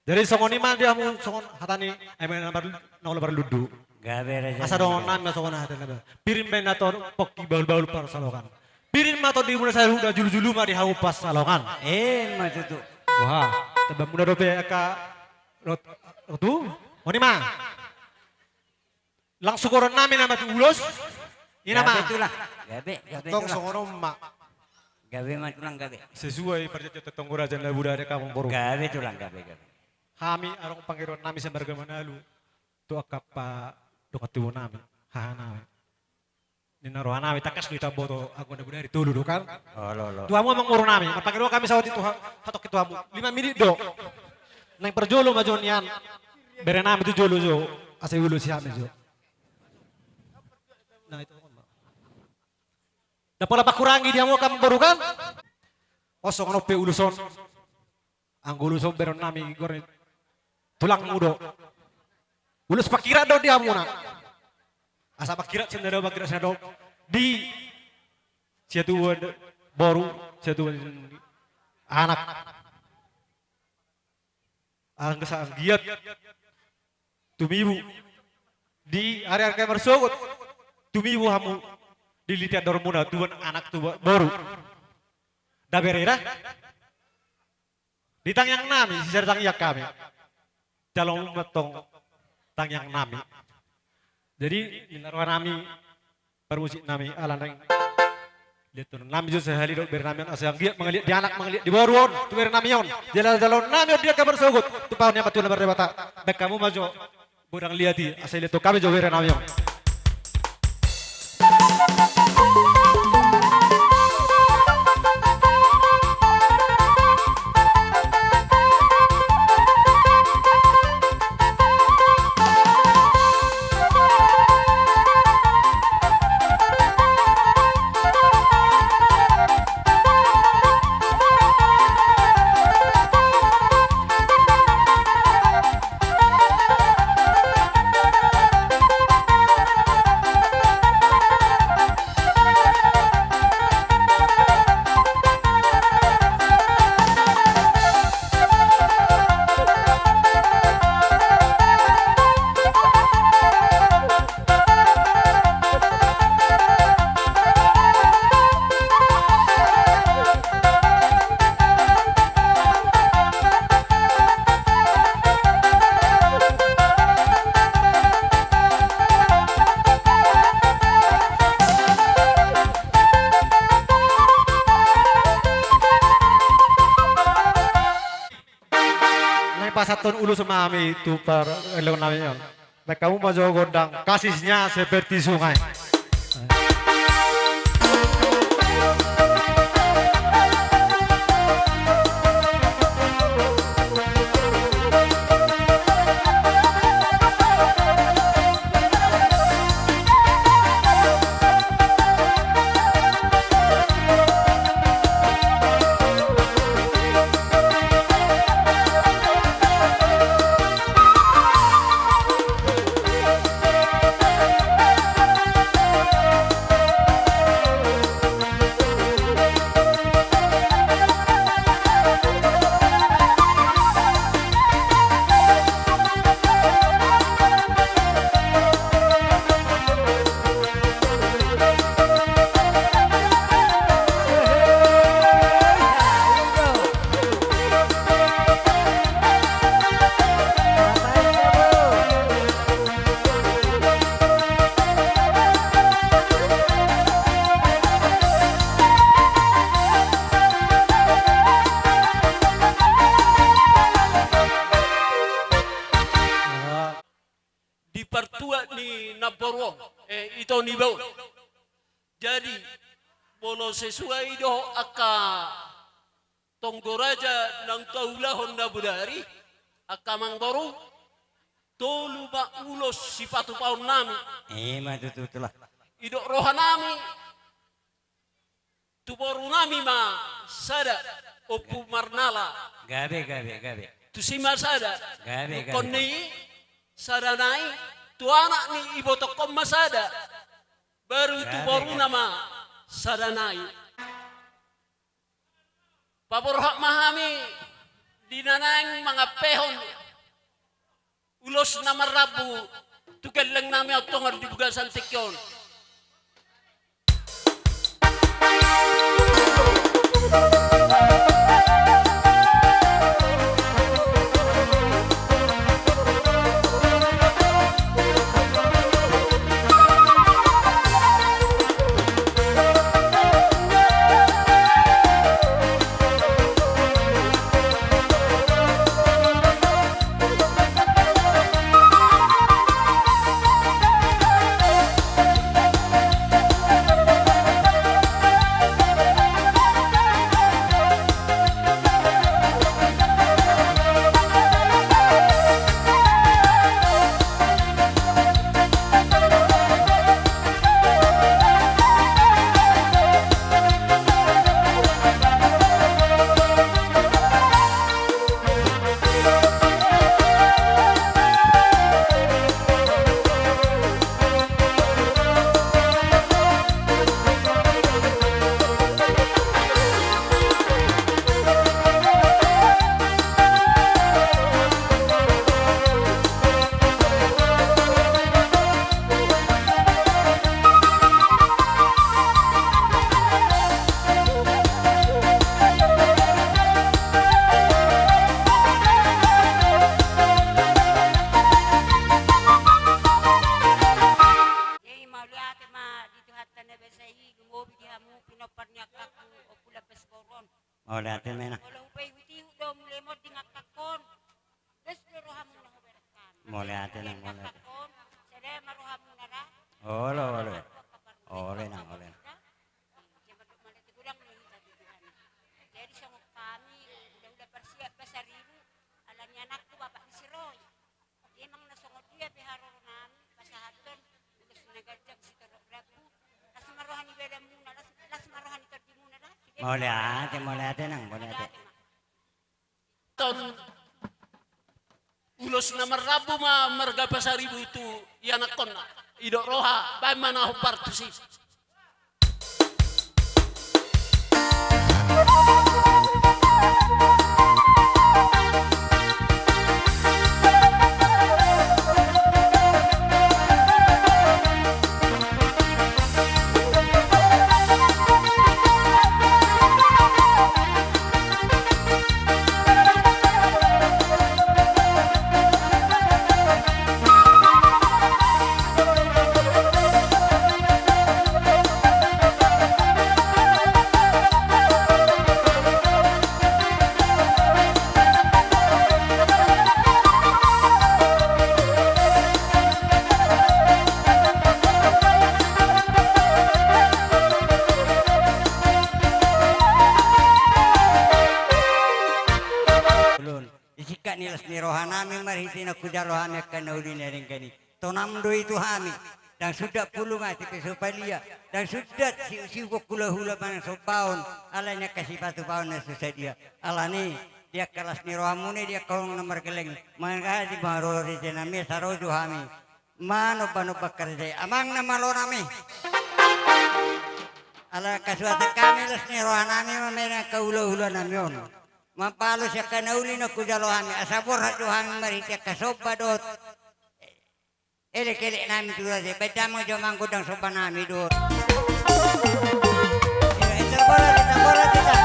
Jadi songon i ma di hamu songon hata ni, eme na mar-, na olo marlundu. Gabe raja. Asa dohonon nami ma songon hata ni, pirim baen na tonding, pongki bahulbahul pansalongan. Pirim ma tondimuna saluhutna, julujulu ma di hamu pansalongan. Ima tutu. Wah, tamba muna dope angka rot-, rotu. Songon i ma. Langsung goron nami nama tu ulos. Ina ma. Gabe tulang. Gabe, gabe tulang. Tong songon on ma. Gabe ma tulang gabe. Sesuai parjanjian tonggo raja na budaya kampung boru. Gabe tulang, gabe, gabe. Hami adong pangidoan nami sian marga Manalu tu angka dongan tubu nami, haha nami. Ninna roha nami tangkas do hita mamboto angka na budaya tolu do kan. Olo, olo. Tu hamu amangboru nami, marpangidoan hami saotik tu ha-, hatongkin tu hamu. Lima minit do. Naeng parjolo ma jo nian. Bere nami tu jolo jo, asa diulosi hami jo. Nah, itu. Ndang pola pakurangi di hamu angka amangboru kan? On songon on pe ulos on. Anggo ulos on bereng nami, goreng tulangmu do. Ulos pangkirat do di hamuna. Asa pangkirat sian na dao, pangkirat sian na dao. di siatubuan boru, siatubuan anak. Angka anggiat tumibu di ari-ari na marsogot, tumibu hamu di litian dohononmuna tubuan anak tubuan boru. Nda bere da? Di tangiang nami, sisada tangiang hami. Jalo hamu ma antong tangiang nami. Jadi, di na roha nami, parmusik nami, ala naeng liat tu nami jo sahali dohot bere nami on, asa anggiat mangaliat di anak, mangaliat di boru on, tu bere nami on. Jala jalo nami on di angka marsogot, tumpahon ni amanta Debata. Baen hamu ma jo godang liat i, asa liat tu hami jo bere nami on. Naeng pasahathon ulos ma hami tu pareleng nami on. Baen hamu ma jo gondang Kasihnya Seperti Sungai. Di partuat ni namboru on, eh, ito niba on. Jadi, molo sesuai dohot angka tonggo raja naung taulahon na bodari, angka amangboru, tolu ma ulos sipatupaon nami. Ima tutu, tutu lah. Didok roha nami, tu boru nami ma sada, Ompu Marnala. Gabe, gabe, gabe. Tusi ma sada. Gabe, gabe. Dungkon ni i sada nai, tu anak ni ibotongkon ma sada. Baru tu boruna ma sada nai. Paborhat ma hami di na naeng mangampehon ulos na marrambu tu gelleng nami on tongon di bagasan tingki on. Lumobi di hamu pinompar ni angkangku, Ompu Lampes Boron. Mauliate ma inang. Molo hupaihutihut do mule monding angkangkon, dos do rohamuna hubereng hami. Mauliate inang, mauliate. Angkangkon, sada ma rohamuna ra. Olo, olo. Olo inang, olo inang. Ia mandok mauliate godang ma hita tu Tuhan. Jadi songon hami hulahula Parsiat Pasaribu, ala ni anakku Bapak ni si Roy. Emang na songon dia pe haroronami pasahathon ulos na ganjang sitorop rambu. Las ma roha ni badanmuna, las, las ma roha ni tondimuna da. Mauliate, mauliate inang, mauliate. Ton ulos na marrambu ma marga Pasaribu tu ianakkonna. Didok roha, baen ma na hombar tusi. Singkat ni las ni rohanami marhite na hujalo hami angka na uli na denggan i. Tonam do i tu hami, ndang sundat pulungan, sipeso palia, ndang sundat siukon hulahula manang sombaon, alai ni angka sipatupaon na so sadia. Alani, di angka las ni rohamuna i, di angka holong na margeleng, mangkasi maroro di tenami, saroju hami manombanomba karja i. Amang na malonami. Ala angka suasan hami las ni rohanami ma mena angka hulahulanami on. Mambalos angka na uli na hujalo hami, asa borhat do hami marhite angka somba dohot elekeleknami tu raja i. Baen damang jo amang gondang sombanami dohot. Ita, ita, borhat, ita, borhat, ita.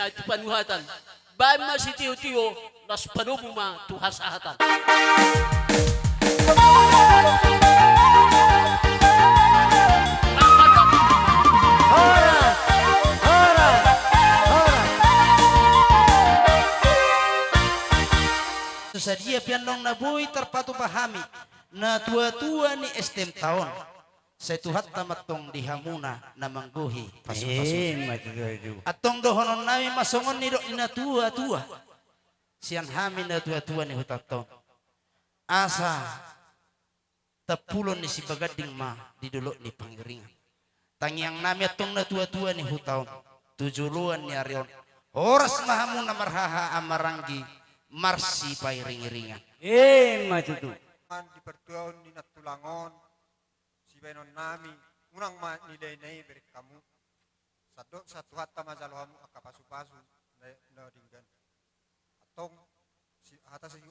Atu panuhatan. Baen ma sitio-tio, laos panomu ma tu hasahatan. Horas, horas, horas. Sadia pe annon na boi tarpatupa hami, na tua-tua ni S T M ta on. Sai Tuhanta ma antong di hamuna na manggohi pasu-pasu. Eh, ma tutu, tutu. Antong dohonon nami ma songon nidok ni na tua-tua. Sian hami na tua-tua ni huta on. Asa tampulon ni Sibaganding ma di dolok ni Pangiringan. Tangiang nami antong na tua-tua ni huta on. Tu joloan ni ari on. Horas ma hamuna marhaha-, marhaha maranggi marsipairing-iringan. Eh, ma tutu. Di partuaon ni nantulang on. Sibaenon nami, unang ma nilai na i bereng hamu. Sandok sian Tuhanta ma jalo hamu angka pasu-pasu na, na denggan. Antong si-, hata si-,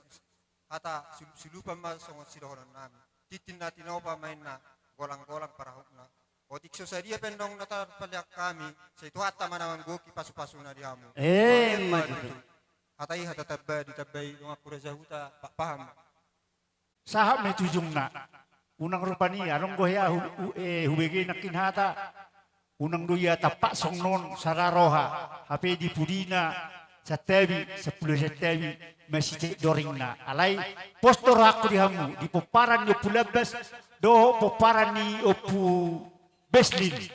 hata sul-, sulupan ma songon sidohonon nami. Tintin na tinopa ma inna, golang-golang parahutna. Otik so sadia pe annon na tarpalean hami, sai Tuhanta ma na manggohi pasu-pasuna di hamu. Eh, ma tutu. Hata i hata tamba ditambai donganku raja huta, Pak Paham. Sahat ma i tu ujungna. Unang rupani, adong do hea hu-, hu-, eh, hubege nangkin hata. Unang do ia tampak songon on sada roha. Hape di pudina santabi, sampulu santabi, masicek doringna. Alai, pos do rohangku di hamu, di pomparan ni Ompu Lambas, dohot pomparan ni Ompu Beslin.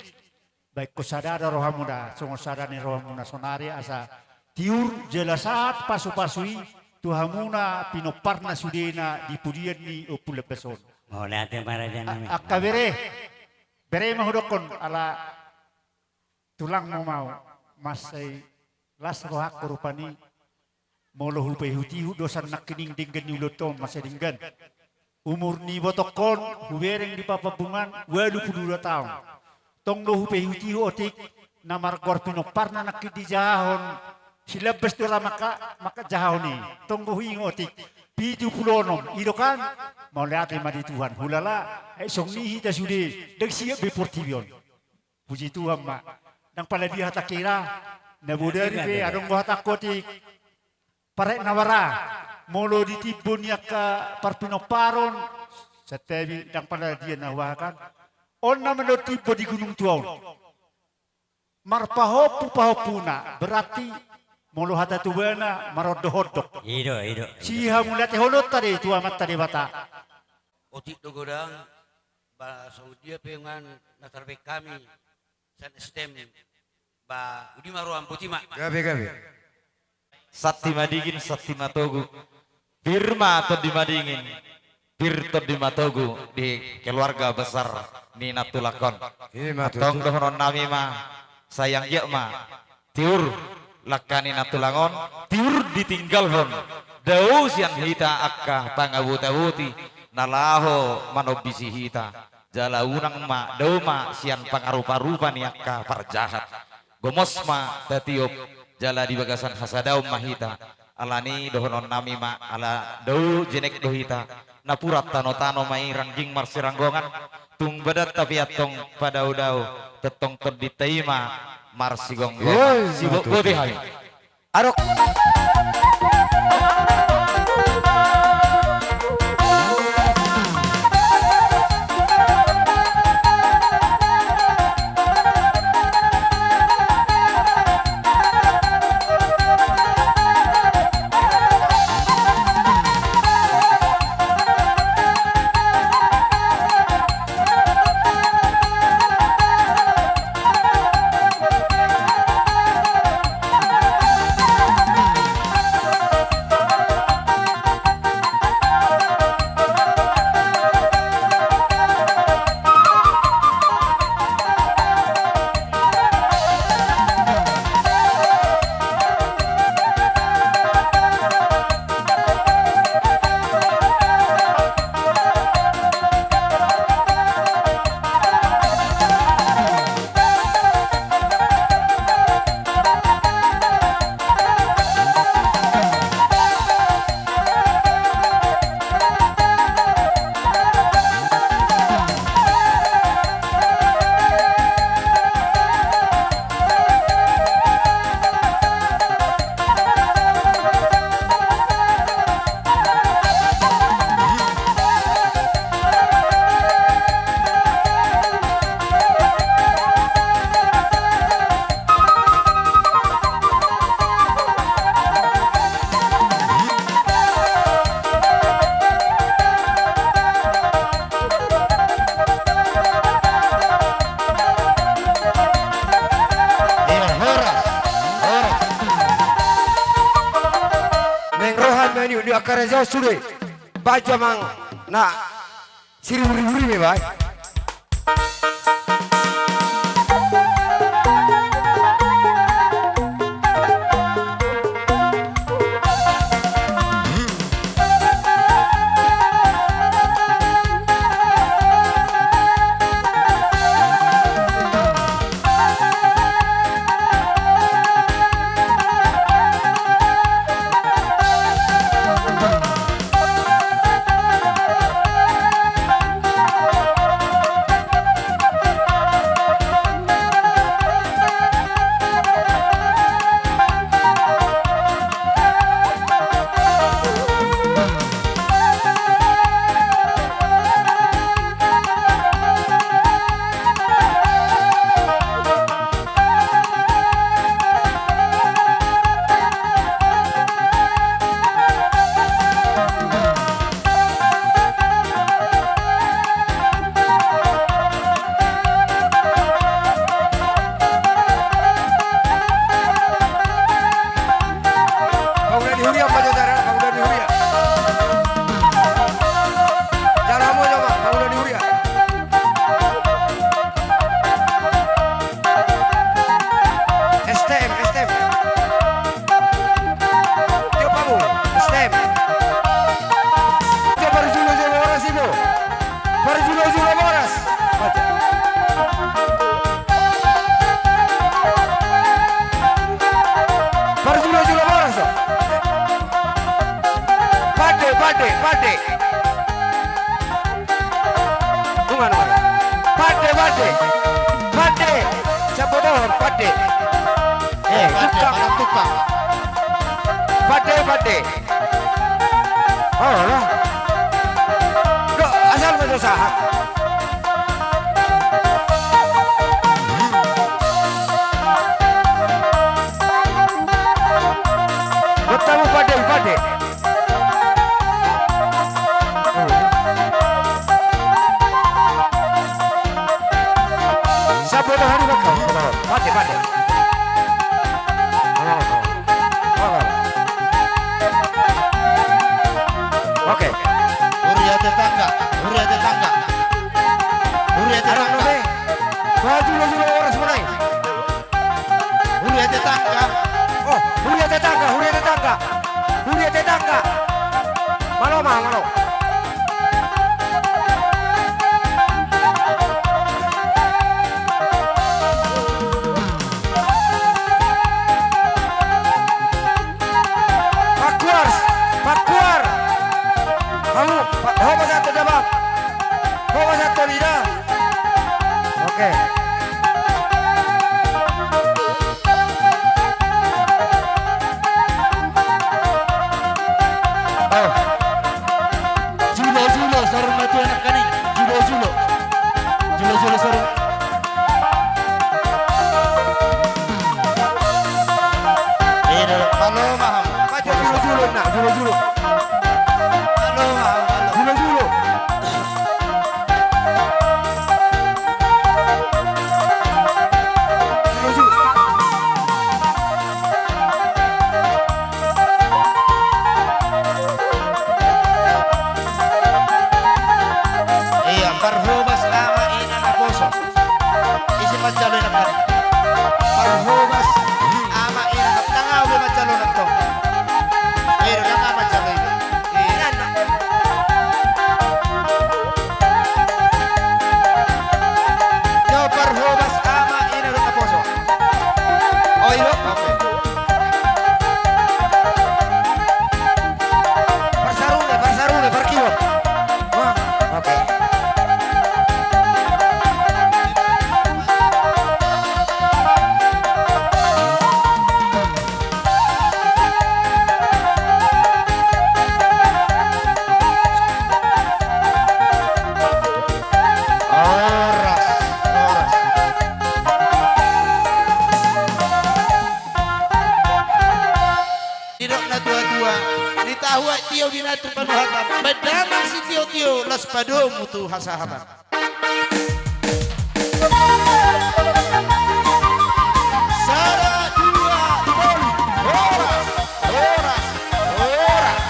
Baen ho sada do rohamuna, songon sada ni rohamuna saonari asa tiur jala sahat pasu-pasu i tu hamuna pinomparna sudena di pudian ni Ompu Lambas on. Mauliate ma raja nami. A-, angka bere, bere ma hudokkon ala tulangmu ma au, mansai las rohangku rupani. Molo hupaihut-ihut do sian nangkining denggan ni ulaonta on, mansai denggan. Umur ni ibotongkon hubereng di Papanbungan ualu pulu dua taon. Tong do hupaihut-ihut otik na margoar pinomparna nangkin dijahahon, si Lambas do ra mangka-, mangkajahahon i. Tong do huingot otik pitu pulu onom, i do kan? Mauliate ma di Tuhan. Hulala, ai songon i hita sude, ndang siap be portibi on. Puji Tuhan ma. Ndang pala dia hata kira, na bodari pe, adong do hata kotik. Parek na bara, molo di timbo ni angka parpinomparon, santabi ndang pala dia na hubahen. On nama do timbo di Gunung Tua on. Marpahompu-pahompuna, berarti molo hata Tobana, marondok-ondok. I do, i do. Sihamauliatehononta do i tu Amanta Debata. Otik do godang, ba songon dia pe nunga na tarbaen hami, sian S T M, ba udi ma roham, boti ma. Gabe, gabe. Santi madingin, santi matogu. Pir ma tondi madingin, pir tondi matogu di keluarga besar ni nantulang on. Antong dohonon nami ma, sai anggiat ma tiur langka ni nantulang on, tiur ditinggalhon dao sian hita angka pangaboti-aboti na laho manombisi hita. Jala unang ma, dao ma sian pangarupa-rupa ni angka parjahat. Gomos ma tatiop, jala di bagasan hasadaon ma hita. Alani dohonon nami ma, ala dao jenek do hita. Napuran tano-tano ma i rangging marsiranggongan. Tung badan tapi antong padao-dao, tongtong tondinta i ma marsigomgoman. Sibuk boti hami. Adong. Ni, ni angka raja on sude. Baen jo amang na siriburibu-ribu i, baen. Pangula ni huria ma jo, jala pangula ni huria. Jala hamu jo ma, pangula ni huria. S T M, S T M. Tiop hamu, S T M. Tiop, parjulojolo boras i, bo. Parjulojolo boras. Parjulojolo boras, o. Pande, pande, pande. Nunga, nunga. Pande, pande. Pande. Siap botohon, pande. Eh, pande, tukang. Tukang. Pande, pande. Olo. Do, asal ma jo sahat. Botamu pande, pande. Saboto hari bakal. Pande, pande. Oke. Huria tetangga, huria tetangga. Huria tetangga. Baju lo, lo, lo, orang semua naik. Huria tetangga. Oh, huria tetangga, huria tetangga. Huria tetangga. Malo ma, malo. Pakuars, pakuar. Hamu, pa-, ho pasahathon damang. Ho pasahathon ida. Oke. Oh. Julo, julo, saur matua nangkaning. Julo, julo. Julo, julo, saur. Ida, malo ma hamu. Baca julo, julo, na, julo, julo. Malo ma hamu, malo. Julo, julo. Ia, parhobas ama ina naposo. Ise manjalo i nangkaning? Parhobas ama ina naposo. Ndang ahu be manjalo nangkin. Ia, ndang ahu manjalo i. Ia. Jawab parhobas ama ina naposo. Oh, io? Oke. Parsarune, parsarune, parkiwon. Wah, oke. Horas, horas. Didok na tua-tua, nitahu aek tio binantu panuhatan, baen damang sitio-tio, laos padomu tu hasahatan. Sada, dua, tolu. Horas, horas, horas.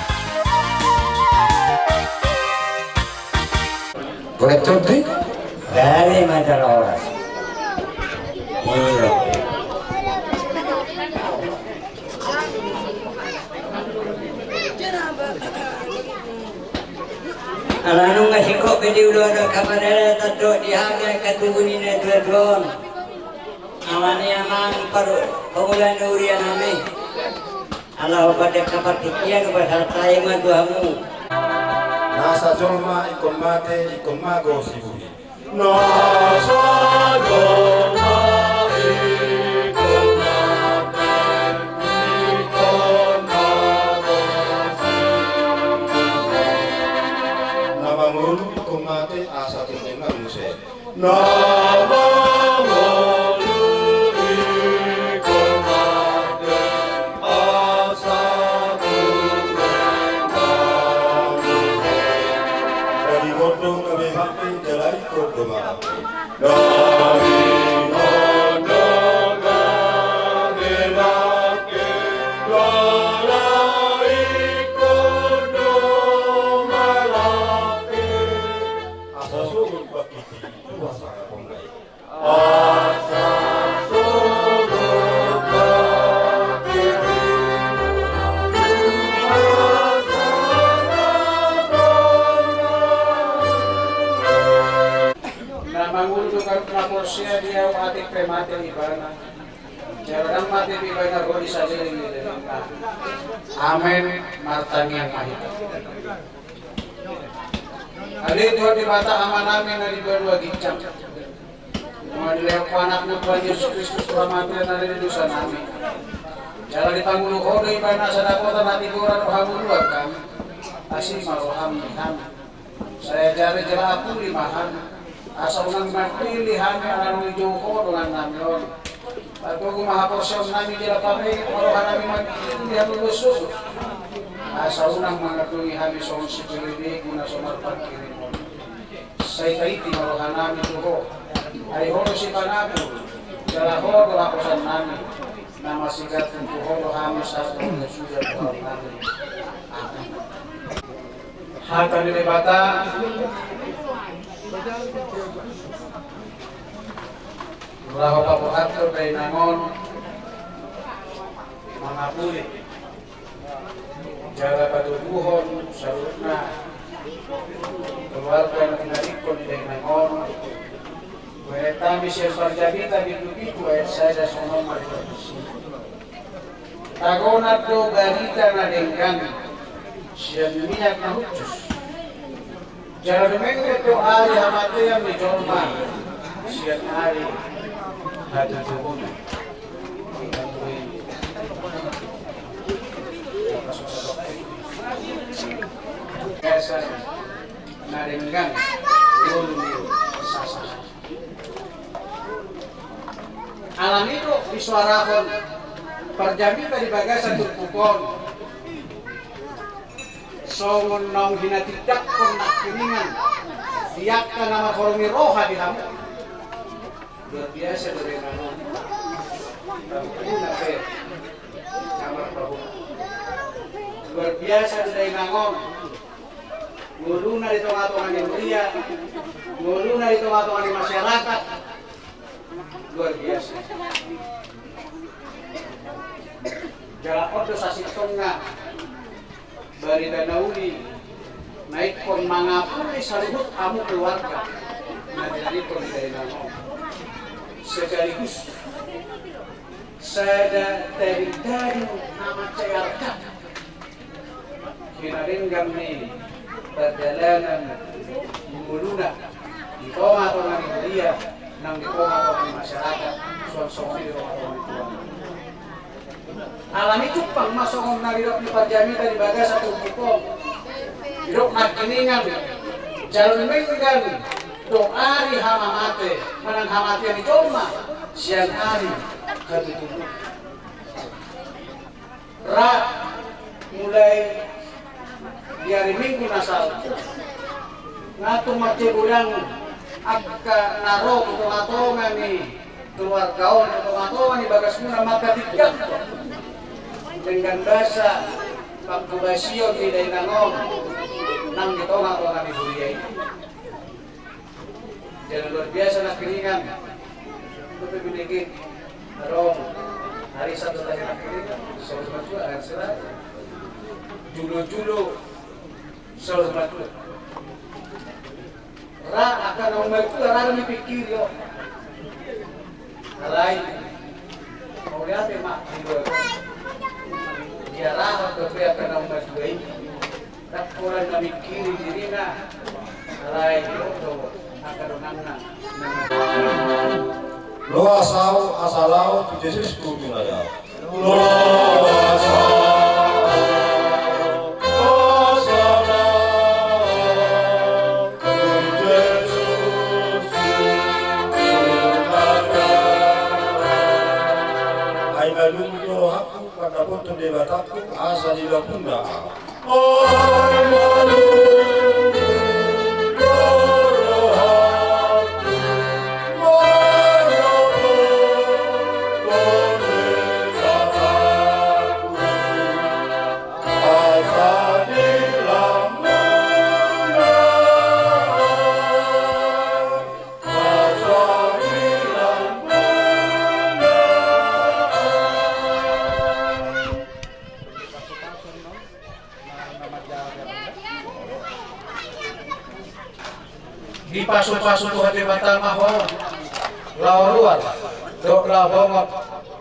Boleh tutup? Dari mata horas. Iya. Ala nunga singkop pe di ulaon on, kamarere tandok di hami angka tubu ni natuatua on. Ala ni amang paru pangula ni huria nami. Ala hupadeak partingkian, hupasahat hami ma tu hamu. Nasa jolma ingkon mate, ingkon mago sibuhi. Nasa jolma ingkon mate, ingkon mago sibuhi. Na mangolu ingkon mate, asa tung denggan muse. Na mangolu ingkon mate, asa tung denggan muse. Jadi gondong gabe mate, jala ingkon do mate. Jadi gondong gabe mate, jala ingkon do mate. Asa sogot bangkit i, tu hasangaponna i. Na mangolu do ganup na porsea di ahu, atik pe mate ibana. Jala ndang mate pe ibana ro di saleleng ni lelengna. Amen. Martangiang ma hita. Ale Tuhan Debata Amanami na di banua ginjang, nunga dilehon Ho Anakmu Tuhan Jesus Kristus tu hamatean na di dosanami. Jala dipangolu Ho do ibana, asa dapotan hatigoran dohot hamuliaon hami. Asi ma roham di hami. Sai ajari jala apuli ma hami. Asa unang mandele hami ala nunga dijou Ho dongannami on. Patogu ma haporseaonnami jala papehe ma rohanami mandele di hami sogot. Asa unang mangandungi hami songon sipelebegu na so marpangkirim on. Sai paiti ma rohanami tu Ho. Ai Ho do sipangago, jala Ho do haposannami. Na masigantung tu Ho do hami sahat tu suda tu ahu nami. Amen. Hata ni Debata. Laho paboathon dainang on mangapuli jala patuduhon saluhutna keluarga na tinadingkon ni dainang on. Baen hami sian Parjamita bindu pitu ayat sada songon on ma di parjamita. Tagonan do barita na denggan sian miak na hushus. Jala dumenggan do ari hamatean ni jolma sian ari hatutubuna. Gasan na denggan ngolu ni sasahat. Alani do disuarahon Parjamita di bagasan turpuk on songon naung hinatindangkon nangkiningan di angka na marholong ni roha di hamu. Luar biasa do dainang on. Tahu na pe kamar bahu. Luar biasa do dainang on. Ngoluna di tongatonga ni huria, ngoluna di tongatonga ni masyarakat. Luar biasa. Jala on do sasintongna barita na uli na ingkon mangapuli saluhut hamu keluarga na tinadingkon ni dainang on. Sekaligus sada tadingdading na mansai arga hinadenggan ni pardalanan ni ngoluna di tongatonga ni huria nang di tongatonga ni masyarakat, suang songon i di tongatonga ni tuan. Alani jumpang ma songon na nidok ni Parjamita di bagasan turpuk on. Didok nangkiningan jala dumenggan do ari hamamate manang hamatean ni jolma sian ari hatutubuna. Ra mulai di ari Minggu na salpu, nga tung mansai godang angka na ro tu tongatonga ni keluarga on, tu tongatonga ni bagasmuna, manghatindanghon denggan basa panghobasion ni dainang on nang di tongatonga ni huria i. Jalan luar biasa Nangkiningan. Itu pe binege. Adong. Hari Sabtu tadi Nangkiningan. Sore matua, hari Selasa. Julu-julu. Sore matua. Ra, angka naung matua, ra, ra dipingkiri, o. Alai. Mauliate ma, di dua. Dia ra, angka naung matua i. Ndang pola na mingkiri dirina, alai do angka donganna. Loas ahu asa lao tu Jesus Guru na dao. Loas ahu asa lao tu Jesus Guru na dao. Ai malum do rohangku mandapothon Debatangku asa dilapunda. Dipasupasu Tuhan Debata ma ho, laho ruar dohot laho bongot,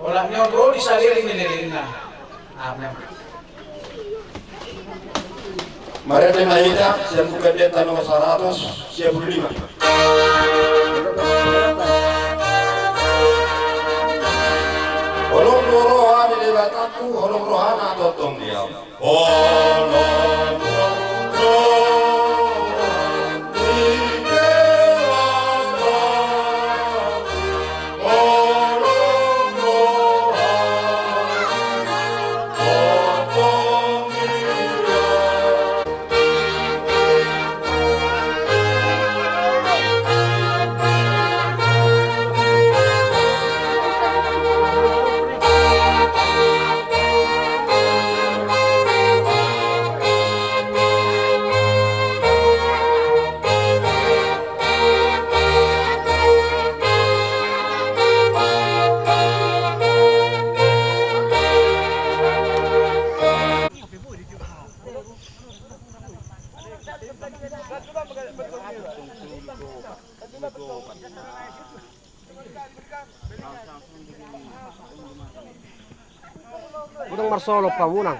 olat ni on ro di saleleng ni lelengna. Amen. Marende ma hita sian Buku Ende nomor saratus sia pulu lima. Holong do roha ni Debatangku, holong rohana tongtong di ahu. Holong roha ni Debata. Unang marsolop hamu, unang.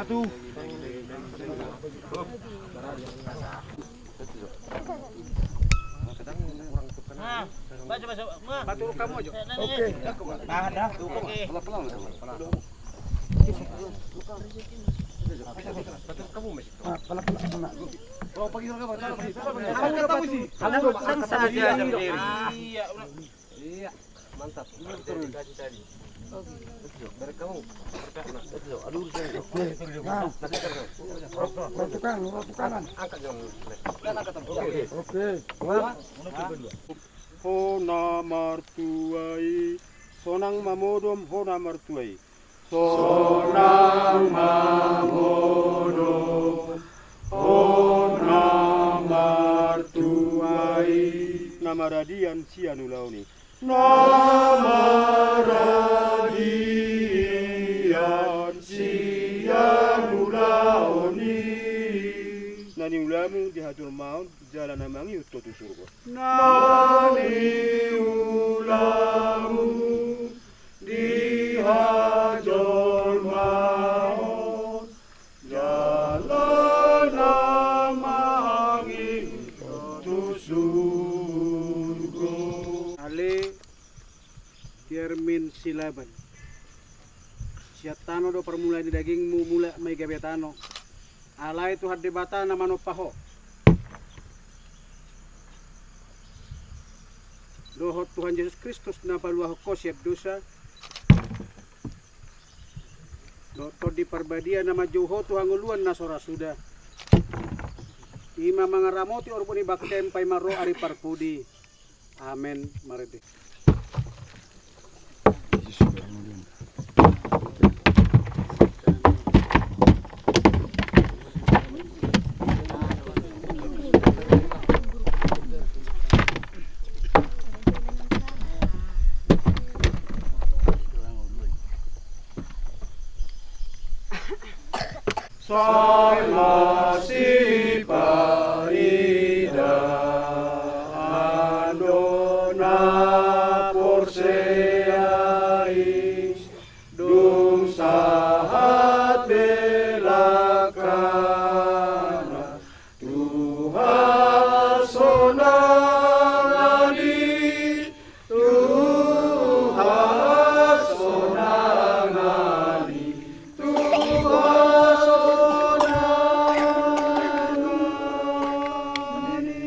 Satu. Nah, baca, baca. Batur kamu aja. Oke. Nah, dah. Oke. Batur kamu masih. Nah, pelan-pelan, pelan. Oh, pagi, pagi, pagi. Kamu udah pagi. Kamu udah pagi. Iya, iya. Iya, mantap. Betul. Dari kamu. Nah, tukang, tukang. Angkat, jangan. Oke. Oke. Hona martuai, sonang mamodom, hona martuai. Sonang mamodom, hona martuai. Na maradian sian ulaon i. Na maradian sian ulaon i. Na niulamu di hajolmaon, jala na mangihut ho tu surgo. Na niulamu di hajolmaon, jala na mangihut ho tu surgo. Ale Firmin Silaban. Sian tano do parmulaan ni dagingmu, mula ma i gabe tano. Alai Tuhan Debata na manompa ho. Dohot Tuhan Jesus Kristus na paluahon ho sian dosa, dohot Tondi Parbadia na manjou ho tu hangoluan na so ra suda, i ma mangaramoti orbon i baktem paima ro ari parpudi. Amen. Marende. Sai masipaidaan do na porsea i, dung sahat belakangna tu hasonangan i, tu hasonangan i, tu hasonangan i.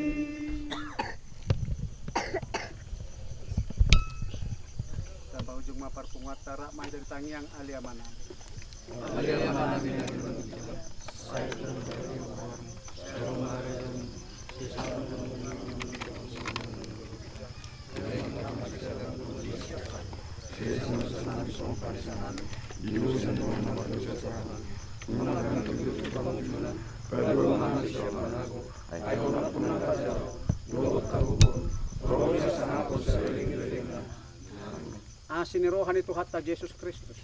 Tamba ujung ma parpunguanta, rap ma i dari tangiang. Ale Amanami. Asi ni roha ni Tuhanta Jesus Kristus,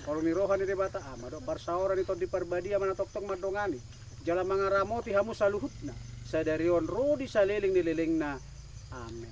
holong ni roha ni Debata Ama dohot parsaoran ni Tondi Parbadia ma na tongtong mandongani jala mangaramoti hamu saluhutna, sadari on ro di saleleng ni lelengna. Amen.